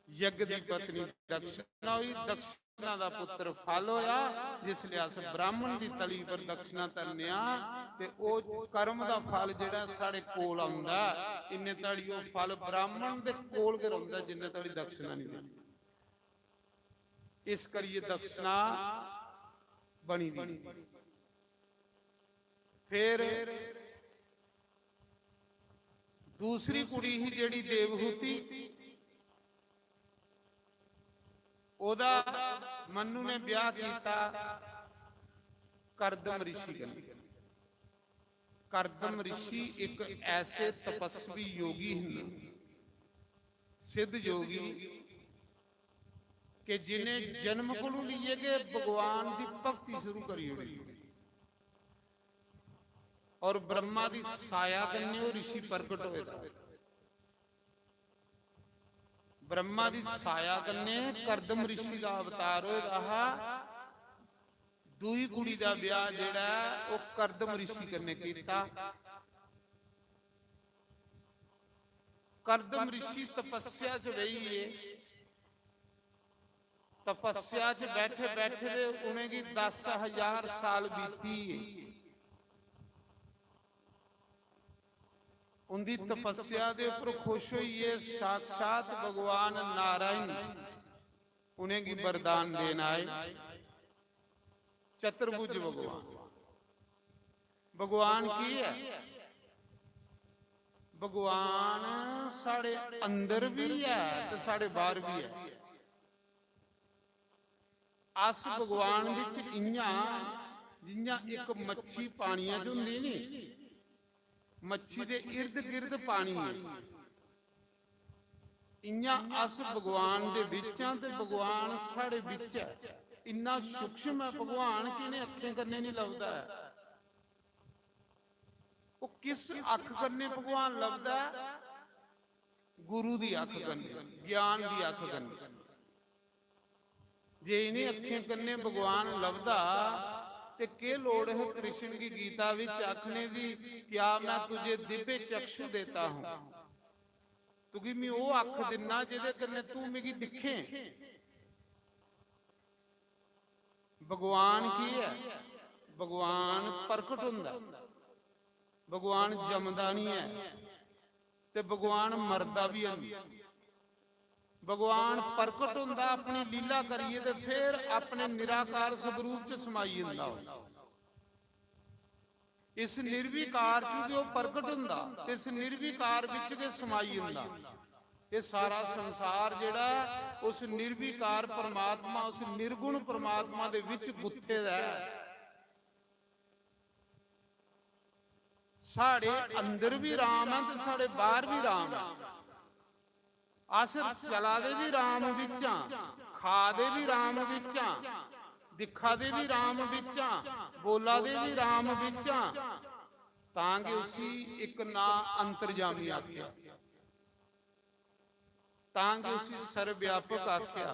यज्ञ दी पत्नी दक्षिणा होई, दक्षिणा दा पुत्र फल होया। जिसलै अस ब्राह्मण दी तली पर दक्षिणा धरने आं ते ओह् कर्म दा फल जेह्ड़ा साढ़े कोल औंदा ऐ, इन्ने धड़ी ओह् फल ब्राह्मण दे कोल गै रौंह्दा ऐ, जिन्ने धड़ी दक्षिणा निं दिंदे। इस करियै दक्षिणा बनी दी। फिर दूसरी कुड़ी ही जेह्ड़ी देवहूति, ओह्दा मन्नू ने ब्याह कीता करदम ऋषि कन्नै। करदम ऋषि इक ऐसे तपस्वी योगी हन, सिद्ध योगी, कि जिन्हें जन्म कोलू लेइयै गै भगवान दी भक्ति शुरू करी ओड़ी। और ब्रह्मा दी साया कन्नै ओह् ऋषि प्रकट होए दा। ब्रह्मा दी साया कन्नै करदम ऋषि दा अवतार होए दा हा। दूई कुड़ी दा ब्याह जेह्ड़ा ऐ, ओह् करदम ऋषि कन्नै कीता। करदम ऋषि तपस्या च बेहियै, तपस्या च बैठे बैठे दे उ'नेंगी दस हजार साल बीती गे। उंदी तपस्या दे उप्पर खुश होइयै साक्षात भगवान नारायण उ'नेंगी वरदान देन आए। चतुर्भुज भगवान। भगवान की है? भगवान साढ़े अंदर भी है ते साढ़े बाहर भी है। अस भगवान बिच इयां जियां इक मच्छी पानिया च होंदी नी, मच्छी दे इर्द गिर्द पानी है। इयां अस भगवान दे बिच आं ते भगवान साढ़े बिच ऐ। इन्ना सूक्ष्म ऐ भगवान कि इ'नें अक्खें कन्नै निं लभदा ऐ। ओह् किस अक्ख कन्नै भगवान लभदा ऐ? गुरु दी अक्ख कन्नै, ज्ञान दी अक्ख कन्नै। जे इ'नें अक्खें कन्नै भगवान लभदा ते केह् लोड़ है कृष्ण गी गीता बिच आखने दी, "क्या मैं तुझे दिव्य चक्षु देता हूं?" तुगी मैं ओह् अक्ख दिन्ना जेह्दे कन्नै तू मिगी दिक्खें। भगवान की है? भगवान प्रकट होंदा, भगवान जमदा नहीं है ते भगवान मरदा भी है। भगवान प्रकट होंदा अपनी लीला करियै ते फिर अपने निराकार स्वरूप च समाई जंदा। इस निर्विकार च गै ओह् प्रकट होंदा, इस निर्विकार बिच गै समाई जंदा। एह् सारा संसार जेह्ड़ा ऐ, उस निर्विकार परमात्मा, उस निर्गुण परमात्मा दे बिच गुत्थे दा ऐ। साढ़े अंदर भी राम ऐ ते साढ़े बाहर भी राम ऐ। अस चला दे बी राम बिच्च आं, खा दे बी राम बिच्च आं, दिक्खा दे बी राम बिच्च आं, बोला दे बी राम बिच्च आं, तां गै उसी इक नां अंतर्यामी आखेआ, तां गै उसी सर्वव्यापक आखेआ।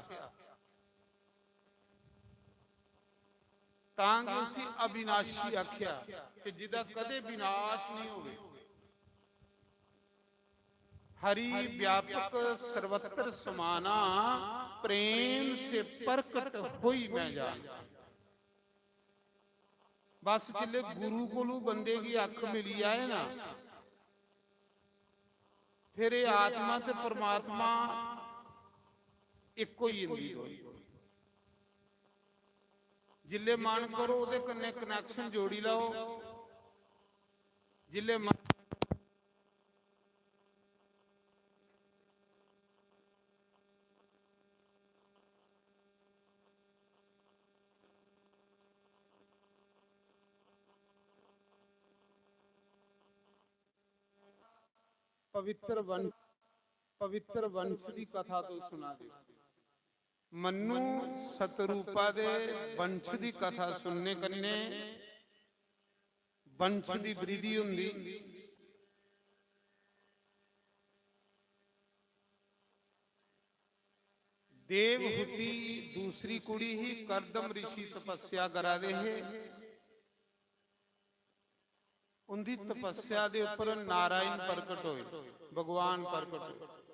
तां गै उसी अविनाशी आखेआ कि जिदा कदे विनाश नहीं होवे। हरि व्यापक सर्वत्र समाना, प्रेम से प्रकट होई मैं जान। बस जिसले गुरु कोलू बंदे गी अख मिली जाए ना, फिर एह् आत्मा ते परमात्मा इक होई जंदी। जिसले मन करो ओह्दे कन्नै connection जोड़ी लैओ। जिसले मन पवित्र वंश, पवित्र वंश दी कथा तुस सुना दे। मन्नू सतरूपा दे वंश दी कथा सुनने कन्नै वंश दी वृद्धि होंदी। देवहूति दूसरी कुड़ी ही। कर्दम ऋषि तपस्या करा दे हे। उंदी तपस्या दे उप्पर नारायण प्रकट होए, भगवान प्रकट होए।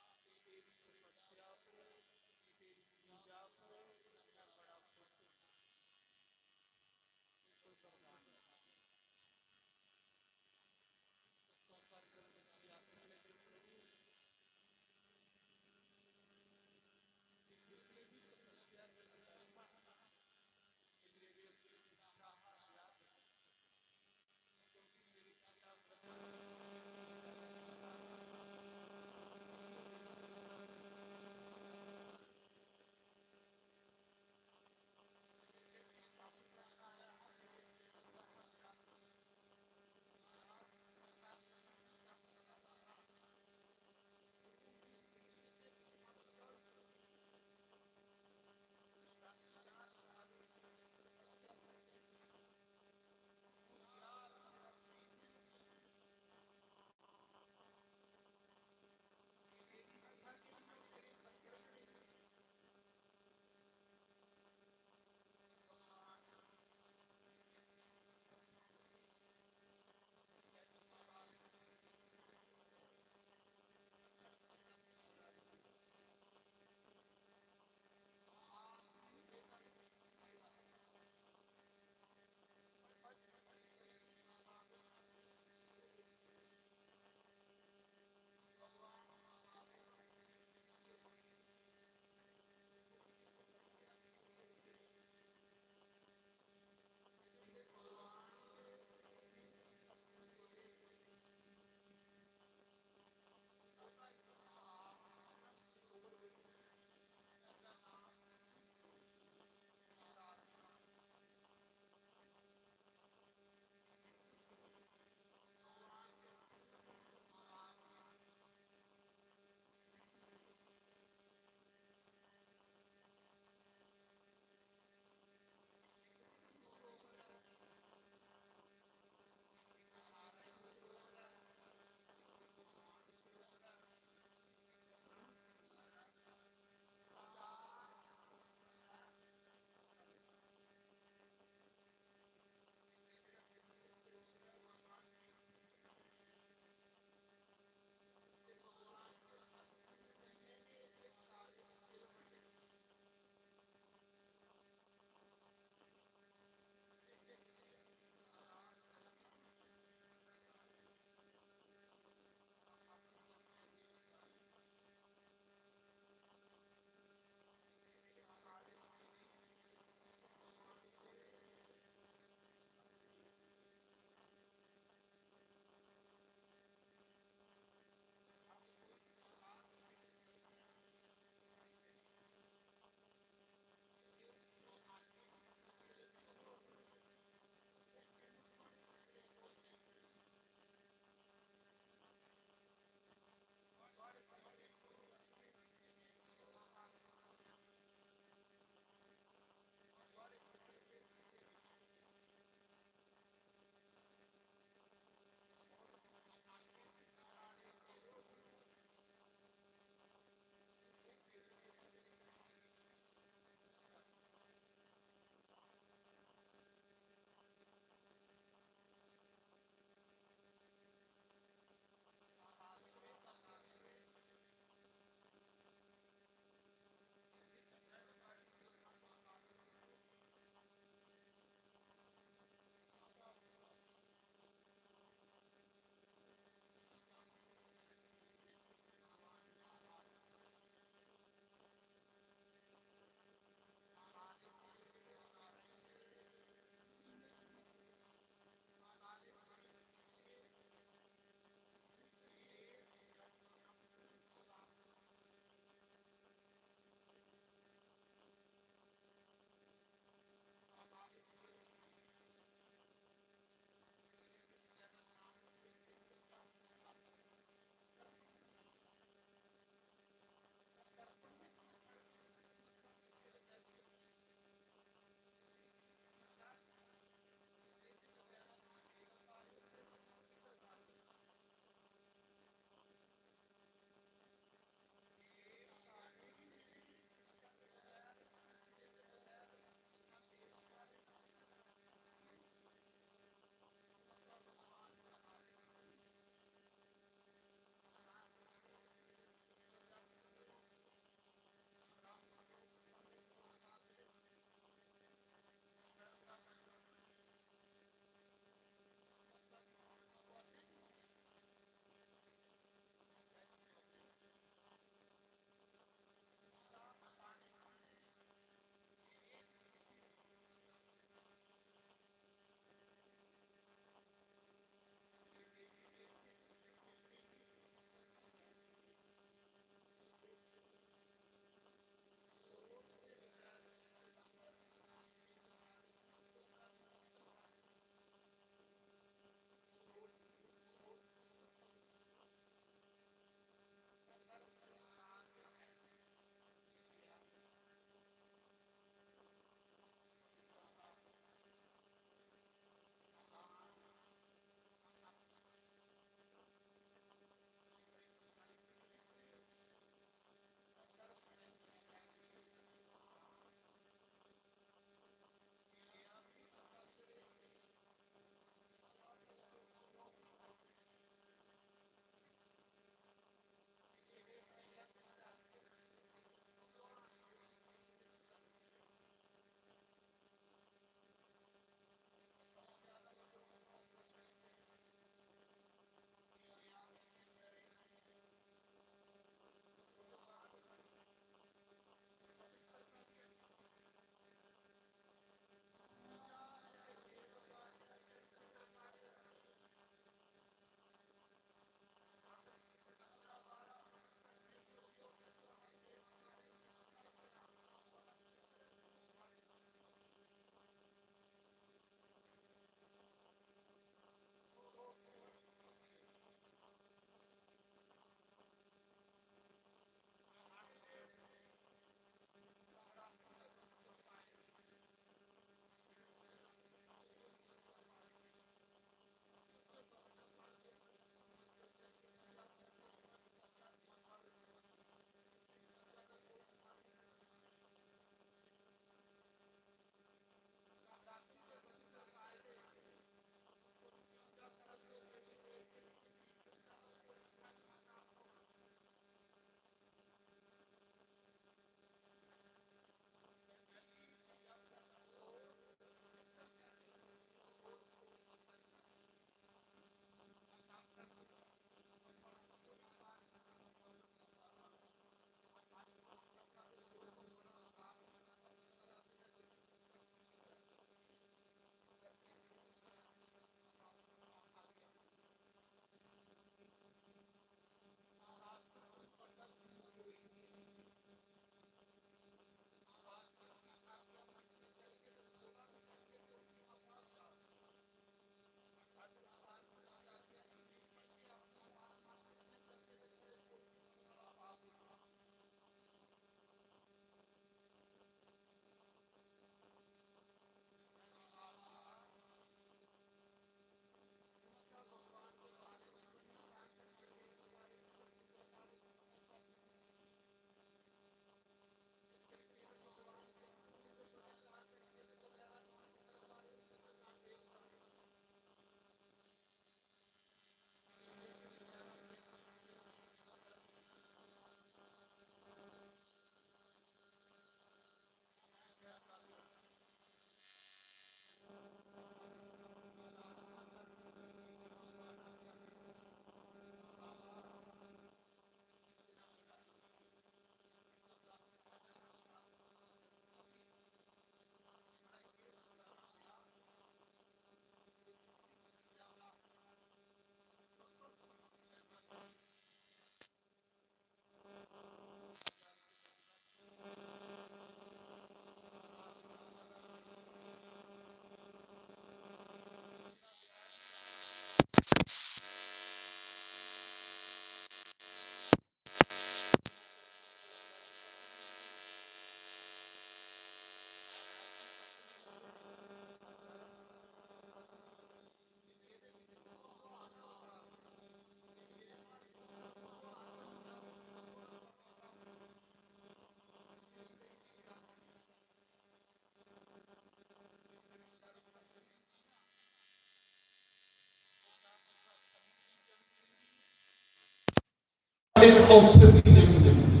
औसत गी जन्म दिंदी।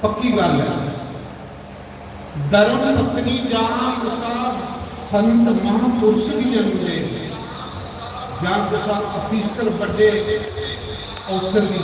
पक्की गल्ल ऐ, धर्म पत्नी जां कुसा संत महापुरुष गी जन्म दे, जां कुसा अफीसर बड्डे अफसर गी।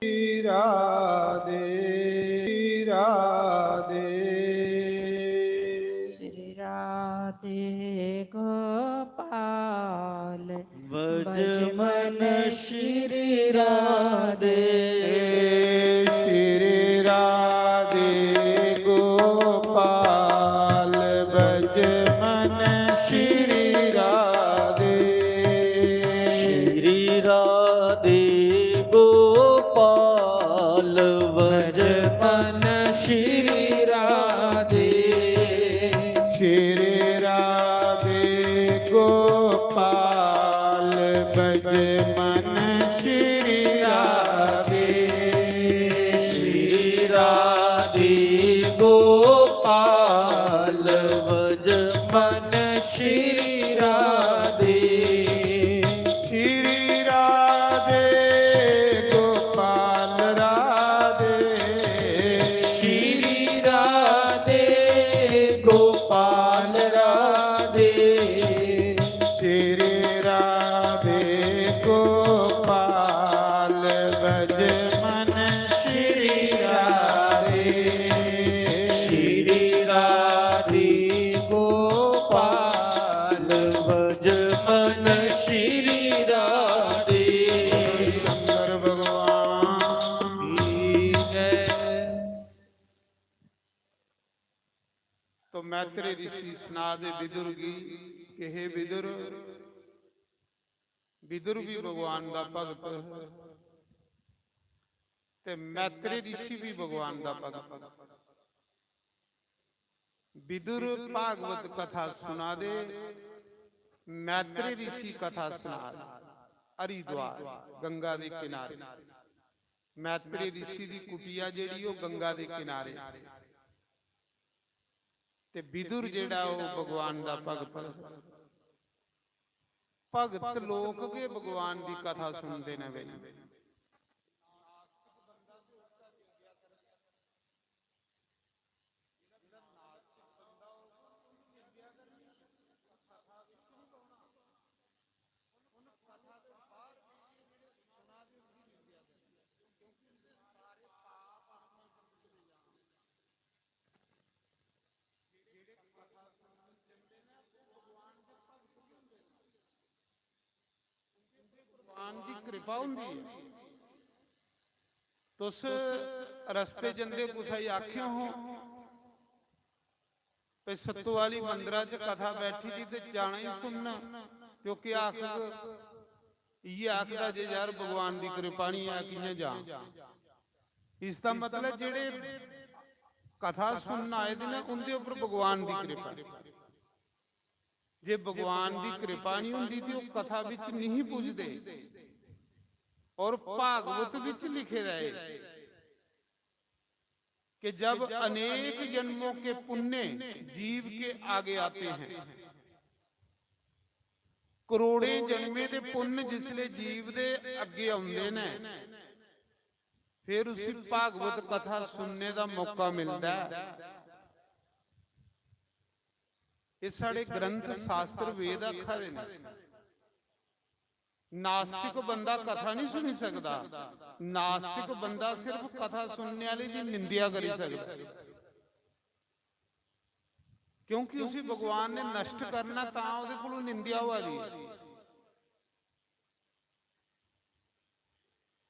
श्री राधे, श्री राधे। श्री राधे गोपाल। बजमन श्री राधे। श्री राधे गोपाल बजमन श्री राधे। श्री राधे गोपाल बजमन श्री राधे। श्री राधे गोपाल बजमन श्री राधे। श्री राधे गोपाल बजमन श्री राधे। श्री राधे गोपाल राधे। श्री राधे गोपाल राधे। श्री राधे गोपाल बजमन श्री राधे। श्री राधे गोपाल बजमन श्री राधे। शंकर भगवान की जय। तो मैत्रेय ऋषि सना दे विदुर गी कि हे विदुर, विदुर भी भगवान दा भगत ते मैत्रेय ऋषि भी भगवान दा भगत। विदुर भागवत कथा सुना दे, मैत्रेय ऋषि कथा सुना दे। हरिद्वार गंगा दे किनारे मैत्रेय ऋषि दी कुटिया जेह्ड़ी, ओह् गंगा दे किनारे। ते विदुर जेह्ड़ा, ओह् भगवान दा भगत। भगत लोक गै भगवान दी कथा सुनदे न भाई। भगवान दी कृपा होंदी ऐ। तुस रस्ते जंदे कुसै गी आखेओ हो भई सत्तो आह्ली मंदरा च कथा बैठी दी ते जाना ही सुनना, ते ओह् केह् आखग? इ'यै आखदा जे यार भगवान दी कृपा निं ऐ, कि'यां जां? इसदा मतलब जेह्ड़े कथा सुनन आए दे न उं'दे उप्पर भगवान दी कृपा। जे भगवान दी कृपा नहीं होंदी ते ओह् कथा बिच नहीं पुजदे। और भागवत बिच लिखे दा ऐ कि जब अनेक जन्मों के पुण्य जीव के आगे आते हैं, करोड़ें जन्में दे पुण्य जिसले जीव दे अग्गे औंदे न, फिर उसी भागवत कथा सुनने दा मौका मिलदा ऐ। एह् साढ़े ग्रंथ शास्त्र वेद आखा दे न। नास्तिक बंदा कथा नहीं सुनी सकदा। नास्तिक बंदा सिर्फ कथा सुनने आह्ले दी निंदेआ करी सकदा, क्योंकि उसी भगवान ने नष्ट करना, तां ओह्दे कोलों निंदेआ होआ दी।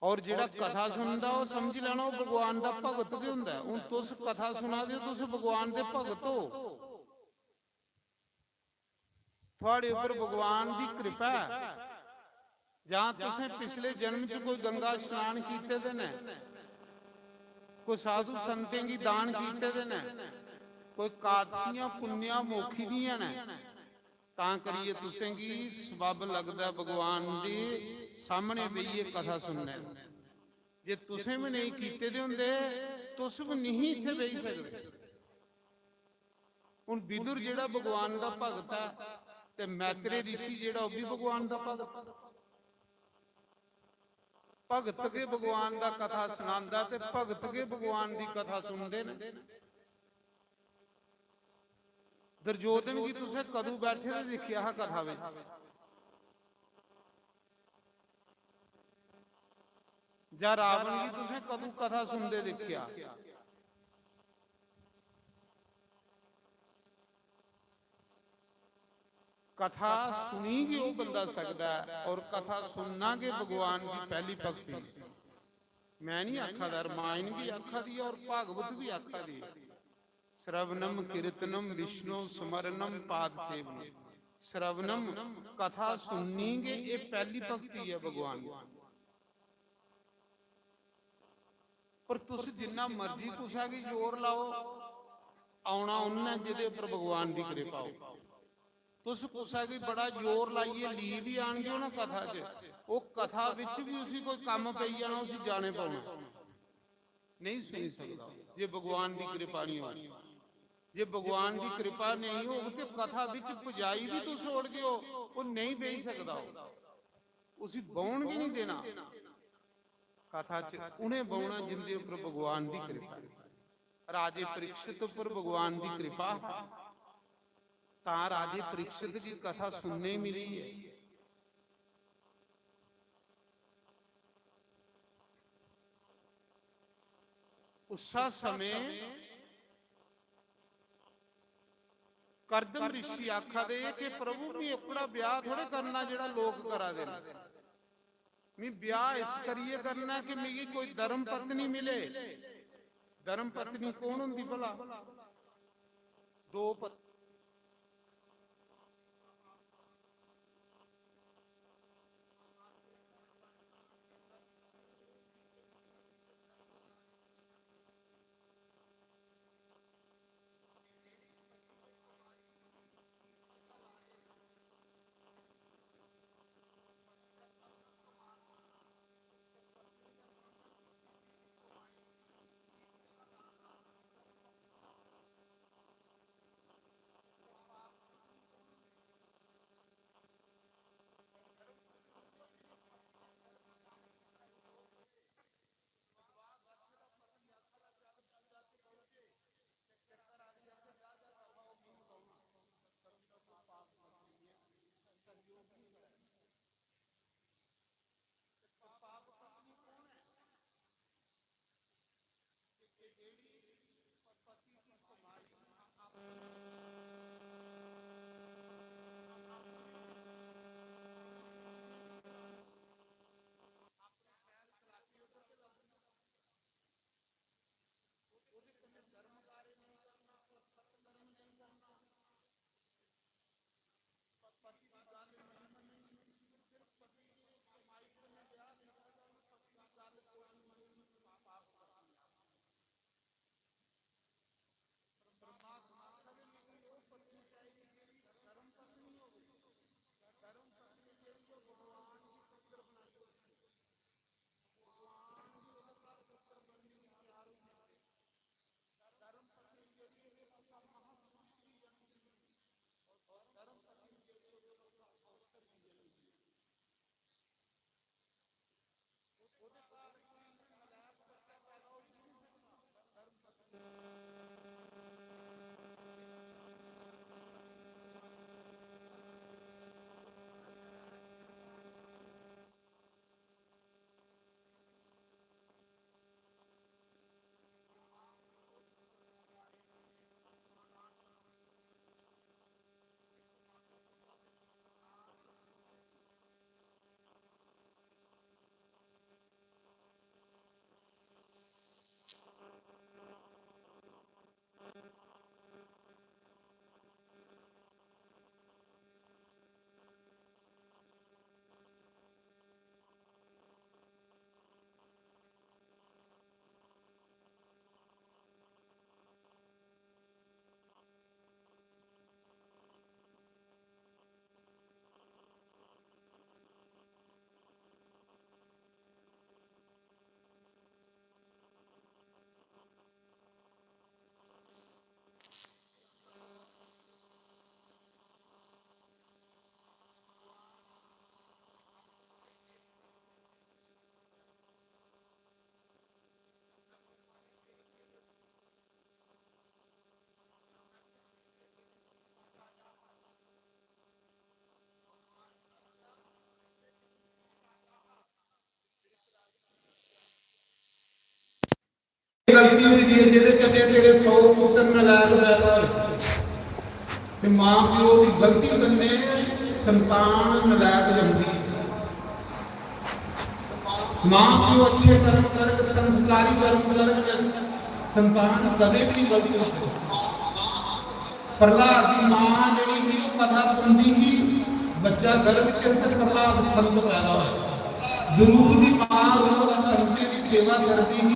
और जेह्ड़ा कथा सुनदा, ओह् समझी लैना, ओह् भगवान दा भगत गै होंदा ऐ। हून तुस कथा सुना दे ओ, तुस भगवान दे भगत ओ। थुआड़े उप्पर भगवान दी कृपा ऐ, जां तुसें पिछले जन्म च कोई गंगा स्नान कीते दे न, कोई साधु संतें गी दान कीते दे न, कोई कादसियां पुण्या मोखी दियां न, तां करियै तुसें गी सबब लगदा ऐ भगवान दे सामने बेहियै कथा सुनने दा। जे तुसें बी नेईं कीते दे होंदे, तुस बी निं इत्थै बेही सकदे। हुन विदुर जेह्ड़ा भगवान दा भगत ऐ, ते मैत्रेय ऋषि जेह्ड़ा, ओह् बी भगवान दा भगत। भगत गै भगवान दा कथा सनांदा ते भगत गै भगवान दी कथा सुनदे न। दुर्योधन गी तुसें कदूं बैठे दे दिक्खेआ हा कथा बिच? जां रावण गी तुसें कदूं कथा सुनदे दिक्खेआ? कथा सुनी गै ओह् बंदा सकदा ऐ, और कथा सुनना गै भगवान दी पैह्ली भक्ति। मैं नहीं आखा दा, रामायण भी आखा दी ऐ और भागवत भी आखा दी ऐ। श्रवणम कीर्तनम विष्णु स्मरणम पाद सेवनम। श्रवणम, कथा सुननी गै, एह् पैह्ली भक्ति ऐ भगवान दी। पर तुस जिन्ना मर्जी कुसै गी जोर लाओ, औना उन्नै जेह्दे उप्पर भगवान दी कृपा हो। तुस कुसै गी बड़ा जोर लाइयै ली बी आनगे ना कथा च, ओह् कथा बिच बी उसी कोई कम्म पेई जाना, उसी जाने पौना, नेईं सुनी सकदा जे भगवान दी कृपा नेईं होग। जे भगवान दी कृपा नेईं होग ते कथा बिच पजाई बी तुस ओड़गे ओ, ओह् नेईं बेही सकदा, ओह् उसी बौह्न गै नेईं देना। कथा च उ'नें बौह्ना जिंदे उप्पर भगवान दी कृपा ऐ। राजे परीक्षित उप्पर भगवान दी कृपा हा, तां राजे परीक्षित गी कथा सुनने मिली ऐ। उस्सा समें कर्दम ऋषि आखा दे कि प्रभु, मी ओकड़ा ब्याह थोड़े करना जेड़ा लोक करा दे न। मी ब्याह इस करियै करना कि मिगी कोई धर्म पत्नी मिले। धर्म पत्नी कौन होंदी भला? दो पत्नी। जेह्दे कन्नै तेरे सौ पुत्तर नलायक पैदा होए। ते मां प्यो दी गलती कन्नै संतान नलायक जंदी। मां प्यो अच्छे कर्म करग, संस्कारी कर्म करग, संतान कदें भी नहीं गलती होंदी। प्रहलाद दी मां जेह्ड़ी ही, ओह् कथा सुनदी ही, बच्चा गर्भ च ते प्रहलाद संत पैदा होया। द्रुपद दी मां रोज संतें दी सेवा करदी ही।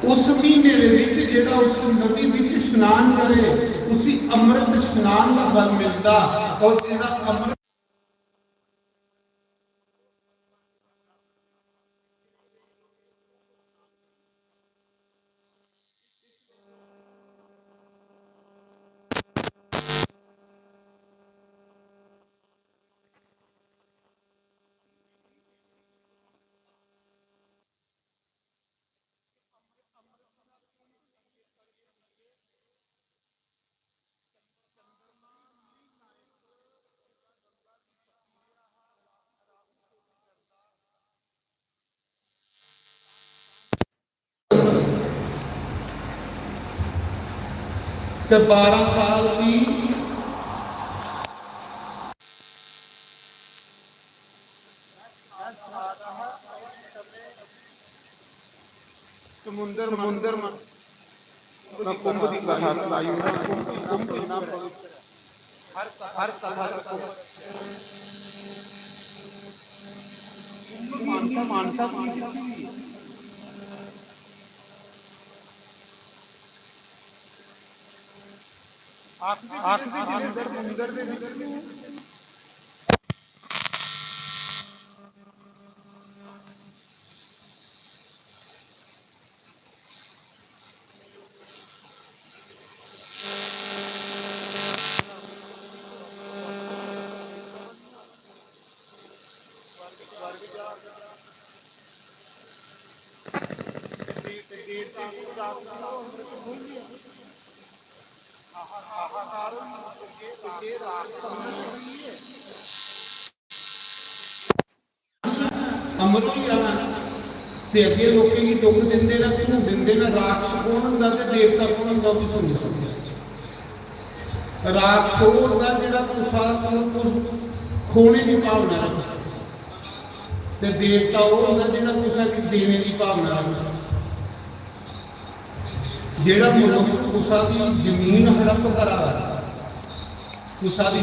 उस महीने दे विच जेह्ड़ा उस नदी विच स्नान करे, उसी अमृत स्नान दा फल मिलदा। और जेह्ड़ा अमृत ते बारां साल भी समुंदर, समुंदर में कुंभ दी कथा सनाई। कुंभ, कुंभ इतना पवित्र है। हर कथा, हर कथा मानता, मानता की जितनी भी है। आखिरी, आखिरी समुंदर, समुंदर दे विच अमर होई जाना। ते अग्गें लोकें गी दुख दिंदे न, धूं दिंदे न। राक्षस कौन होंदा ते देवता कौन होंदा, ओह् बी सुनी सकदे। राक्षस ओह् होंदा जेह्ड़ा कुसै कोल कुछ खोने दी भावना रखदा, ते देवता ओह् होंदा जेह्ड़ा कुसै गी देने दी भावना रखदा। जेह्ड़ा मनुक्ख कुसै दी जमीन हड़प करा दा, कुसै दी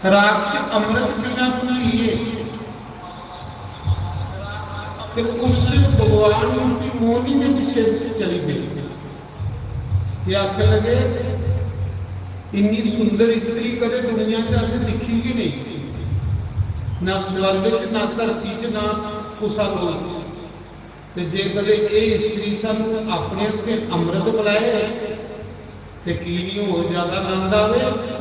राक्ष अमृत पीना भुल्ली गे ते उस भगवान रूपी मोहनी दे पिच्छे चली पे। ये आखन लगे, "इन्नी सुंदर स्त्री कदे दुनिया च असें दिक्खी गै नेईं, ना स्वर्ग च, ना धरती च, ना कुसा लोक च। ते जे कदे एह् स्त्री सानू अपने हत्थें अमृत पिलाए ते की निं होर ज्यादा आनंद आवे?"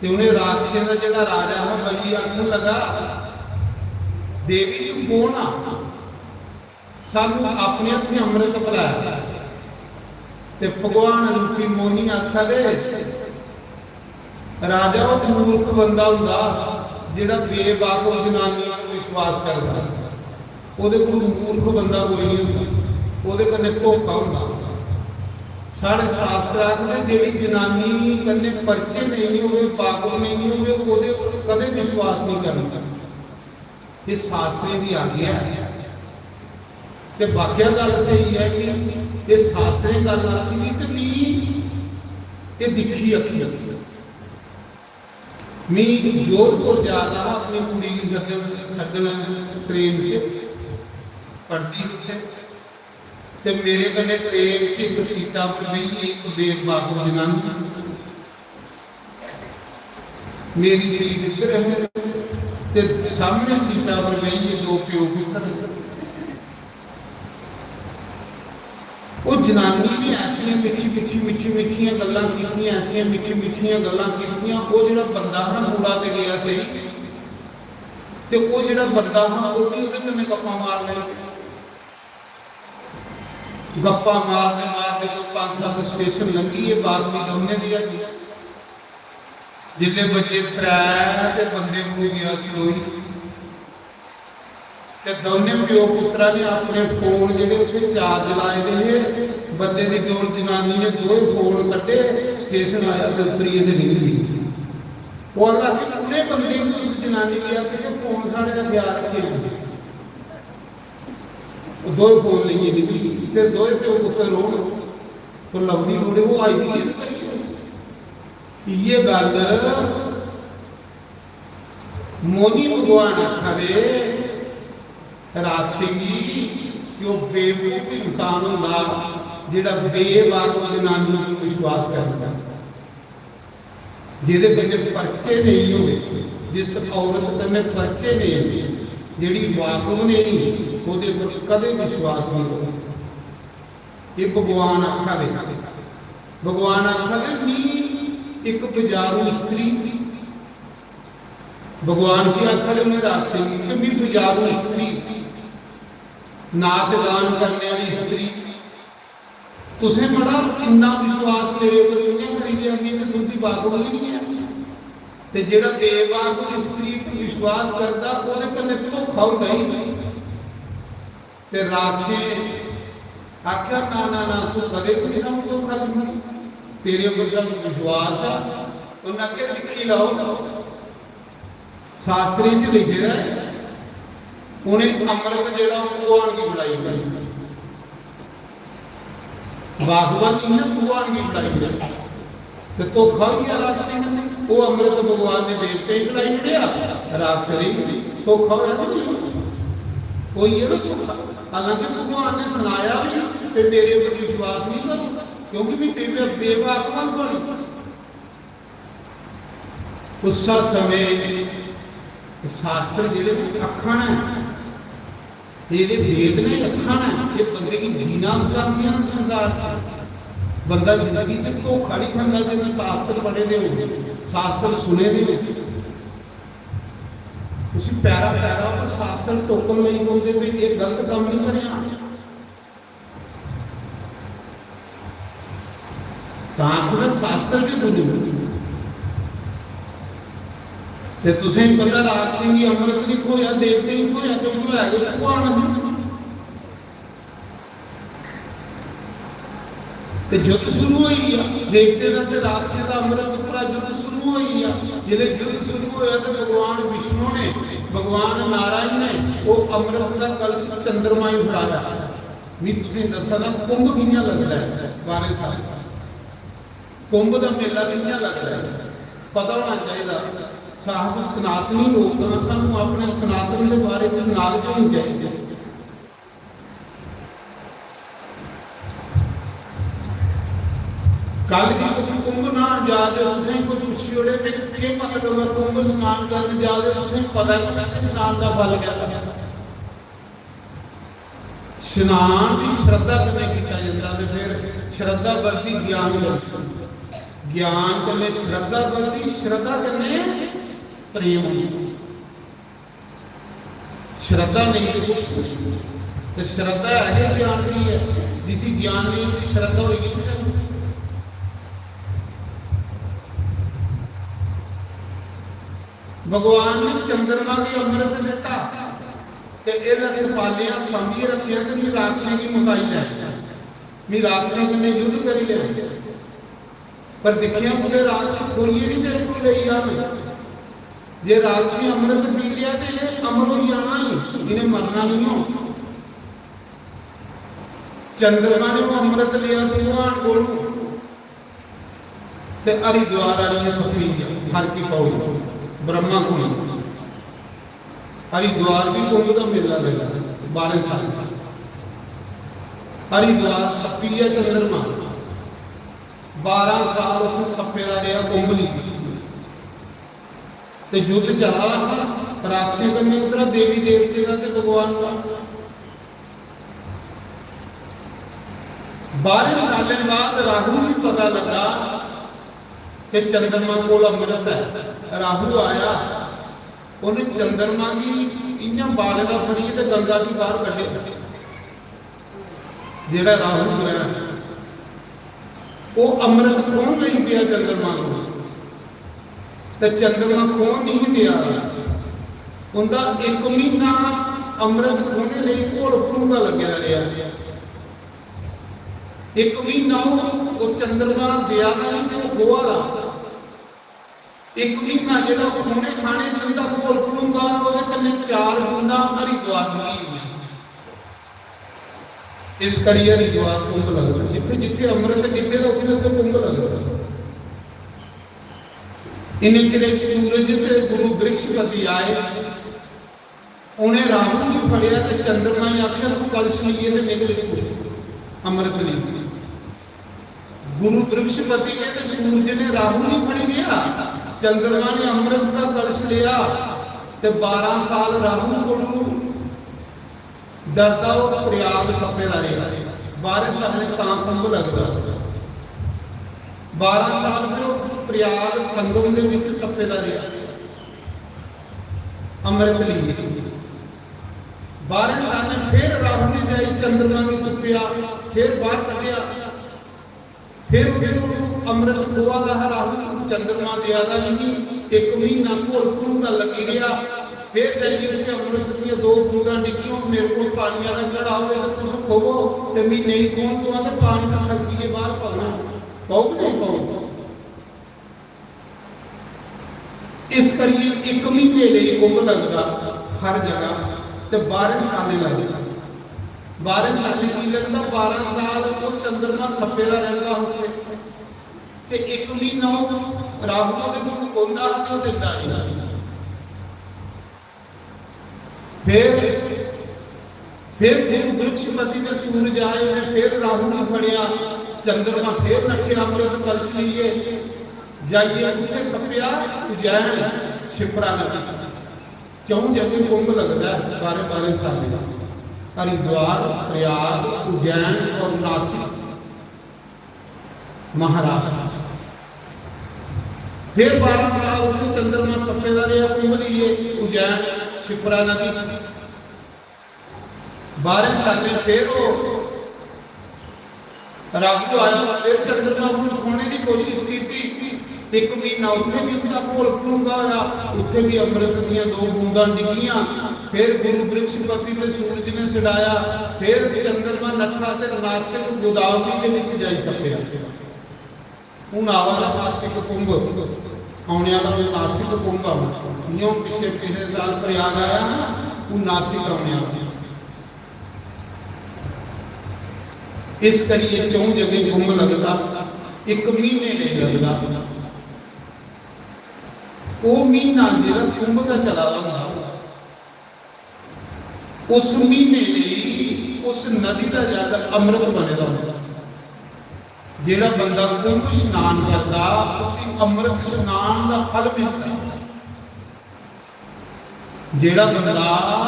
ते उ'नें राक्षसें दा जेह्ड़ा राजा हा, बलि आखन लगा, "देवी, तू कौन आ? सानू अपने हत्थें अमृत पिलाया।" ते भगवान रूपी मोहनी आखा दे, "राजा, ओह् मूर्ख बंदा हुंदा जेह्ड़ा बेवाकफ जनानी पर विश्वास करदा। ओह्दे कोल मूर्ख बंदा कोई नहीं हुंदा, ओह्दे कन्नै धोखा हुंदा।" साढ़े शास्त्र आखदे, जेह्ड़ी जनानी कन्नै परिचय नेईं होवे, वाकफ नेईं होवे, ओह्दे पर कदें विश्वास नहीं करना। ये शास्त्रें दी आज्ञा है। ते वाकया गल्ल स्हेई है कि ये शास्त्रें गल्ल आखी दी ते मी ये दिक्खी अक्खीं। मी जोधपुर जा दा हा अपनी कुड़ी गी सद्दन, सद्दन ट्रेन च, पढ़दी उत्थै। ते मेरे कन्नै ट्रेन च इक सीटा पर बेहियै इक बेवाकफ जनानी। मेरी सीट इद्धर है ते सामने सीटा पर बेहियै दो प्यो पुत्तर। ओह् जनानी ने ऐसियां मिट्ठी मिट्ठी मिट्ठी मिट्ठियां गल्लां कीतियां, ऐसियां मिट्ठी मिट्ठियां गल्लां कीतियां। ओह् जेह्ड़ा बंदा हा ना, मुड़ा ते गेआ सेई, ते ओह् जेह्ड़ा बंदा हा, ओह् बी ओह्दे कन्नै गप्पां मारने लगे। गप्पां मारदे मारदे कोई पंज सत्त स्टेशन लंघी गे, बागवी दौने दी हट्टी। जिसले बजे त्रै ते बंदे कोल गेआ सलोई, ते दौने प्यो पुत्तरा ने अपने फोन जेह्ड़े उत्थे चार्ज लाए दे हे, बंदे दी कोल जनानी ने दोए फोन कड्ढे, स्टेशन आया ते उतरियै ते निकली। ओह् हालांकि उ'नें बंदे गी, उस जनानी गी आखेआ कि फोन साढ़े दा ख्याल रक्खेआं। ओह् दोए फोन लेइयै निकली गे। फिर दोए प्यो पुत्तर रोन, तो लभदी थोड़े, ओह् आई दी इस करियै। इ'यै गल्ल मोहनी भगवान आखा दे राक्षसें गी कि ओह् बेवकूफ इंसान होंदा जेह्ड़ा बेवाकफ जनानियों पर विश्वास करदा, जेह्दे कन्नै परिचय नेईं होवे, जिस औरत कन्नै परिचय नेईं होवे, जेह्ड़ी वाकफ नेईं, ओह्दे पर कदें विश्वास नेईं करो। ये भगवान आखा दे, भगवान आखा दे, "मी इक बजारू स्त्री," भगवान की आखा दे उ'नें राक्षसें गी कि "मी बजारू स्त्री, नाच गान करने वाली स्त्री, तुसें बड़ा इन्ना विश्वास मेरे पर कि'यां करी लिया? मी ते तुं'दी वाकफ गै निं ऐ।" ते जेह्ड़ा बेवाकफ स्त्री पर विश्वास करदा, ओह्दे कन्नै धोखा होंदा ही। ते राक्षसें आखेआ, "ना, ना, ना, तू कदें भी नहीं सानू धोखा दिंदी, तेरे उपर सानू विश्वास है।" उन्हें आखेआ, "दिक्खी लैओ, शास्त्रें च लिखे दा है, उ'नें अमृत जेह्ड़ा ओह् भगवान गी पिलाई ओड़ेआ।" वाकफ नेईं ना, भगवान गी पिलाई ओड़ेआ। ते धोखा होई गेआ राक्षसें कन्नै। ओह् अमृत भगवान ने देवतें गी पिलाई ओड़ेआ, राक्षसें गी धोखा होया कि नेईं होया? होई गेआ ना धोखा। हालांकि भगवान ने सनाया भी, "ते मेरे उप्पर विश्वास नहीं करो, क्योंकि मैं बे-, बेवाकफ आं थुआढ़ी।" उस समय शास्त्र जेह्ड़े भी अक्खां न, एह् जेह्ड़े वेद ने, अक्खां न, एह् बंदे गी जीना सखांदियां न संसार च। बंदा जिंदगी च धोखा नहीं खंदा, जिन्ने शास्त्र पढ़े दे हो, शास्त्र सुने दे हो। उसी पैरा पैरा पर शास्त्र टोकन लगी पौंदे, भी ये गलत काम नहीं करेआ। तां आखदा शास्त्र के गुरु। ते तुसें पता राक्षसें गी अमृत नहीं थ्होया, देवतें गी थ्होया, क्योंकि ओह् है गै भगवान हे। ते युद्ध शुरू होई गया, देवतें दा ते राक्षसें दा अमृत उप्परा युद्ध शुरू होई गया। जिसलै युद्ध शुरू होया ते भगवान विष्णु ने, भगवान नारायण ने ओह् अमृत दा कलश चंद्रमा गी फड़ाया। मी तुसें दस्सा दा कुंभ कि'यां लगदा ऐ, बारें साल कुंभ दा मेला कि'यां लगदा ऐ। पता होना चाहिदा। अस सनातनी लोक आं, सानू अपने सनातन दे बारे च knowledge होनी चाहिदी। कल गी तुस कुंभ न्हान जा दे ओ, तुसें कोई पुच्छी ओड़े, "मैं केह् मतलब ऐ कुंभ स्नान करन जा दे ओ?" तुसें पता गै नेईं कि स्नान दा फल केह् ऐ। स्नान भी श्रद्धा कन्नै कीता जंदा, ते फिर श्रद्धा बधदी, ज्ञान बधदा, ज्ञान कन्नै श्रद्धा बधदी, श्रद्धा कन्नै प्रेम होंदा। श्रद्धा नेईं ते कुछ नहीं। ते श्रद्धा है गै ज्ञान दी ऐ, जिसी ज्ञान नेईं, ओह्दी श्रद्धा होई गै नहीं सकदी। भगवान ने चंद्रमा गी अमृत दिता, ते एह् लै सपालियां सांभियै रक्खेआ, ते मी राक्षसें गी मकाई लै, मी राक्षसें कन्नै युद्ध करी लै। पर दिक्खेआ, कुतै राक्षस खोइयै नहीं तेरे कोल लेई जान। जे राक्षसें अमृत पी लिया, ते इ'नें अमर होई जाना ही, इ'नें मरना नहीं हो। चंद्रमा ने वो अमृत लिया भगवान कोलों, ते हरिद्वार आनियै सप्पी गेआ, हर की पौड़ी, ब्रह्मा कुंड। हरिद्वार भी कुंभ दा मेला लगदा बारें साल। हरिद्वार सप्पी गेआ चंद्रमा, बारां साल उत्थै सप्पे दा रेहा कुंभ गी। ते युद्ध चला दा हा राक्षसें कन्नै, उद्धरा देवी देवतें दा ते भगवान दा। बारें सालें बाद राहु गी पता लगा कि चंद्रमा कोल अमृत है। राहु आया, उन्हें चंद्रमा गी इ'यां बालें दा फड़ियै ते गंगा चों बाहर कड्ढेआ। जेड़ा राहु ग्रह, ओह अमृत कौन लेई पेआ चंद्रमा कोल? ते चंद्रमा खोन नहीं देआ दा। उंदा इक महीना अमृत खोने लेई घोल भलूंदा लग्गेआ रेहा। इक महीना ओह, ओह चंद्रमा देआ दा नहीं ते ओह खोआ दा। इक महीना जेड़ा खोने खाने च उंदा घोल भलूंदा, ओहदे कन्नै चार बूंदां हरिद्वार निकली गेइयां। इस करियै हरिद्वार कुंभ लगदा। जित्थे जित्थे अमृत डिग्गे दा, उत्थे उत्थे कुंभ लगदा। इन्ने चिरे सूरज ते गुरु बृहस्पति आए। उन्हें राहु गी फड़िया ते चंद्रमा गी आखिया, "तू कलश लेइयै ते निकल इत्थों, अमृत लेइयै।" गुरु बृहस्पति ने ते सूरज ने राहु गी फड़ी लिया, चंद्रमा ने अमृत का कलश लिया ते बारह साल राहु कोलू डरदा ओह प्रयाग सप्पे दा रेहा। बारह साल ने तां कुंभ लगदा। बारह साल फिर ओह प्रयाग संगम दे विच सप्पे दा रेहा। अमृत लेइयै। बारह साल ने फिर राहु ने जाई चंद्रमा गी तुप्पेआ, फिर बाहर कड्ढेआ। फिर ओहदे कोलों अमृत खोआ दा हा राहु, चंद्रमा देआ दा नहीं। इक महीना घोल घूमदा लगी रेहा। फिर जाइयै उत्थे अमृत दियां दो बूंदां डिग्गियां, "मेरे कोल पानी आह्ला घड़ा होवे ते तुस खोवो, ते मी नेईं खोन दोआ, ते पानी दी शक्ति दे बाहर पौना, पौग नहीं पौग?" इस करियै इक महीने लेई कुंभ लगदा हर जगह, ते बारह सालें लगदा। बारह सालें की लगदा? बारह साल ओह चंद्रमा सप्पे दा रैंहदा उत्थे, ते इक महीना ओह राहु ओहदे कोल बौंहदा हा ते ओह दिंदा नेईं। फिर, फिर गुरु बृहस्पति ते सूरज आए, उन्हें फिर राहु गी फड़िया, चंद्रमा फिर नट्ठेआ अमृत कलश लेइयै, जाइयै उत्थे सप्पेआ उज्जैन, शिप्रा नदी च। चौं जगह कुंभ लगदा है बारह बारह सालें दा, हरिद्वार, प्रयाग, उज्जैन और नासिक। महाराष्ट्र। फिर बारह साल उत्थे चंद्रमा सप्पे दा रेहा कुंभ लेइयै उज्जैन शिप्रा नदी च। बारह सालें फिर ओह राहु आया, फिर चंद्रमा कोलू खोने की कोशिश की। इक महीना उत्थे भी उंदा घोल घलूंदा होया, उत्थे भी अमृत दियां दो बूंदां डिग्गियां। फिर गुरु बृहस्पति ते सूरज ने छड़ाया। फिर चंद्रमा नट्ठा ते नासिक गोदावरी दे विच जाई सप्पेआ। हुन आवा दा नासिक कुंभ, औने आह्ला नासिक कुंभ आवा। जियां हुन पिछले, पिछले साल प्रयाग आया ना, हुन नासिक औने आह्ला। इस करियै चौं जगह कुंभ लगदा, इक महीने लेई लगदा। ओह् म्हीना जेह्ड़ा कुंभ दा चला दा होंदा, उस म्हीने लेई उस नदी दा जल अमृत बने दा होंदा। जेह्ड़ा बंदा कुंभ स्नान करदा, उसी अमृत स्नान दा फल मिलदा। जेह्ड़ा बंदा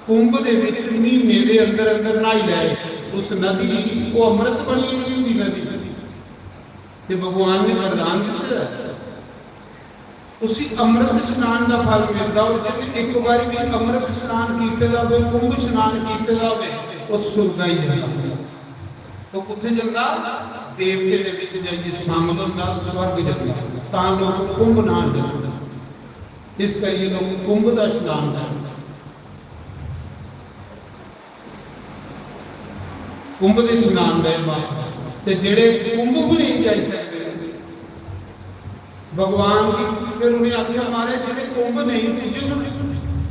कुंभ दे विच म्हीने दे अंदर अंदर न्हाई लै, उस नदी, ओह् अमृत बनी दी होंदी नदी। ते भगवान ने वरदान दित्ते दा। उसी अमृत स्नान दा फल मिलदा। और जिन्ने इक बारी भी अमृत स्नान कीते दा होवे, कुंभ स्नान कीते दा होवे, ओह् सुरग आई जंदा। तो कुत्थे जंदा? देवते दे विच जाइए शामिल होंदा, स्वर्ग जंदा। तां लोक कुंभ नहान जंदे। इस करिए लोक कुंभ दा स्नान करदे। कुंभ दे स्नान दे बाद ते जेह्ड़े कुंभ भी नहीं जाई सकदे, भगवान दी, फिर उ'नें आखेआ, "महाराज, जेह्ड़े कुंभ नेईं पुज्जन,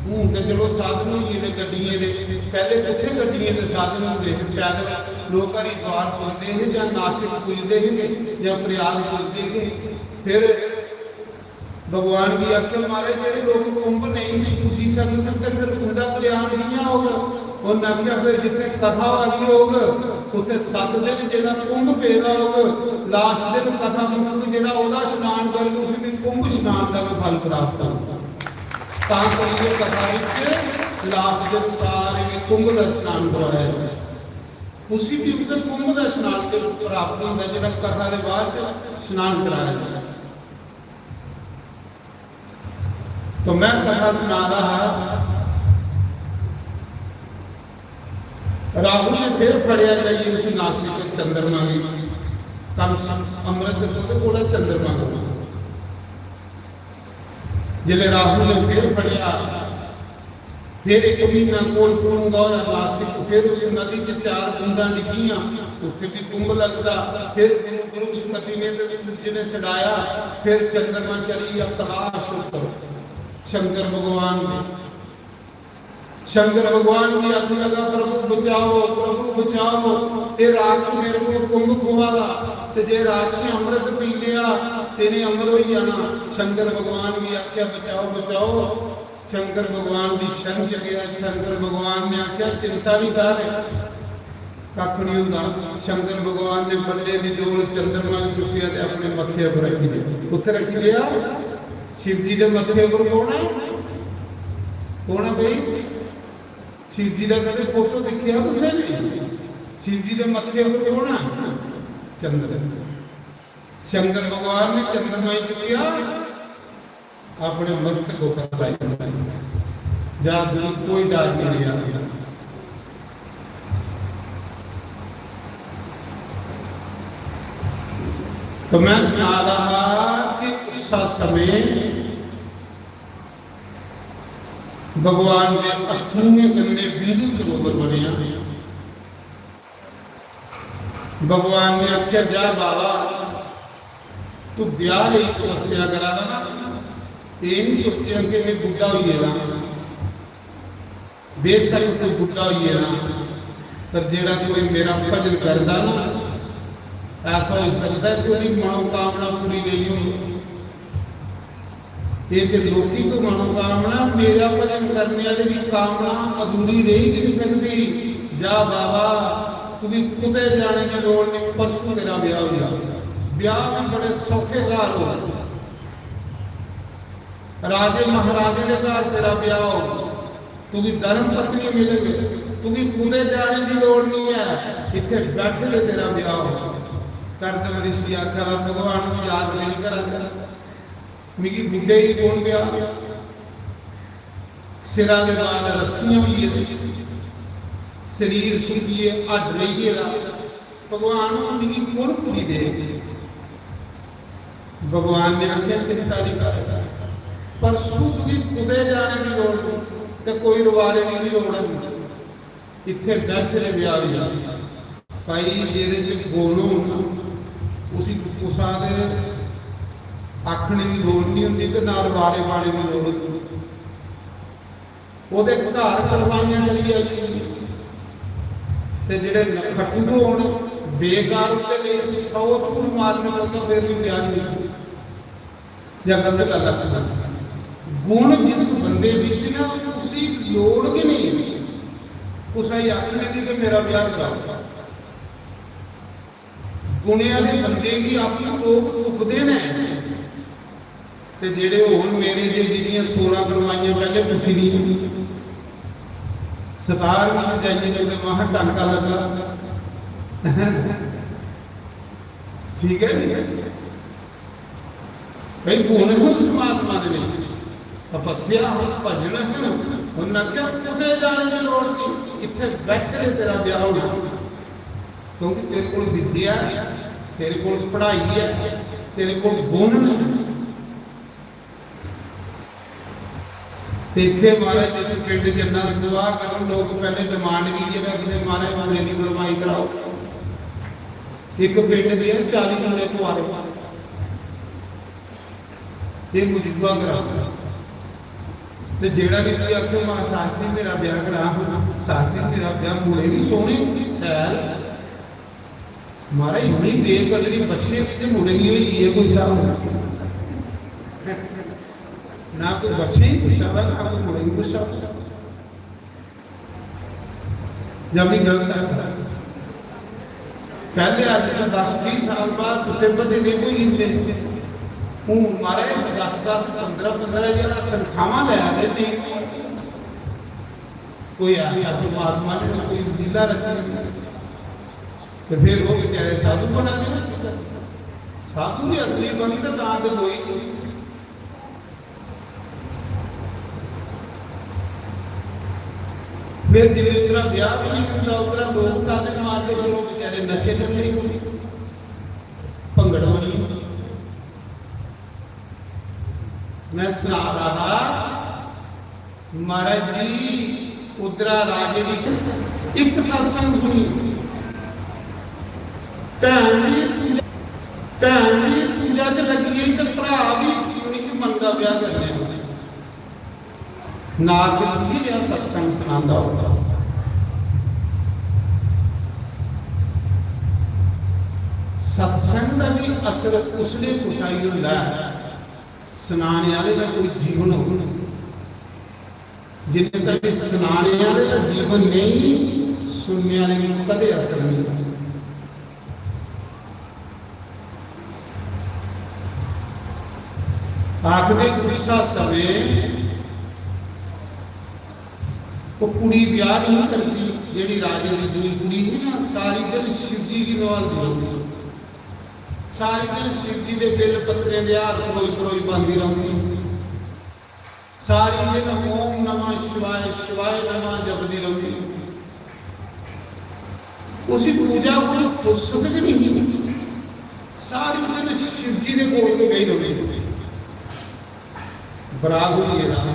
हून ते चलो साधन होई गेदे गड्डियें दे, पैह्ले कुत्थै गड्डियें दे साधन होंदे हे? पैदल लोक हरिद्वार पुजदे हे जां नासिक पुजदे हे जां प्रयाग पुजदे हे।" फिर भगवान गी आखेआ, "महाराज, जेह्ड़े लोक कुंभ नेईं पुज्जी सकदे ते फिर उं'दा कल्याण कि'यां होग?" उ'नें आखेआ, "फिर जित्थै कथा होआ दी होग, उत्थै सत्त दिन जेह्ड़ा कुंभ पेदा होग, लास्ट दिन कथा मुक्कग, जेह्ड़ा ओह्दा स्नान करग, उसी भी कुंभ स्नान दा गै फल प्राप्त होग।" तां करियै कथा विच लास्ट दिन सारे गी कुंभ दा स्नान कराया जंदा। उसी भी उ'ऐ कुंभ दा स्नान गै प्राप्त होंदा, जेह्ड़ा कथा दे बाद च स्नान कराया जंदा। तो मैं कथा सना रहा हा, राहु ने फिर फड़िया जाइए उस नासिक चंद्रमा गी। कल अमृत को तो पूरा चंद्रमा को। जिले राहु ने फिर फड़िया, फिर एक महीना कोल कोल होंदा होया नासिक, फिर उस नदी च चार बूंदां डिग्गियां, उत्थे भी कुंभ लगदा। फिर गुरु बृहस्पति ने ते सूरज ने छड़ाया। फिर चंद्रमा चली गया तलाश उप्पर शंकर भगवान ने। शंकर भगवान भी आखन लगा, "प्रभु बचाओ, प्रभु बचाओ, ये राक्षस मेरे को कुंभ खुआ दा, ते जे राक्षस ने अमृत पी लिया, ते इन्हें अमर हो जाना।" शंकर भगवान भी आख्या, "बचाओ, बचाओ।" शंकर भगवान दी शरण च गया। शंकर भगवान ने आख्या, "चिंता नहीं कर, कक्ख नहीं हुंदा।" शंकर भगवान ने बल्ले दी डोल चंद्रमा गी चुक्किया ते अपने मत्थे पर रखी दिया। कुत्थे रखी दिया? शिव जी दे मत्थे पर। कौन है? कौन है भाई? शिव जी दा कदे फोटो दिखिया तुसें भी? शिव जी दे मत्थे पर कौन है? चंद्र। शंकर भगवान ने चंद्रमा गी चुक्किया, अपने मस्तक उपर लाई दिता। जा दूर कोई डर नहीं रहा। तो मैं सना रहा कि उस समय भगवान ने अथुए कन्ने बिंदु सरोवर बनया। भगवान ने आख्या, "जा बाबा, तू ब्याह लेई तपस्या करा दा ना, ते एह् नहीं सोचेआ कि मैं बुड्ढा होई गेदा। बेशक तू बुड्ढा होई गेदा, पर जेड़ा कोई मेरा भजन करदा ना, ऐसा हो सकता है कि ओह्दी मनोकामना पूरी नहीं हो।" ये ते लौकिक मनोकामना, मेरा भजन करने वाले दी कामना अधूरी रही गै नहीं सकती। जा बाबा, तुगी कुतै जाने की लोड़ नहीं, परसों तेरा ब्याह हो जाएगा। ब्याह भी बड़े सौखे घर हो, राजे महाराजे के घर तेरा ब्याह हो, तुगी धर्म पत्नी मिलेगी, तुगी कुतै जाने की लोड़ नहीं है, इत्थे बैठे दे तेरा ब्याह हो। कर्दम ऋषि आखा दा, "भगवान को याद नहीं करा, मिगी बुड्ढे गी कौन ब्याह?" सिरा दे बाल रस्सियां होई गेदे, शरीर सुक्कियै हड्ड रेही गेदा। भगवान, हून मिगी कु'न कुड़ी देग? भगवान ने आखेआ, "चिंता निं कर, परसों तुगी कुतै जाने दी लोड़ निं ते कोई रवारे दी बी लोड़ निं, इत्थै बैठे दे ब्याह होई जाना।" भाई, जेह्दे च गुण होन ना, उसी कुसा दे आखने दी लोड़ निं होंदी ते ना रवारे पाने दी लोड़ होंदी। ओह्दे घर कुर्बानियां चली आई जंदियां। ते जेह्ड़े नखट्टू होन, बेकार, उं'दे लेई सौ झूठ मारने पौंदा, फिर बी ब्याह निं होंदा। जां गलत गल्ल आखना? गुण जिस बंदे बिच ना, उसी लोड़ गै नेईं कुसै गी आखने दी कि मेरा ब्याह कराओ। गुणें आह्ले बंदे गी आपूं लोक तुपदे न। ते जेह्ड़े हुन मेरे जे, जिंदियां सोलां कनवाइयां पैह्ले टुट्टी दियां, सतारवीं च जाइयै कुतै महा टांका लग्गा। ठीक ऐ नी? भाई, गुण ही उस महात्मा दे विच, तपस्या ही, भजन ही। उन्हें आखेआ, "कुतै जाने दी लोड़ नहीं, इत्थे बैठे दे तेरा ब्याह होना, क्योंकि तेरे कोल विद्या है, तेरे कोल पढ़ाई है, तेरे कोल गुण ने।" ते इत्थे महाराज जिस पिंड च इन्ना सतवाह करो, लोक पैह्ले demand की रखदे, "महाराज, मुंडे दी कनवाई कराओ।" इक पिंड दे चाली मुंडे कुआरे, ये मजूबा ग्रां। ते जेड़ा भी कोई आखे, "मां शास्त्री मेरा ब्याह करा, शास्त्री मेरा ब्याह, मुंडे भी सोहने, सैल।" महाराज, इन्नी बेकदरी बच्चे दी ते मुंडे दी होई दी ऐ, कोई स्हाब नहीं। ना कोई बच्चे ही पुच्छा दा, ना कोई मुंडे ही पुच्छा दा। जब भी गलत है, पहले अज तो दस बीह साल बाद कुत्ते भजे दे कोई इन्ने। हूं महाराज दस दस, पन्द्रह पन्द्रह हजार तनखावां लै दे ने। कोई ऐसा परमात्मा ने कोई लीला रची नहीं। ते फिर वो बेचारे साधु बना दे। साधु ने असली बनी तो तां तो कोई नहीं। फिर जिसले उधरा ब्याह भी नहीं होता, उधरा लोग ताने मारते, फिर वो बेचारे नशे करने, भंगड़ बनी। मैं सुना रहा था, महाराज जी, उधरा राजे दी एक सत्संग सुनी, भैन भी पूजा, भैन भी पूजा च लगी गई ते भरा भी नहीं मनदा ब्याह करने दा। नारद गी भी ब्याह सत्संग सुनांदा होगा। सत्संग दा भी असर उसले कुसै गी होंदा ऐ, सनाने आह्ले दा कोई जीवन होग। जिन्ने तक सनाने आह्ले दा जीवन नेईं, सुनने आह्ले गी कदें असर नेईं। आखदे उस्सै समें ओह् कुड़ी ब्याह नहीं करदी, जेह्ड़ी राजे दी दूई कुड़ी ही ना, सारी दिन शिवजी गी नवालदी रौंह्दी। सारी दिन शिवजी दे बिल पत्तरें दे हार परोई परोई पांदी रौंह्दी। सारी दिन ओम नमः शिवाय, शिवाय नमः जपदी रौंह्दी। उसी पूजा कोई फुर्सत गै नहीं ही। सारी दिन शिवजी दे कोल गै बेही रौंह्दी। बराग होई गेदा,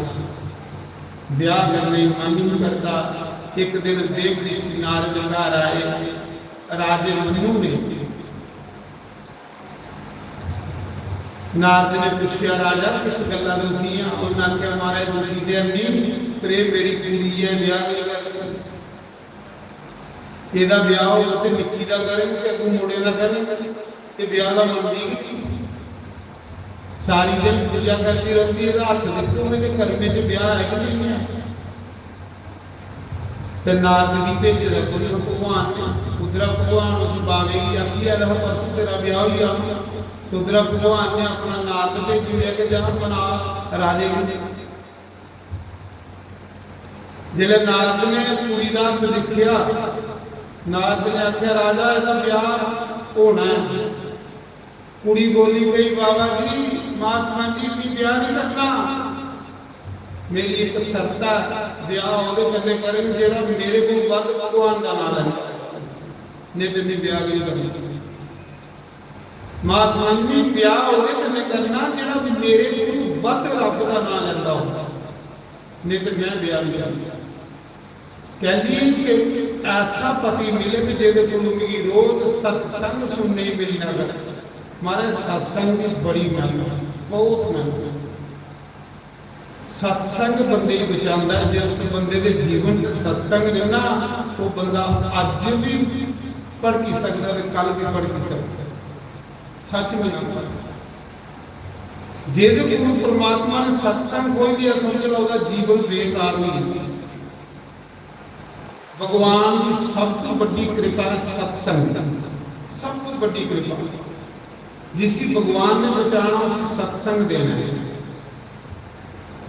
ब्याह करने गी मन नहीं करदा। एक दिन देव ऋषि नारद घर आए, राजे मनु ने। नारद ने पूछेआ, "राजा, किस गल्ला दुखी हां?" उन्हें आखेआ, "महाराज, दुखी ते है नहीं, पर एह मेरी कुड़ी ऐ, ब्याह नहीं करदी। एदा ब्याह होग ते निक्की दा करग ते अगों मुड़े दा करग, ते ब्याह दा मनदी गै नहीं। सारी दिन पूजा करदी रौंह्दी, एदा हत्थ दिक्खो, एदे कर्में च ब्याह है कि नहीं है?" ते नारद गी भेजे दा कु'न? भगवान ने। उद्धरा भगवान उस बावे गी आखी आए दा हा, "परसों तेरा ब्याह होई जाना।" ते उद्धरा भगवान ने अपना नारद भेजी ओड़ेआ कि जा मना राजे गी। जिसलै नारद ने कुड़ी दा हत्थ दिक्खेआ, नारद ने आखेआ, "राजा, एदा ब्याह होना है।" कुड़ी बोली पई, "बाबा जी, महात्मा जी, मी ब्याह नहीं करना। मेरी एक शर्त है, ब्याह ओहदे कन्नै करङ जेहड़ा मेरे कोल बद्ध भगवान दा नाम लैंदा, नहीं ते मी ब्याह नहीं करना। महात्मा जी, मी ब्याह ओहदे कन्नै करना जेहड़ा मेरे कोल बद्ध रब दा नाम लैंदा हो, नहीं ते मैं ब्याह नहीं करना।" कहंदी कि ऐसा पति मिले कि जेहदे कोलों मिगी रोज सत्संग सुनने गी मिलना करे। महाराज, सत्संग दी बड़ी मैहनत, बहुत मैहनत। सत्संग बंदे गी बचांदा है। जिस बंदे दे जीवन च सत्संग नहीं ना, वो बंदा अज्ज भी भड़की सकदा ते कल भी भड़की सकदा। सच में आखदा। जेह्दे कोल परमात्मा ने सत्संग खोई लिया, समझ लो, ओह्दा जीवन बेकार होई गेआ। भगवान दी सब तो बड़ी कृपा है सत्संग, सब तो बड़ी कृपा। जिसी भगवान ने बचाना, उसी सत्संग देना है।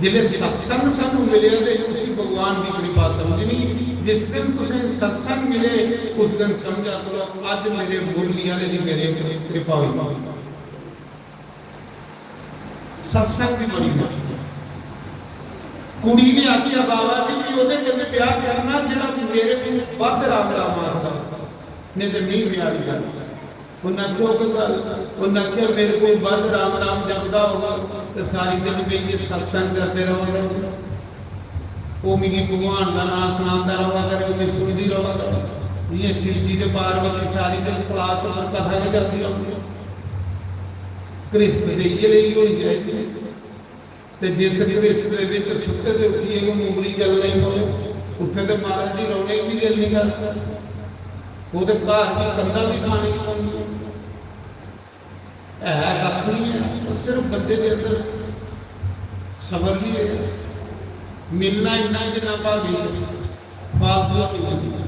जिसले सत्संग सानू मिले, तो उसी भगवान की कृपा समझनी। जिस दिन तुसें सत्संग मिले, उस दिन समझा करो, अज मेरे मुरली वाले की मेरे पर कृपा हुई। सत्संग की बड़ी महत्ता। कुड़ी ने आखिया, "बाबा जी, भी ओदे कन्नै ब्याह करना जेड़ा मेरे कोल बद्ध राम राम आखदा, नहीं ते नहीं ब्याह नहीं करना।" उन्हें आखिया, "ओह् केह् गल्ल?" उन्हें आखिया, "मेरे कोल बद्ध राम राम जपदा होगा, तो सारी दिन बेहियै सत्संग करदे रवा करो।" ओह् मिगी भगवान दा नांऽ सनांदा रवा करै, ओह् मिगी सुनदी रवा करै। जि'यां शिव जी ते पार्वती सारी दिन क्लास उप्पर कथा गै चलदी रौंह्दी। गृहस्थ ते इ'यै लेई होनी चाहिदी। ते जिस गृहस्थ दे बिच सुत्ते दे उट्ठियै गै मुंगली चलने पवै, उत्थै ते महाराज जी रौह्ने गी बी दिल निं करदा। ओह् ते घर बी कंधां बी खाने पौंदियां। है कक्ख निं ऐ, ओह् सिर्फ बंदे दे अंदर सबर निं ऐ। मिलना इन्ना जिन्ना भागी, फालतू निं मिलदी।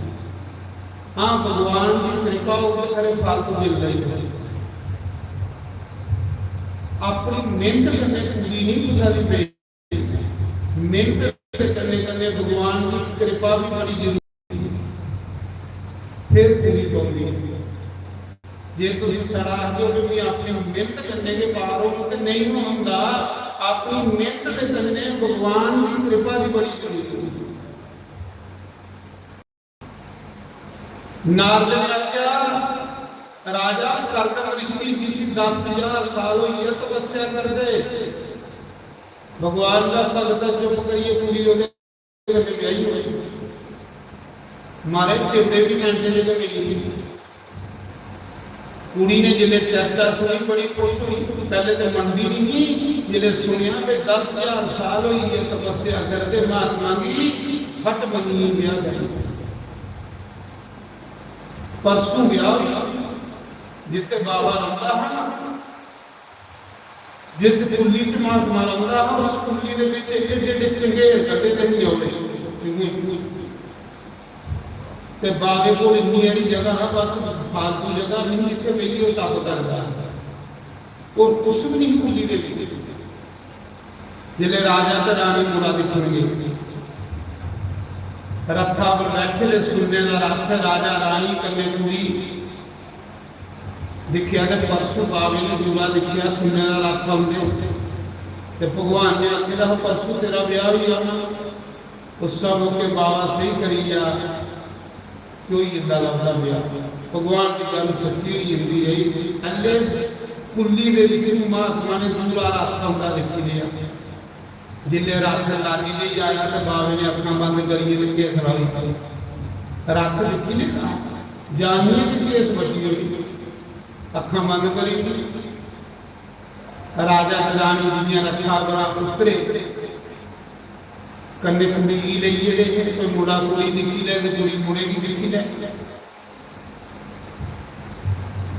हां, भगवान दी कृपा होग ते खरे फालतू मिलदा ही नहीं। अपनी मेहनत कन्नै पूरी नहीं कुसै दी पेई। मेहनत दे कन्नै कन्नै भगवान दी कृपा भी बड़ी जरूरी है, फिर पूरी पौंदी है। जे तुस सलाह दो कि मैं अपनी मेहनत कन्नै गै पार होङ, ते नहीं होंदा। अपनी मेहनत दे कन्नै भगवान दी कृपा दी बड़ी जरूरत होंदी। नारद ने आख्या, "राजा, कर्दम ऋषि जिसी दस हजार साल होई गे तपस्या करदे, भगवान दा भगत चुप करियै कुड़ी ओह्दे कन्नै ब्याही होई।" महाराज, टिंडे बी कैंटे दे गै मिली। कुड़ी ने जिसलै चर्चा सुनी, बड़ी खुश होई। पैह्ले ते मनदी नहीं ही, जिसलै सुनेआ कि दस हजार साल होई गे तपस्या करदे महात्मा गी, फट मन्नियै ब्याह करी। परसों ब्याह होई, जित्थे बाबा रौंह्दा हा ना, जिस कुल्ली च महात्मा रौंह्दा हा, उस कुल्ली दे बिच एड्डे एड्डे चंगेर कड्ढे दे हे न्यौड़े, चूहे। ते बाबे कोल इन्नी हारी जगह हा, बस फालतू जगह नहीं, जित्थे बेहियै ओह् तप करदा। होर कुछ भी नहीं कुल्ली दे बिच। जिसलै राजा ते रानी मुड़ा दिक्खन गे, रथा पर बैठे दे, सुन्ने दा रथ, राजा रानी कन्नै कुड़ी। दिक्खेआ ते परसों बाबे ने पूरा दिक्खेआ, सुन्ने दा रथ औंदे। ते भगवान ने आखे दा हा, "परसों तेरा ब्याह होई जाना।" उस मौके बाबा स्हेई करी गेआ, ते होई जंदा लभदा ब्याह। भगवान दी गल्ल सच्ची होई जंदी रेही। पैह्ले कुल्ली दे बिच्चों महात्मा ने दूरा रथ औंदा दिक्खी लेआ। जिसलै रथ लागे जेही आया ते बाबे ने अक्खां बंद करियै ते केस लाई दित्ते। रथ दिक्खी लेदा, जानियै कि केस बची होई, अक्खां बंद करी ओड़ी। राजा ते रानी जियां रथा परा उतरे, कन्नै कुड़ी गी लेई जेह्ड़े हे, कोई मुड़ा कुड़ी दिक्खी लै ते कुड़ी मुड़े गी दिक्खी लै।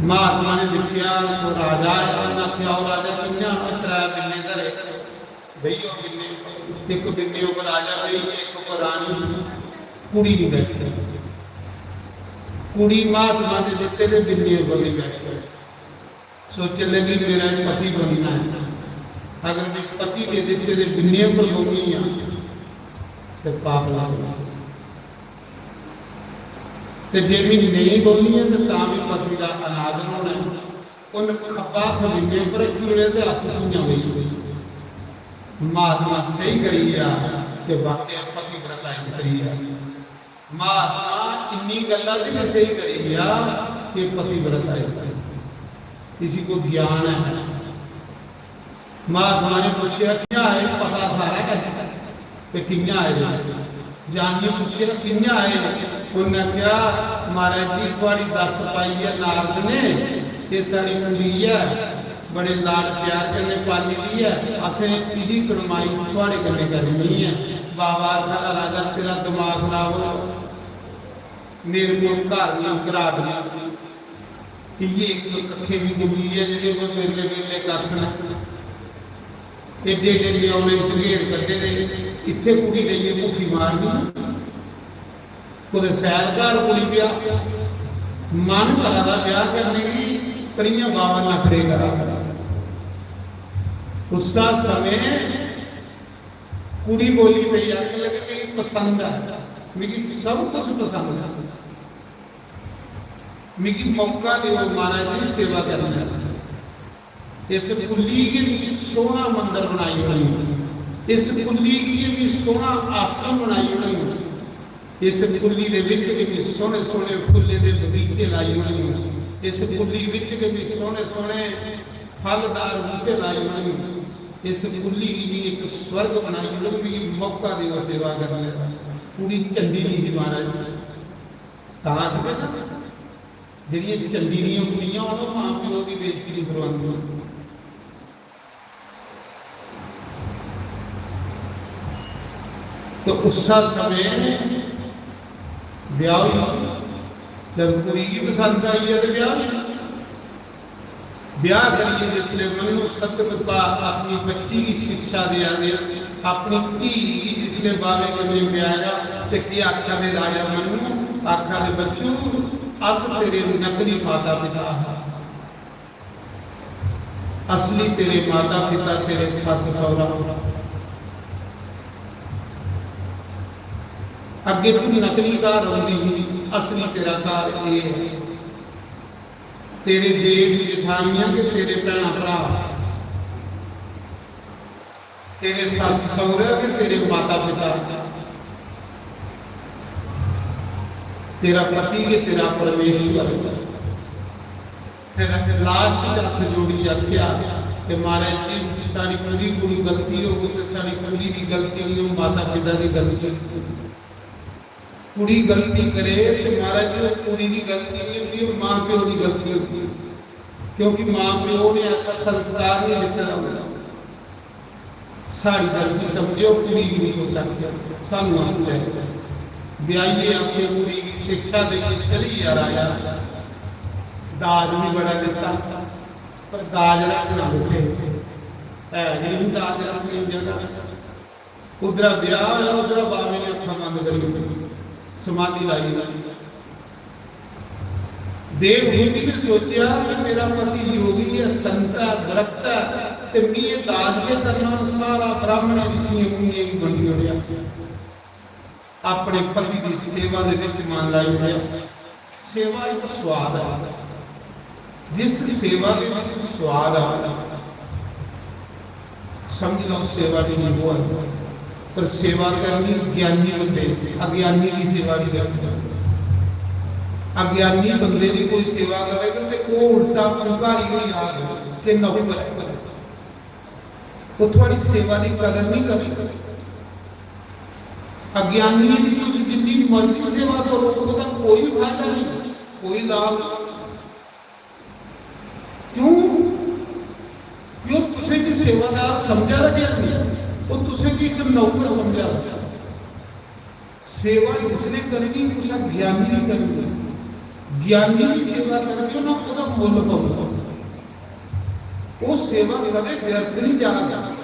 महात्मा ने दिक्खेआ, ओह् राजा आया, उन्नै आखेआ, "ओह् राजा, कि'यां आना? त्रै बिन्ने धरे, बेही जाओ बिन्ने।" इक बिन्ने उप्पर राजा बेही गे, इक उप्पर रानी, कुड़ी निं बैठी। कुड़ी महात्मा दे दित्ते दे बिन्ने उप्पर निं बैठी। सोचन लगी, "मेरा पति बनना है, अगर मैं पति दे दित्ते दे बिन्ने उप्पर बौह्नी आं, ते पाप लगना।" ते जे मैं नेईं बौह्नी आं, ते तां बी पति दा अनादर होना है। उन्न खब्बा हत्थ बिन्ने उप्पर रक्खी ओड़ेआ ते हत्थ भुञां बेही गेआ। महात्मा स्हेई करी गेआ कि वाकई पतिव्रता स्त्री ऐ। महात्मा इन्नी गल्ला च गै स्हेई करी गेआ कि पतिव्रता स्त्री, इसी कोई ज्ञान है। महात्मा ने पुच्छेआ, "कि'यां आए?" पता सारा गै ते कि'यां आए दे। जानियै पुच्छेआ, "कि'यां आए?" उन्नै आखेआ, "महाराज जी, थुआढ़ी दस पाई ऐ नारद ने, एह् साढ़ी कुड़ी ऐ, बड़े लाड प्यार कन्नै पाली दी ऐ, असें एह्दी कड़माई थुआढ़े कन्नै करनी ऐ।" बाबा आखा दा, "राजा, तेरा दमाग खराब होआ, मेरे कोल घर निं, घराट निं, इ'यै इक कक्खे दी कुल्ली ऐ जेह्दे पर बिरले बिरले कक्ख न।" एड्डे एड्डे न्यौने चंगेर कड्ढे दे, इत्थै कुड़ी लेइयै भुक्खी मारनी। कुतै सैलगार कुड़ी ब्याह, मन करा दा ब्याह करने गी, पर इ'यां बाबा नखरे करा दा। उस्सा समें कुड़ी बोली पई, आखन लगी, "मिगी पसंद ऐ, मिगी सब कुछ पसंद ऐ, मिगी मौका देओ महाराज जी सेवा करने दा।" इस कुल्ली गी मिगी सोहना मंदर बनाई ओड़ेओ, इस कुल्ली गी मिगी सोहना आश्रम बनाई ओड़ेओ, इस कुल्ली दे बिच मिगी सोहने सोहने फुल्लें दे बगीचे लाई ओड़ेओ, इस कुल्ली बिच मिगी सोहने सोहने फलदार बूह्टे लाई ओड़ेओ, इस कुल्ली गी मिगी इक स्वर्ग बनाई ओड़ेओ, मिगी मौका देओ सेवा करने दा। कुड़ी चंडी निं ही महाराज। तां आखदे ना, जेह्ड़ियां चंडी दियां कुड़ियां होन, ओह् मां प्यो दी बेइज्जती निं करवांदियां। तो उस्सा समें ब्याह होई, जद कुड़ी गी पसंद आई गेआ ते ब्याह होई। ब्याह करियै जिसलै मन्नू सतगुरपा अपनी बच्ची गी शिक्षा देआ दे, अपनी धी गी जिसलै बावे कन्नै ब्याहेआ, ते केह् आखा दे राजा मन्नू? आखा दे, "बच्चू, अस तेरे नकली माता पिता हा, असली तेरे माता पिता, तेरे सस्स सौहरा। अग्गे तू नकली घर औंदी ही, असली तेरा घर एह् ऐ। तेरे जेठ जठानियां ते तेरे भैणा भ्रा, तेरे सस्स सौहरा ते तेरे माता पिता, तेरा पति गै तेरा परमेश्वर।" फिर लास्ट च हत्थ जोड़ियै आखेआ कि "महाराज जी, साढ़ी कुड़ी कोई गलती होग ते साढ़ी कुड़ी दी गलती निं, ओह् माता पिता दी गलती होग। कुड़ी गलती करे ते महाराज जी, ओह् कुड़ी दी गलती निं होंदी, ओह् मां प्यो दी गलती होंदी, क्योंकि मां प्यो ने ऐसा संस्कार निं दित्ते दा होंदा।" साढ़ी गलती समझेओ, कुड़ी गी निं कुसै आखेआ, सानूं आपूं ऐ। ब्याहियै अपनी कुड़ी गी शिक्षा देइयै चली गेआ राजा। दाज बी बड़ा दित्ता, पर दाज रक्खना कुत्थै? है गै निं दाज रक्खने दी जगह। उद्धरा ब्याह होया, उद्धरा बाबे ने अक्खां बंद करी ओड़ी, समाधि लाई ओड़ी। देवहूति ने सोचेआ कि मेरा पति योगी ऐ, संत ऐ, व्रत ऐ, ते मी एह् दाज केह् करना? हून सारा ब्राह्मणें, ऋषियें, मुनियें गी बंडी ओड़ेआ। अपने पति दी सेवा दे विच मन लाई ओड़ेआ। सेवा इक स्वाद ऐ। जिस सेवा दे विच स्वाद आ, समझ लैओ सेवा ठीक होऐ, पर सेवा करनी ज्ञानी बंदे, अज्ञानी दी सेवा नहीं करनी। अज्ञानी बंदे दी कोई सेवा करेगा ते ओह् उल्टा हंकारी होई जाग कि नौकर ऐ। ओह् थुआड़ी सेवा दी कदर नहीं करग। अज्ञानियें दी तुस जिन्नी मर्जी सेवा करो, ओह्दा कोई फायदा नहीं, कोई लाभ नहीं। क्यों? क्यों तुसें गी सेवादार समझा दा गै नहीं, ओह् तुसें गी इक नौकर समझा दा। सेवा जिसने करनी, कुसै ज्ञानी दी करनी। ज्ञानी दी सेवा करगे ना, ओह्दा मुल्ल पौंदा। ओह् सेवा कदें व्यर्थ नहीं जाग।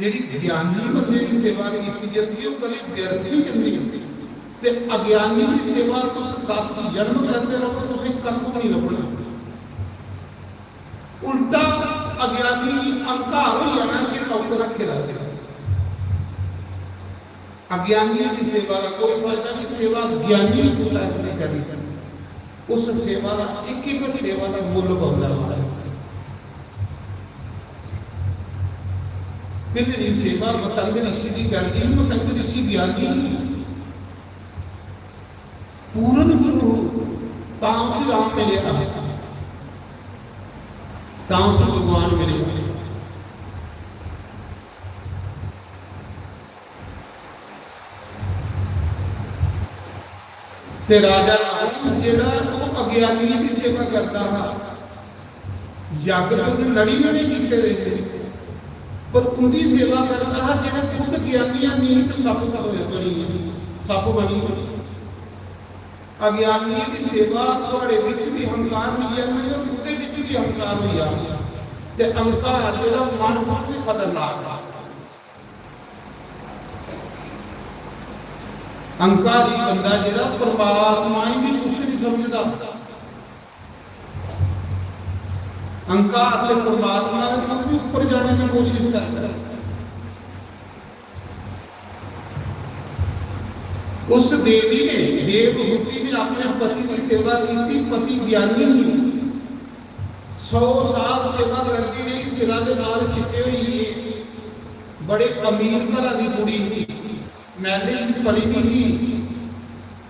जेह्ड़ी ज्ञानी बंदे दी सेवा कीती जंदी, ओह् कदें व्यर्थ नहीं जंदी। ते अज्ञानी दी सेवा तुस दस जन्म करदे रहो, तुसें कक्ख भी नहीं लभना। उल्टा अज्ञानी गी अहंकार होई जाना कि नौकर रखे दा जी। अज्ञानियों की सेवा का कोई फायदा नहीं, सेवा ज्ञानी कुसै ने करनी। उस सेवा का, एक एक सेवा का मुल्ल बनदा है। पिंडली सेवा मतंग ऋषि की करनी, मतंग ऋषि ज्ञानी। पूर्ण गुरु हो, तां उसी राम मिलेगा, तां उसी भगवान मिलेगा। ते राजा कंस जेह्ड़ा, ओह् अज्ञानियें दी सेवा करदा हा। जग ते उन्हें लड़ी बने कीते दे हे, पर उंदी सेवा करदा हा जेह्ड़े खुद ज्ञानियां नेईं ते सप्प बने, बनी गे, सप्प बनी गे। अज्ञानियें दी सेवा थुआड़े बिच भी हंकार होई जाना ते उंदे बिच भी हंकार होई जाना। ते हंकार जेह्ड़ा मन बहुत ही खतरनाक है। अहंकारी बंदा जेह्ड़ा परमात्मा गी बी कुछ नहीं समझदा। अहंकार ते परमात्मा दे कोई भी ऊपर जाने की कोशिश करता है। उस देवी ने, देवहूति ने अपने पति की सेवा की थी। पति ज्ञानी ही, सौ साल सेवा करती रही, सिरा दे बाल चिट्टे होई गे। बड़े अमीर घरा दी कुड़ी ही, महल च पली दी ही।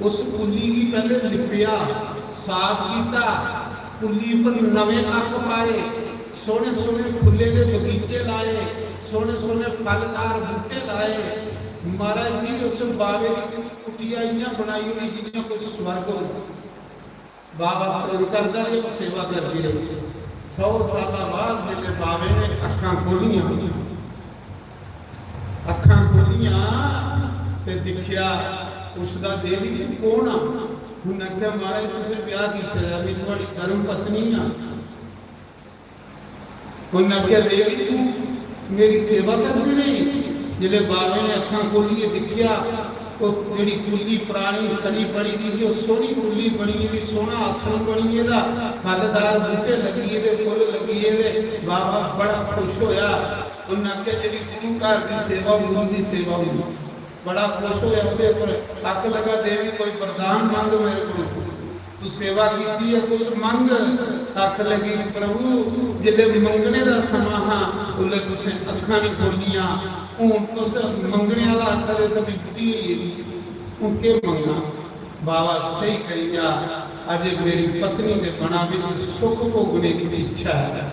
उस कुल्ली गी पैह्ले लिपेआ, साफ कीता, कुल्ली पर नमें अक्ख पाए, सोह्ने सोह्ने फुल्लें दे बगीचे लाए, सोह्ने सोह्ने फलदार बूह्टे लाए। महाराज जी, उस बावे दी कुटिया इ'यां बनाई ओड़ी जि'यां कोई स्वर्ग हो। बाबा प्रेम करदा रेहा, सेवा करदी रही। सौ साल बाद जिसलै बावे ने अक्खां खोलियां, अक्खां खोलियां ते दिक्खेआ उसदा देवी, "तू कौन आ?" उन्नै आखेआ, "महाराज, तुसें ब्याह कीते दा, में थुआड़ी धर्म पत्नी आं।" उन्नै आखेआ, "देवी, तू मेरी सेवा करदी रेही।" जिसलै बावे ने अक्खां खोलियै दिक्खेआ, ओह् जेह्ड़ी कुल्ली परानी सड़ी पड़ी दी ही, ओह् सोह्नी कुल्ली बनी गेदी, सोह्ना आसन बनी गेदा, फलदार बूह्टे लग्गी गेदे, फुल्ल लग्गी गेदे। बाबा बड़ा खुश होआ। उन्नै आखेआ, "जेह्ड़ी गुरु घर दी सेवा, गुरु दी सेवा होंदी।" बड़ा खुश होआ ओह्दे पर। आखन लगा, "देवी, कोई वरदान मंग मेरे को, तू सेवा कीती है, कुछ मंग।" आखन लगी, "प्रभु, जिसलै मंगने दा समां हा, उसलै तुसें अक्खां नहीं खोलियां, हून तुस मंगने आह्ला आखा दे, ते मैं बुढ़ी होई गेदी, हून केह् मंगां?" बाबा सही कही जा, अजे मेरी पत्नी दे मना विच सुख भोगने की इच्छा है।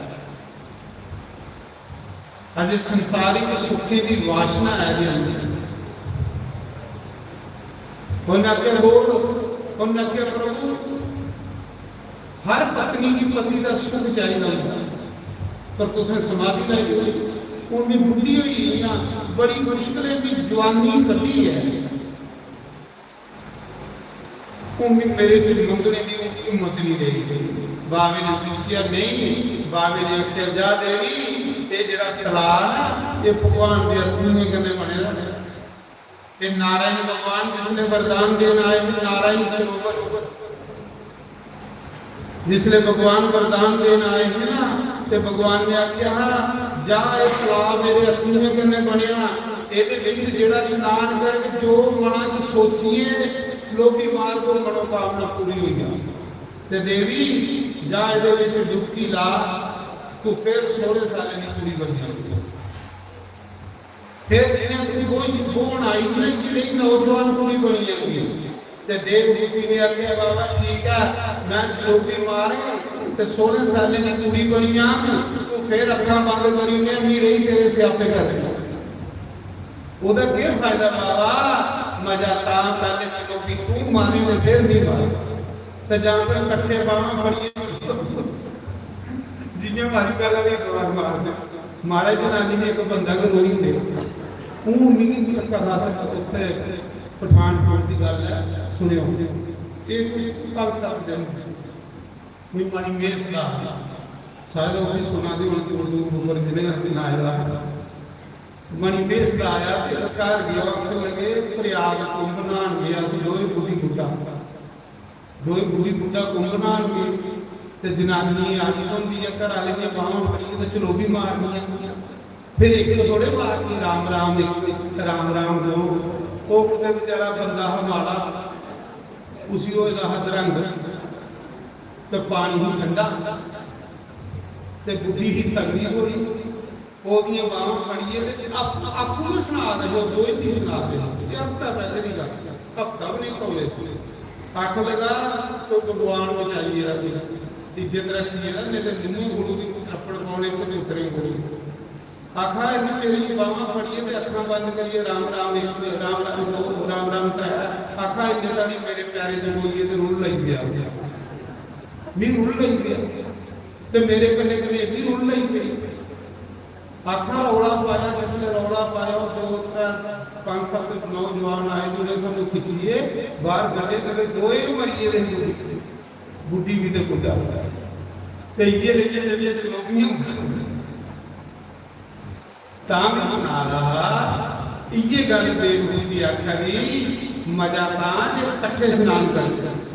अजे संसारिक सुखें दी वासना है जे अंदर। उन्नै आखेआ, "बोल।" उन्नै आखेआ, "प्रभु, हर पत्नी गी पति दा सुख चाहिदा होंदा, पर तुसें समाधि लाई होई। हून मैं बुढ़ी होई गेई आं, बड़ी मुश्कलें दी जवानी कड्ढी है।" हून भी मेरे च मंगने दी हिम्मत नहीं रही। बावे ने सोचेआ, नहीं, बावे ने आखेआ, "जा देवी, ये जेह्ड़ा तलाऽ ना, ये भगवान दे अत्थुएं कन्नै बने दा। ये नारायण भगवान जिसने वरदान देन आए हैं, नारायण सरोवर।" जिसले भगवान वरदान देन आए हैं ना, ते भगवान ने आख्या हा, "जा, इस तलाऽ मेरे अत्थुएं कन्नै बनेआ, एह्दे विच जेह्ड़ा स्नान करग, जो मना च सोचिए, चलोपी मार, को मनोकामना पूरी होई जा। ते देवी, जा, एह्दे विच डुबकी ला, तू फिर सोलह सालें दी कुड़ी बनी जाएगी।" फिर जि'यां तू बोही-, बोहन आई ना, कि नहीं, नौजवान कुड़ी बनी जाएगी। ते देवहूति ने आखेआ, "बाबा, ठीक है, मैं चलोपी मारंग ते सोलह सालें दी कुड़ी बनी जांग, तू फिर अक्खां बंद करी ओड़ेआं, मी रेही तेरे स्यापे करने।" ओह्दा केह् फायदा बाबा? मजा तां, पैह्ले चलोपी तू मारे ते फिर मी मारे, ते जां फिर कट्ठे बाह्मां फड़ियै जि'यां मारी पैह्लें बी इक बार मारदे। महाराज, जनानी ने इक बंदा गै रोई ओड़ेआ। हून मिगी इक कथा स-, उत्थै पठानकोट दी गल्ल ऐ, सुनेओ। एह् कोई पंज सत्त दिन, कोई मणिमेश दा, शायद ओह् बी सुना दे होन, दूर दूर उप्पर जि'नें असें सनाए दा। मणिमेश दा आया ते घर गेआ, आखन लगे, "प्रयाग कुंभ न्हान गे अस, दोए बुड्ढी बुड्ढा।" दोए बुड्ढी बुड्ढा कुंभ न्हान गे ते जनानियें दी आदत होंदी ऐ, घरा आह्ले दियां बाह्मां फड़ियै ते चलोबी मारनियां। फिर इक थोड़े मारनी, राम राम इक, राम राम दो। ओह् कुतै बेचारा बंदा हा माड़ा, उसी होए दा हा दरंग, ते पानी ही ठंडा, ते बुड्ढी ही तगड़ी थोड़ी। ओह्दियां बाह्मां फड़ियै ते आप-, आपूं गै सना दे हे, ओह् दोए चीज सना दे हे। एह् हफ्ता पैह्ले दी गल्ल, हफ्ता बी नेईं तौले। आखन लगा, "कोई भगवान बचाई गेदा, कोई इज्जत रक्खी गेदा, नेईं ते नूहें कोलू बी त्रप्पड़ पौने ते पुत्तरें कोलू।" आखा, "इन्नै मेरी बाह्मां फड़ियै ते अक्खां बंद करियै राम राम इक, राम राम दो, राम राम त्रै।" आखा, "इन्ने ताड़ी मेरे पैरें च बोलियै ते रुल लई पेआ, मी रुल लई पेआ, ते मेरे कन्नै कन्नै एह् बी रुल लई पेई।" आखा रौला पाया, जिसने रौला पाया, ओह् दो त्रै पंज सत्त नौजवान आए, जि'नें सानू खिच्चियै बाहर कड्ढे, ते दोए गै मरी गेदे हे, बुड्ढी बी ते बुड्ढा। ते इ'यै लेइयै जेह्ड़ियां चलोबियां होंदियां, तां बी सना दा हा, इ'यै गल्ल देवभूति आखा दी, मजा तां जे कट्ठे स्नान करचै।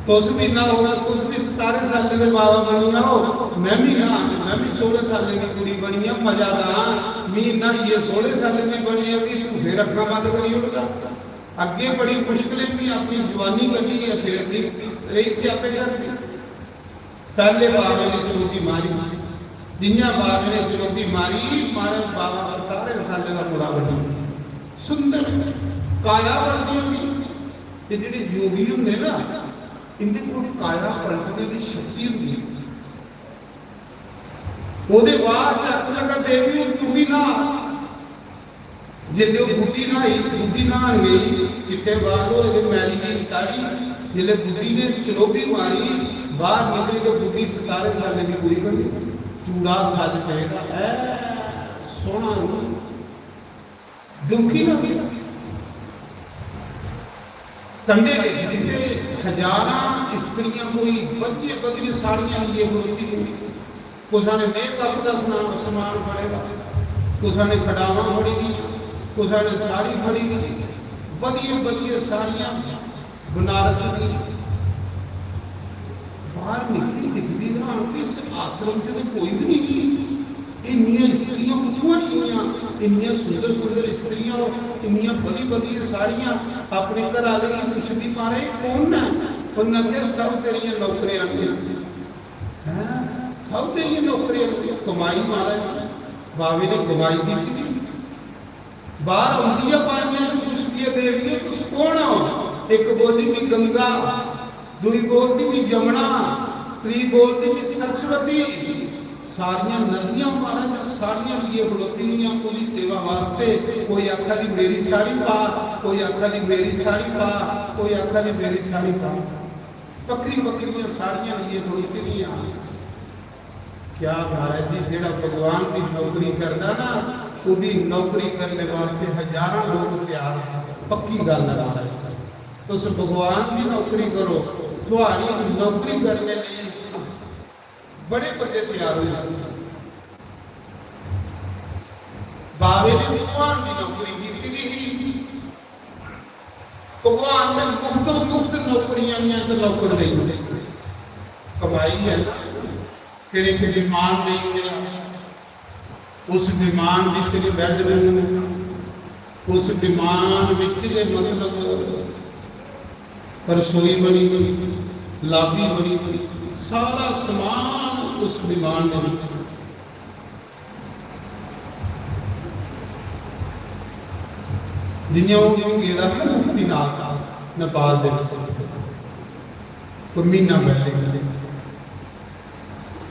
तुस बी ना हो, तुस बी सतारें सालें दे बाबा बनी जाओ, मैं बी ना, मैं बी सोलह सालें दी कुड़ी बनी आं, मजा तां मी न्हाइयै सोलह सालें दी बनी आं कि तू फिर अक्खां बंद करी ओड़दा। अग्गें बड़ी मुश्कलें मी अपनी जवानी कड्ढी ऐ, फिर बी रेही स्यापे घर बी। पैह्ले बाबे ने चलोटी मारी, जि'यां बाबे ने चलोटी मारी, मारे बाबा सतारें सालें दा मुड़ा बनी, सुंदर काया बनदी होंदी। ते जेह्ड़े योगी होंदे ना, इंदे कोल काया पलटने दी शक्ति होंदी। ओह्दे बाद च आखन लगा, "देवी, हून तू बी न्हा।" जिसलै ओह् बुड्ढी न्हाई, बुड्ढी न्हान गेई, चिट्टे बाल होए दे, मैली गेई साड़ी, जिसलै बुड्ढी ने चलोटी मारी, बाहर निकली ते बुड्ढी सतारें सालें दी कुड़ी बनी, चूड़ा गल पेदा ऐ, सोहना रूप। दुखी ना होई। कंढे दिखदी ते हजारां इस्त्रियां कोई बधिये बधिये साड़ियां लेइयै खड़ोती दियां। कुसै ने मेकअप दा सना-, समान फड़े दा, कुसै ने खडावां फड़ी दियां, कुसै ने साड़ी फड़ी दी, बधिये बधिये साड़ियां बनारस दी। बाहर निकली दिखदी, हैरान कि इस आश्रम च ते कोई बी नहीं। इन्नियां इस्त्रियां कुत्थुआं आई गेइयां? इन्नियां सुंदर सुंदर इस्त्रियां, इन्नियां बधी बधियै साड़ियां। अपने घर आह्ले गी पुछदी, "मारे, एह् कौन न?" उन्नै आखेआ, "सब तेरियां नौकरानियां।" हैं? "सब तेरियां नौकरानियां?" कमाई मारै बाबे ने कमाई कीती दी। बाहर औंदी ऐ पानियां च, पुछदी ऐ, "देविये, तुस कौन हो?" इक बोलदी, "मी गंगा।" दूई बोलदी, "मी जमुना।" त्री बोलदी, "मी सरस्वती।" सारियां नदियां मारे ते सारियां लिए खड़ोती दियां ओह्दी सेवा वास्ते। कोई आखा दी, "मेरी साड़ी पा," कोई आखा दी, "मेरी साड़ी पा," कोई आखा दी, "मेरी साड़ी पा।" बक्खरी बक्खरियां साड़ियां लिए खड़ोती दियां। क्या महाराज जी, जेह्ड़ा भगवान दी नौकरी करदा ना, ओह्दी नौकरी करने वास्ते हजारां लोक त्यार न। पक्की गल्ल है महाराज, तुस भगवान दी नौकरी करो, थुआड़ी नौकरी करने लेई बड़े बंदे त्यार होई जांदे। बाबे ने भगवान दी नौकरी कीती दी ही। भगवान ने मुफ्त, मुफ्त नौकरियां दियां ते नौकर देई ओड़े। कमाई है ना, फिर इक विमान देई ओड़ेआ, उस विमान विच गै bed बने, उस विमान विच गै मतलब रसोई बनी दी, lobby बनी दी, सारा समान उस विमान दे विच। जियां हून में गेदा हा ना मुक्तिनाथ, नेपाल दे विच, कोई म्हीना पैह्ले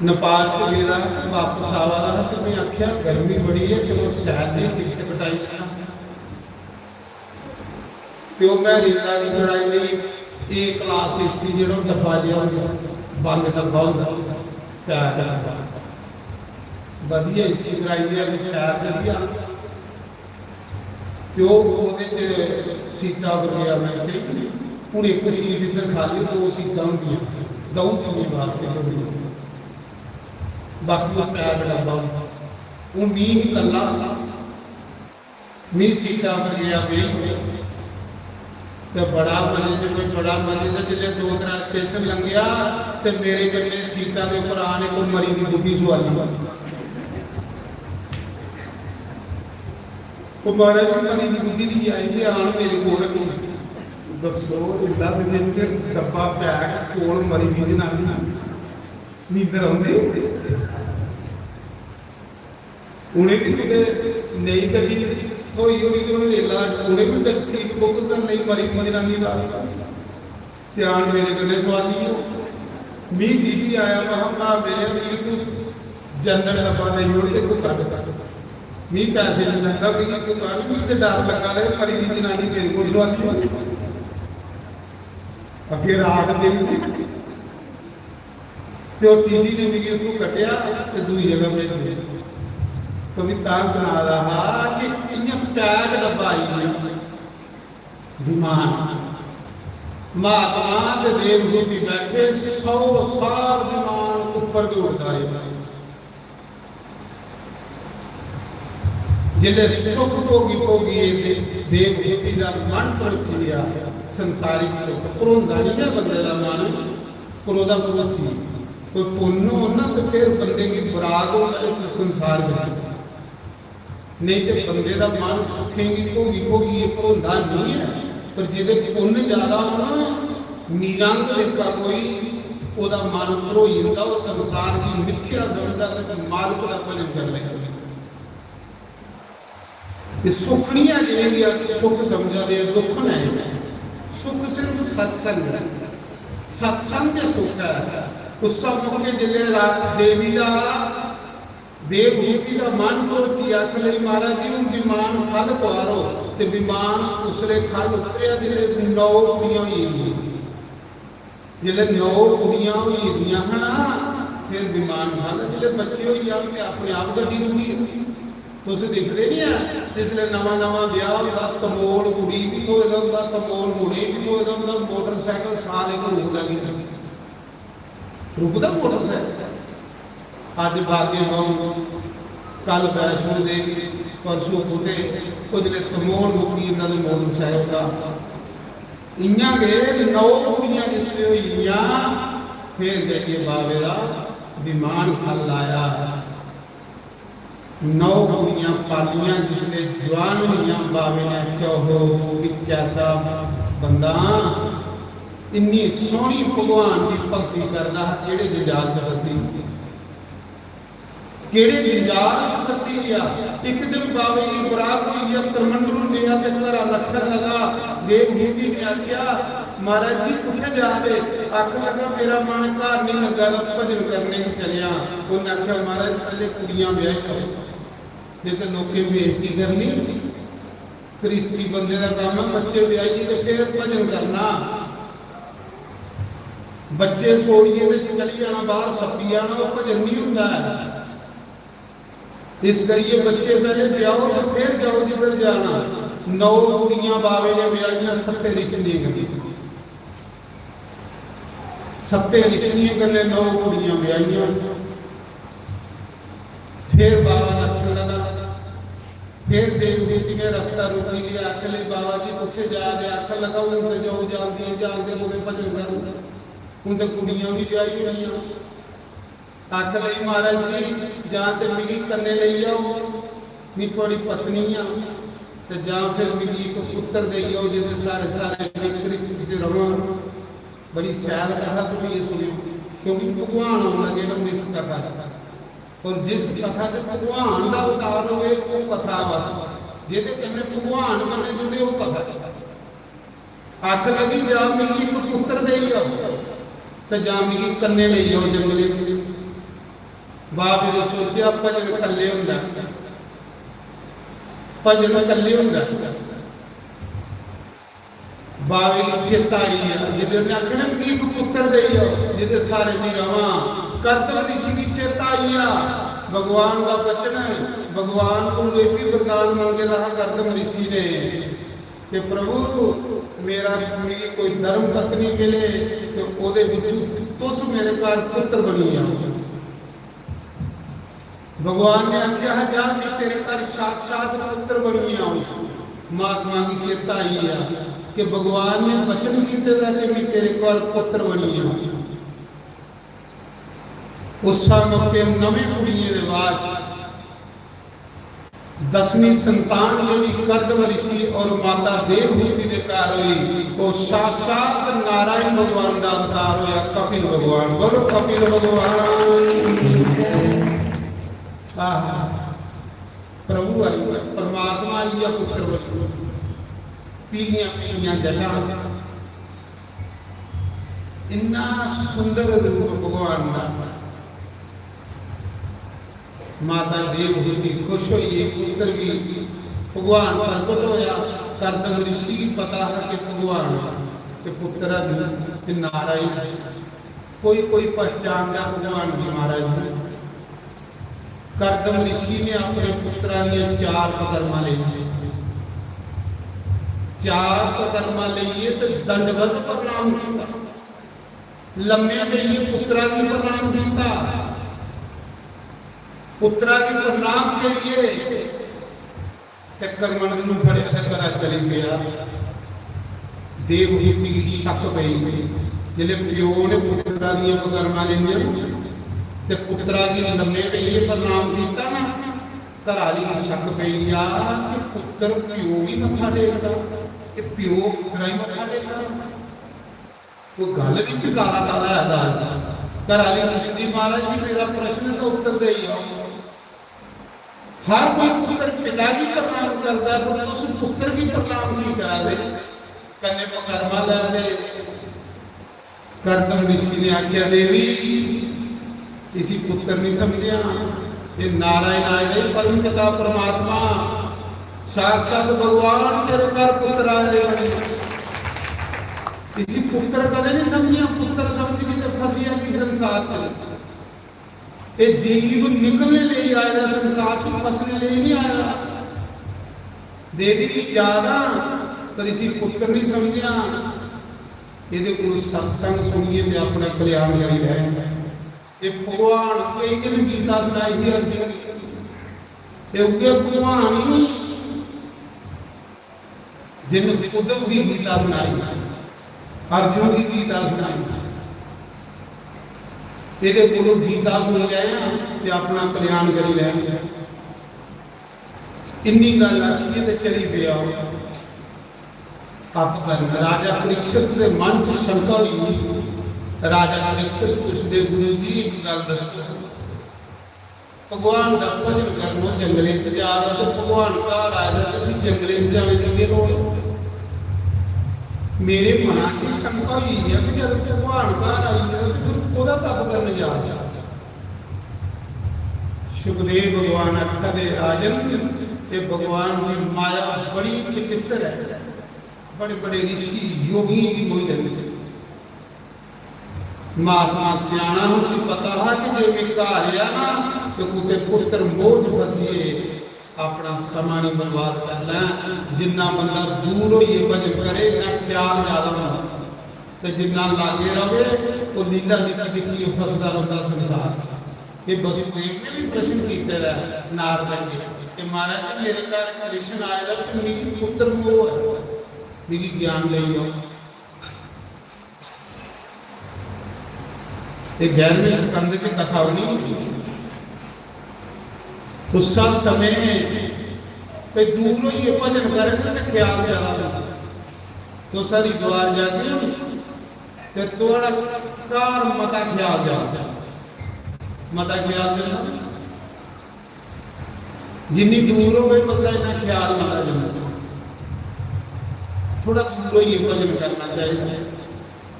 नेपाल च गेदा हा ते बापस आवा दा हा ते में आखेआ, "गर्मी बड़ी ऐ, चलो सैर दी टिकट कटाई लैना।" ते ओह् में रेला दी बनाई लेई, A class AC जेह्ड़ा डब्बा जेहा होंदा, बंद डब्बा होंदा, पैक डब्बा, बधिया AC कराई लेआ, में सैर करियै आना। ते ओह्, ओह्दे च सीटा पर गेआ में, सेही। हून इक सीट इद्धर खाल्ली, दो सीटां होंदियां, द'ऊं जनें वास्ते होंदियां, बाकी ओह् पैक डब्बा होंदा। हून मी कल्ला मी सीटा पर गेआ बेही ते बड़ा मजे च, कोई बड़ा मजे च, जिसलै दो त्रै स्टेशन लंघेआ ते मेरे कन्नै सीटा दे उप्पर आन इक मरी दी बुड्ढी सोआली। ओह् महाराज जी मरी दी बुड्ढी लेई आई ते आन मेरे कोल रक्खी। दस्सो, इन्ना दे बिच डब्बा पैक, कोल मरी दी जनानी, नींदर औंदी? उ'नें बी कुतै नेईं गड्डी थ्होई होनी ते उ'नें रेला, उ'नें बी सीट बुक करने गी मरी दी जनानी वास्तै। ध्यान मेरे कन्नै सोआलियो। मी टीटी आया, महा, "भ्रा मेरे, मिगी तू जनरल डब्बा देई ओड़ ते तू कड्ढ।" मी पैसे निं लगदा, मिगी तू कड्ढ, मिगी ते डर लग्गा दा, मरी दी जनानी मेरे कोल सोआलियो। अग्गें रात पेई। ते ओह् टीटी ने मिगी उत्थूं कड्ढेआ ते दूई जगह भेजी। तो मी तां सना दा हा कि इ'यां पैक डब्बा आई गेआ विमान। महात्मा ते देवदूती बैठे, सौ साल विमान उप्पर गै उड़दा रेहा। जिसलै सुख भोगी भोगियै ते देवभूति दा मन भरोची गेआ, संसारिक सुख भरोंदा निं ऐ बंदे दा मन, परोदा भरोची। कोई पुन्न हो ना ते फिर बंदे गी बराग होंदा इस संसार बिच। नेईं ते बंदे दा मन सुखें गी भोगी भोगियै भरोंदा निं ऐ, पर जेह्दे पुन्न ज्यादा होन, निरंग लेखा कोई, ओह्दा मन भरोई जंदा, ओह् संसार गी मिथ्या समझदा ते मालक दा भजन करने लगी। ते सुखनियां जिनेंगी अस सुख समझा दे, दुख नहीं। सुख सिर्फ सत्संग है, सत्संग के सुख है। उस मौके जिले रात देवी का, देवभूति का मन को ची आख लई, "महाराज जी, हूं विमान खल तुआरो।" ते विमान उसले खल उतरिया जिले नौ कुड़ियां होई गेदियां। जिसलै नौ कुड़ियां होई गेदियां हन, फिर विमान खल, जिसलै बच्चे होई जान ते अपने आप गड्डी रुकी। तुस दिखदे निं ऐ, जिसलै नमां नमां ब्याह होंदा, तमोल कुड़ी बी थ्होए दा होंदा, तमोल मुड़े बी थ्होए दा होंदा, मोटरसाइकिल साल इक रुकदा गै नेईं। रुकदा मोटरसाइकिल? अज्ज बागे बहु, कल वैष्णो देवी, परसों कुतै, ओह् जिसलै तमोल मुक्की जंदा ते मोटरसाइकिल दा। इ'यां गै नौ कुड़ियां जिसलै होई गेइयां, फिर जाइयै बावे दा विमान खल आया। नौ कुड़ियां पालियां जिसलै जुआन होइयां, बावे ने आखेआ, "ओहो, कि कैसा बंदा, इन्नी सोहनी भगवान दी भक्ति करदा हा, केह्ड़े जंजाल च फसी, केह्ड़े जंजाल च फसी गेआ।" इक दिन बावे गी बराग होई गेआ, करमंडलू लेआ ते घरा लट्ठन लगा। देवभूति ने आखेआ, "महाराज जी, कुत्थै जा दे?" आखन लगा, "मेरा मन घर नहीं लग्गा दा, भजन करने गी चलेआ।" उन्नै आखेआ, "महाराज, पैह्ले कुड़ियां ब्याही लैओ, नेईं ते लोकें बेइज्जती करनी।" गृहस्थी बंदे दा कम्म ऐ, बच्चे ब्याहियै ते फिर भजन करना। बच्चे छोड़ियै ते चली जाना बाहर, सप्पी जाना, ओह् भजन नहीं होंदा ऐ। इस करियै बच्चे पैह्ले ब्याहो ते फिर जाओ जिद्धर जाना। नौ कुड़ियां बावे ने ब्याहियां सत्ते रिशियें कन्नै। सत्ते रिशियें कन्नै नौ कुड़ियां ब्याहियां। फिर बाबा लट्ठन लगा। फिर देवभूति ने रस्ता रोकी लिया, आखन लगी, "बाबा जी, कुत्थै जा दे?" आखन लगा, "हून ते जाओ, जानदी है, जानदे कुतै भजन करो।" हून ते कुड़ियां बी ब्याही होइयां। आखन लगी, "महाराज जी, जां ते मिगी कन्नै लेई जाओ, में थुआड़ी पत्नी आं, ते जां फिर मिगी इक पुत्तर देई जाओ, जेह्दे सारे सारे में गृहस्थ च रवां।" बड़ी सैल कथा तुम ये सुनो, क्योंकि भगवान औन लगे ना इस कथा च। और जिस कथा च भगवान दा अवतार होवे, वो कथा बस, जेह्दे कन्नै भगवान कन्नै जुड़े, वो कथा। आखन लगी, "जां मिगी इक पुत्तर देई जाओ, ते जां मिगी कन्नै लेई जाओ जंगलै च।" बाप ने सोचेआ, भजन कल्ले होंदा, भजन कल्ले होंदा। बावे गी चेता आई गेआ, जिसलै उन्नै आखना, "मिगी इक पुत्तर देई जाओ, जेह्दे सारे दी रवां।" करदम ऋषि गी चेता आई गेआ, भगवान दा वचन है, भगवान को एह् भी वरदान मंगे दा हा करदम ऋषि ने कि प्रभु, मेरा, मिगी कोई धर्म पत्नी मिले ते ओह्दे बिच्चों तुस मेरे घर पुत्र बनी जाओ। भगवान ने आख्या हा, "जा, मैं तेरे घर साक्षात पुत्र बनियै आऊं।" महात्मा गी चेता आई गया कि भगवान ने वचन कीते दा कि मैं तेरे घर पुत्र बनियै आऊं। उस मौके नवें कुड़ियें दे बाद च दसवीं संतान जेह्ड़ी कर्दम ऋषि और माता देवहूति दे घर हुई, वो साक्षात नारायण भगवान का अवतार होया, कपिल भगवान। बोलो, कपिल भगवान। आहा, प्रभु आई गया, परमात्मा आई गया, पुत्र बन गया। पीलियां पीलियां जटां, इन्ना सुंदर रूप भगवान का। माता देवहूति खुश होइयै पुत्र गी, भगवान प्रकट होया। कर्दम ऋषि गी पता हा कि भगवान ते पुत्र है, ते नारायण। कोई कोई पहचानदा भगवान गी महाराज जी। कर्दम ऋषि ने अपने पुत्रा दियां चार पकरमा लेइयां, चार पकरमा लेइयै ते दंडवत प्रणाम किया। लम्मे पेइयै पुत्रा गी प्रणाम किया। पुत्रा गी प्रणाम करियै ते करमंडलू फड़ेआ ते घरा चली पेआ। देवहूति गी शक पेई। जिसलै प्यो ने पुत्तरा दियां बकरमां लेइयां ते पुत्तरा गी लम्मे पेइयै प्रणाम कीता ना, घर आह्ली गी शक पेई गेआ कि पुत्तर प्यो गी मत्था टेकदा ते प्यो पुत्तरा गी मत्था टेकदा। कोई गल्ल बिच काला काला है दाल च। घर आह्ली पुछदी, "महाराज जी, मेरा प्रश्न तो उत्तर देई आओ। हर कोई पुत्तर पिता गी प्रणाम करदा है, पर तुस पुत्तर गी प्रणाम की करा दे?" कन्नै पकरमा लैंदे। करदम ऋषि ने आख्या, "देवी, इसी पुत्तर नहीं समझेआ। ये नारायण आए दे, परम पिता परमात्मा, साक्षात भगवान तेरे घर पुत्तर आए दे। इसी पुत्तर कदे नहीं समझेआ, पुत्तर समझ के ते फसी गई संसार च। ये जीव निकलने ले आए दा, संसार च फसने ले नहीं आए दा। देवी की जादा, पर इसी पुत्तर नहीं समझेआ। एह्दे कोल सत्संग सुनिए ते अपना कल्याण करी रहे।" ते भगवान उ'ऐ इ'यै गीता सनाई ही अर्जुन गी। ते उ'ऐ भगवान ही जिन उद्धव गी गीता सनाई, अर्जुन गी गीता सनाई। एह्दे कोलों गीता सुनी लैया ते अपना कल्याण करी लैया। इन्नी गल्ल आखिए ते चली पेआ ओह्। तप करना। राजा परीक्षित दे मन च शंका होई। राजा परीक्षित पुछदे, "गुरु जी, इक गल्ल दस्सो, भगवान दा भजन करन ओह् जंगलें च जा दा ते भगवान घर आए दा ते उसी जंगलें च जाने दी केह् लोड़?" मेरे मना च शंका होई गेई ऐ कि जद भगवान घर आई गेदा ते फिर कोह्दा तप करन जा दा? सुखदेव भगवान आखा दे, "राजन, ये भगवान की माया बड़ी विचित्र है, बड़े बड़े ऋषि योगियों की कोई नहीं।" महात्मा स्याणा, उसी पता हा कि जे मैं घर आया ना, तो कुते पुत्र मोह च फसिए अपना समां नहीं बर्बाद करना। जिन्ना बंदा दूर होइए भजन करे, इन्ना ख्याल ज्यादा होंदा। ते जिन्ना लागे रवे, ओह् लीला दिक्खी दिक्खियै फसदा रौंह्दा संसार च। एह् वसुदेव ने भी प्रश्न कीते दा ऐ नारद अग्गे कि महाराज जी, मेरे घर कृष्ण आए दा ते मिगी पुत्र मोह ऐ, मिगी ज्ञान देई जाओ। एह् ग्यारहवें स्कंद च कथा बनी होई। उस समय ते दूर होइयै भजन करन ते ख्याल ज्यादा होंदा। तुस हरिद्वार जागे ओ ते थुआढ़ा घर मता ख्याल जाग, मता ख्याल जंदा। जिन्नी दूर होवे बंदा, इन्ना ख्याल मता जंदा। थोड़ा दूर होइयै भजन करना चाहिदा।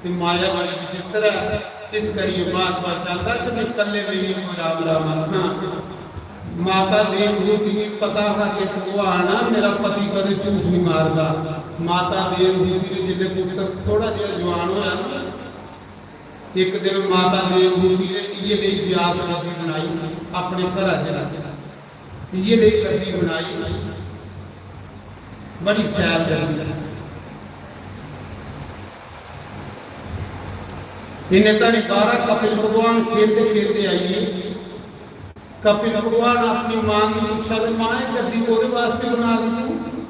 ते माया बड़ी विचित्र ऐ, इस करियै महात्मा चांहदा कि मैं कल्ले बेहियै कोई राम राम आखां। माता देवहूति गी पता हा कि भगवान आ, मेरा पति कदे झूठ नहीं मारदा। माता देवहूति ने जिसलै पुत्र थोड़ा जेहा जवान होया ना, एक दिन माता देवहूति ने इयै लेई व्यास गद्दी बनाई, अपने घरा च इयै लेई गद्दी बनाई, बड़ी शैल गद्दी। इन्ने धड़ी बाहरा कपिल भगवान खेलदे खेलदे आइए। कपिल भगवान अपनी मां गी पुछा दे, "मां, एह् गद्दी कोह्दे वास्ते बना दी तू?"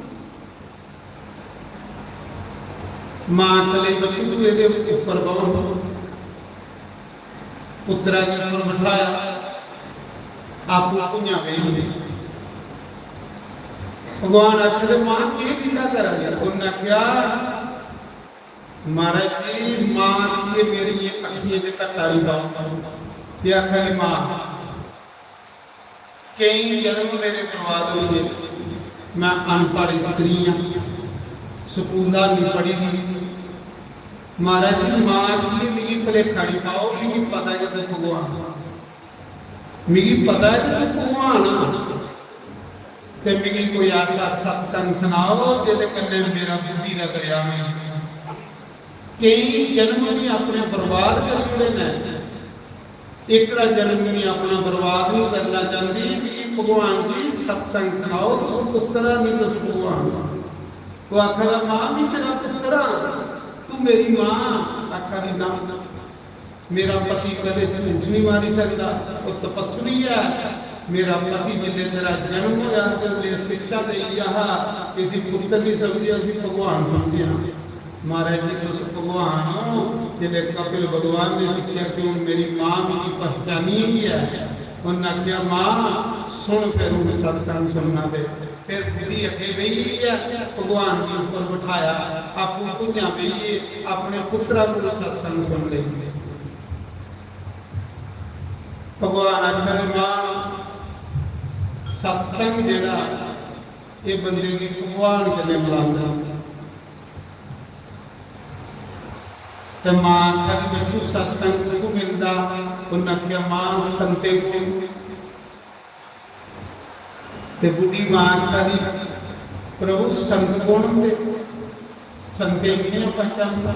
मां आखन लगी, "बच्चू, तू एह्दे उप्पर बौह।" पुत्तरा गी उप्पर बठाया, आपूं भुञां बेही गेई। भगवान आखदे, "मां, केह् लीला करा दी?" उन्नै आखेआ, "महाराज जी, मां आखियै मेरी अक्खियें च घट्टा निं पाओ।" केह् आखा दी मां? केई जन्म मेरे बर्बाद होई गे। मैं अनपढ़ स्त्री आं, स्कूला नहीं पढ़ी दी। महाराज जी, मां आखिए मिगी भलेखा नहीं पाओ, मिगी पता है कि तू भगवान, मिगी पता है कि तू भगवान आ। ते मिगी कोई ऐसा सत्संग सनाओ जेह्दे कन्नै मेरा बुद्धि दा कल्याण होई जाए। केई जन्म भी अपने बर्बाद करी ओड़े न। एकड़ा जन्म भी अपना बर्बाद नहीं करना चाहती। मिगी भगवान जी सत्संग सनाओ, तुस पुत्र आ, नहीं तुस भगवान। वो आखा दा, "मां, मैं तेरा पुत्र हां, तू मेरी मां।" आखा दी, "ना, मेरा पति कदे झूठ नहीं मारी सकता, वो तपस्वी है।" मेरा पति जिसलै तेरा जन्म होया ते उसलै शिक्षा देई गेआ हा, इसी पुत्र नहीं समझेआ, इसी भगवान समझेआ। महाराज जी, तुस भगवान हो, जिसलै कपिल भगवान ने दिक्खेआ कि हून मेरी मां मिगी पहचानी गै ऐ, उन्नै आखेआ, "मां, सुन, फिर हून सत्संग सुनना पे।" फिर बुढ़ी अग्गें बेही गेई ऐ, भगवान गी उप्पर बठाया, आपूं भुञां बेहियै अपने पुत्तरा कोल सत्संग सुन लेई। भगवान आखदे, मां, सत्संग जेह्ड़ा, एह् बंदे गी भगवान कन्नै मलांदा। ते मां आखा दी, "बच्चू, सत्संग कुत्थूं मिलदा?" उन्नै आखेआ, "मां, संतें कोल।" ते बुढ़ी मां आखा दी, "प्रभु, संत कौन होंदे? संतें गी कि'यां पहचानदा?"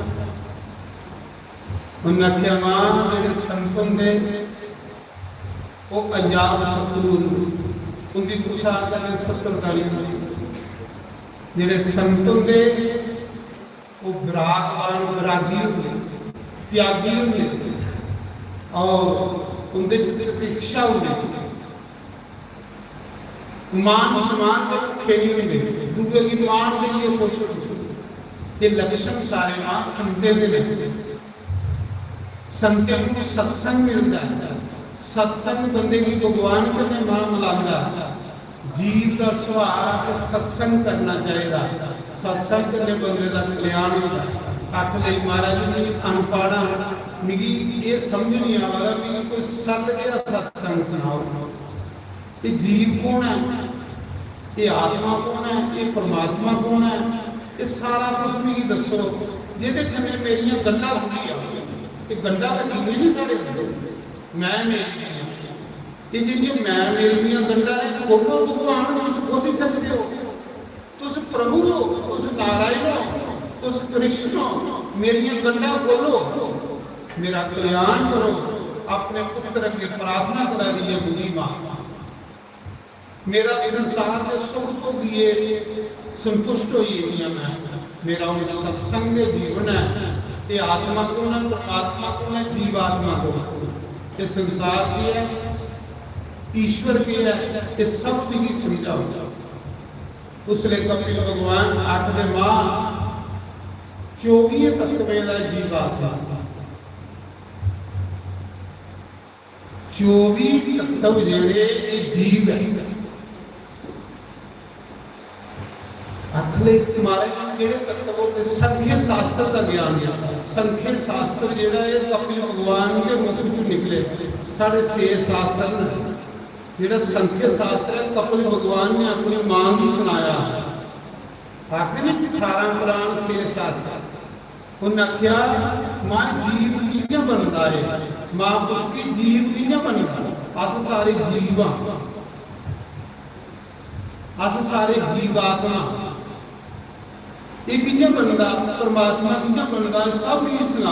उन्नै आखेआ, "मां, जेह्ड़े संत होंदे, ओह् अजात शत्रु होंदे, उं'दी कुसै कन्नै शत्रुता निं होंदी। जेह्ड़े संत होंदे, ओह् विरागवान, विरागी होंदे, त्यागी होंदे, और उं'दे च प्रतीक्षा होंदी, मान सम्मान दे भुक्खे निं होंदे, दूए गी मान देइयै खुश होंदे।" ये लक्षण सारे मां संतें दे ने। संतें कोल सत्संग मिलदा ऐ, सत्संग बंदे गी भगवान कन्नै मां मलांदा ऐ। जीव दा सुभाऽ ते सत्संग करना चाहिदा, सत्संग कन्नै बंदे दा कल्याण होंदा। आख लेई, "महाराज, में अनपढ़ आं, मिगी एह् समझ निं आवा दा, मिगी कोई सरल जेहा सत्संग सनाओ। एह् जीव कौन ऐ, एह् आत्मा कौन ऐ, एह् परमात्मा कौन ऐ, एह् सारा कुछ मिगी दस्सो, जेह्दे कन्नै मेरियां गंढां खु'ल्ली जान।" एह् गंढां लग्गी दियां निं साढ़े अंदर, मैं मेरी दियां। एह् जेह्ड़ियां मैं मेरी दियां गंढां न, खोलो भगवान, तुस खोली सकदे ओ। तुस प्रभु हो, तुस नारायण हो, तुस कृष्ण हो, मेरियां गंढां खोलो, मेरा कल्याण करो। अपने पुत्र अग्गें प्रार्थना करा दी ऐ बुढ़ी मां, मेरा संसार दे सुख भोगियै संतुष्ट होई गेदी आं मैं। मेरा हून सत्संग दे जीवन ऐ। एह् आत्मा कौन ऐ, परमात्मा कौन ऐ, जीवात्मा कौन ऐ, एह् संसार केह् ऐ, ईश्वर केह् ऐ, एह् सब मिगी समझाओ। उसलै कपिल भगवान आखदे, मां, चौबियें तत्वें दा जीवात्मा, चौबी तत्व जेह्ड़े, एह् जीव ऐ। आखले, महाराज, केह्ड़े तत्व होंदे? संख्य शास्त्र दा ज्ञान जेह्ड़ा, संख्य शास्त्र जेह्ड़ा, एह् कपिल भगवान दे मुख चों निकले। साढ़े छे शास्त्र न, जेह्ड़ा संख्य शास्त्र ऐ, कपिल भगवान ने अपनी मां गी सनाया। आखदे ने, "ठारां पुराण, छे शास्त्र।" उन्नै आखेआ, "मां, जीव कि'यां बनदा ऐ?" मां पुछदी, "जीव कि'यां बनदा? अस सारे जीव आं, अस सारे जीवात्मा। एह् कि'यां बनदा? परमात्मा कि'यां बनदा? एह् सब मिगी सनाओ।"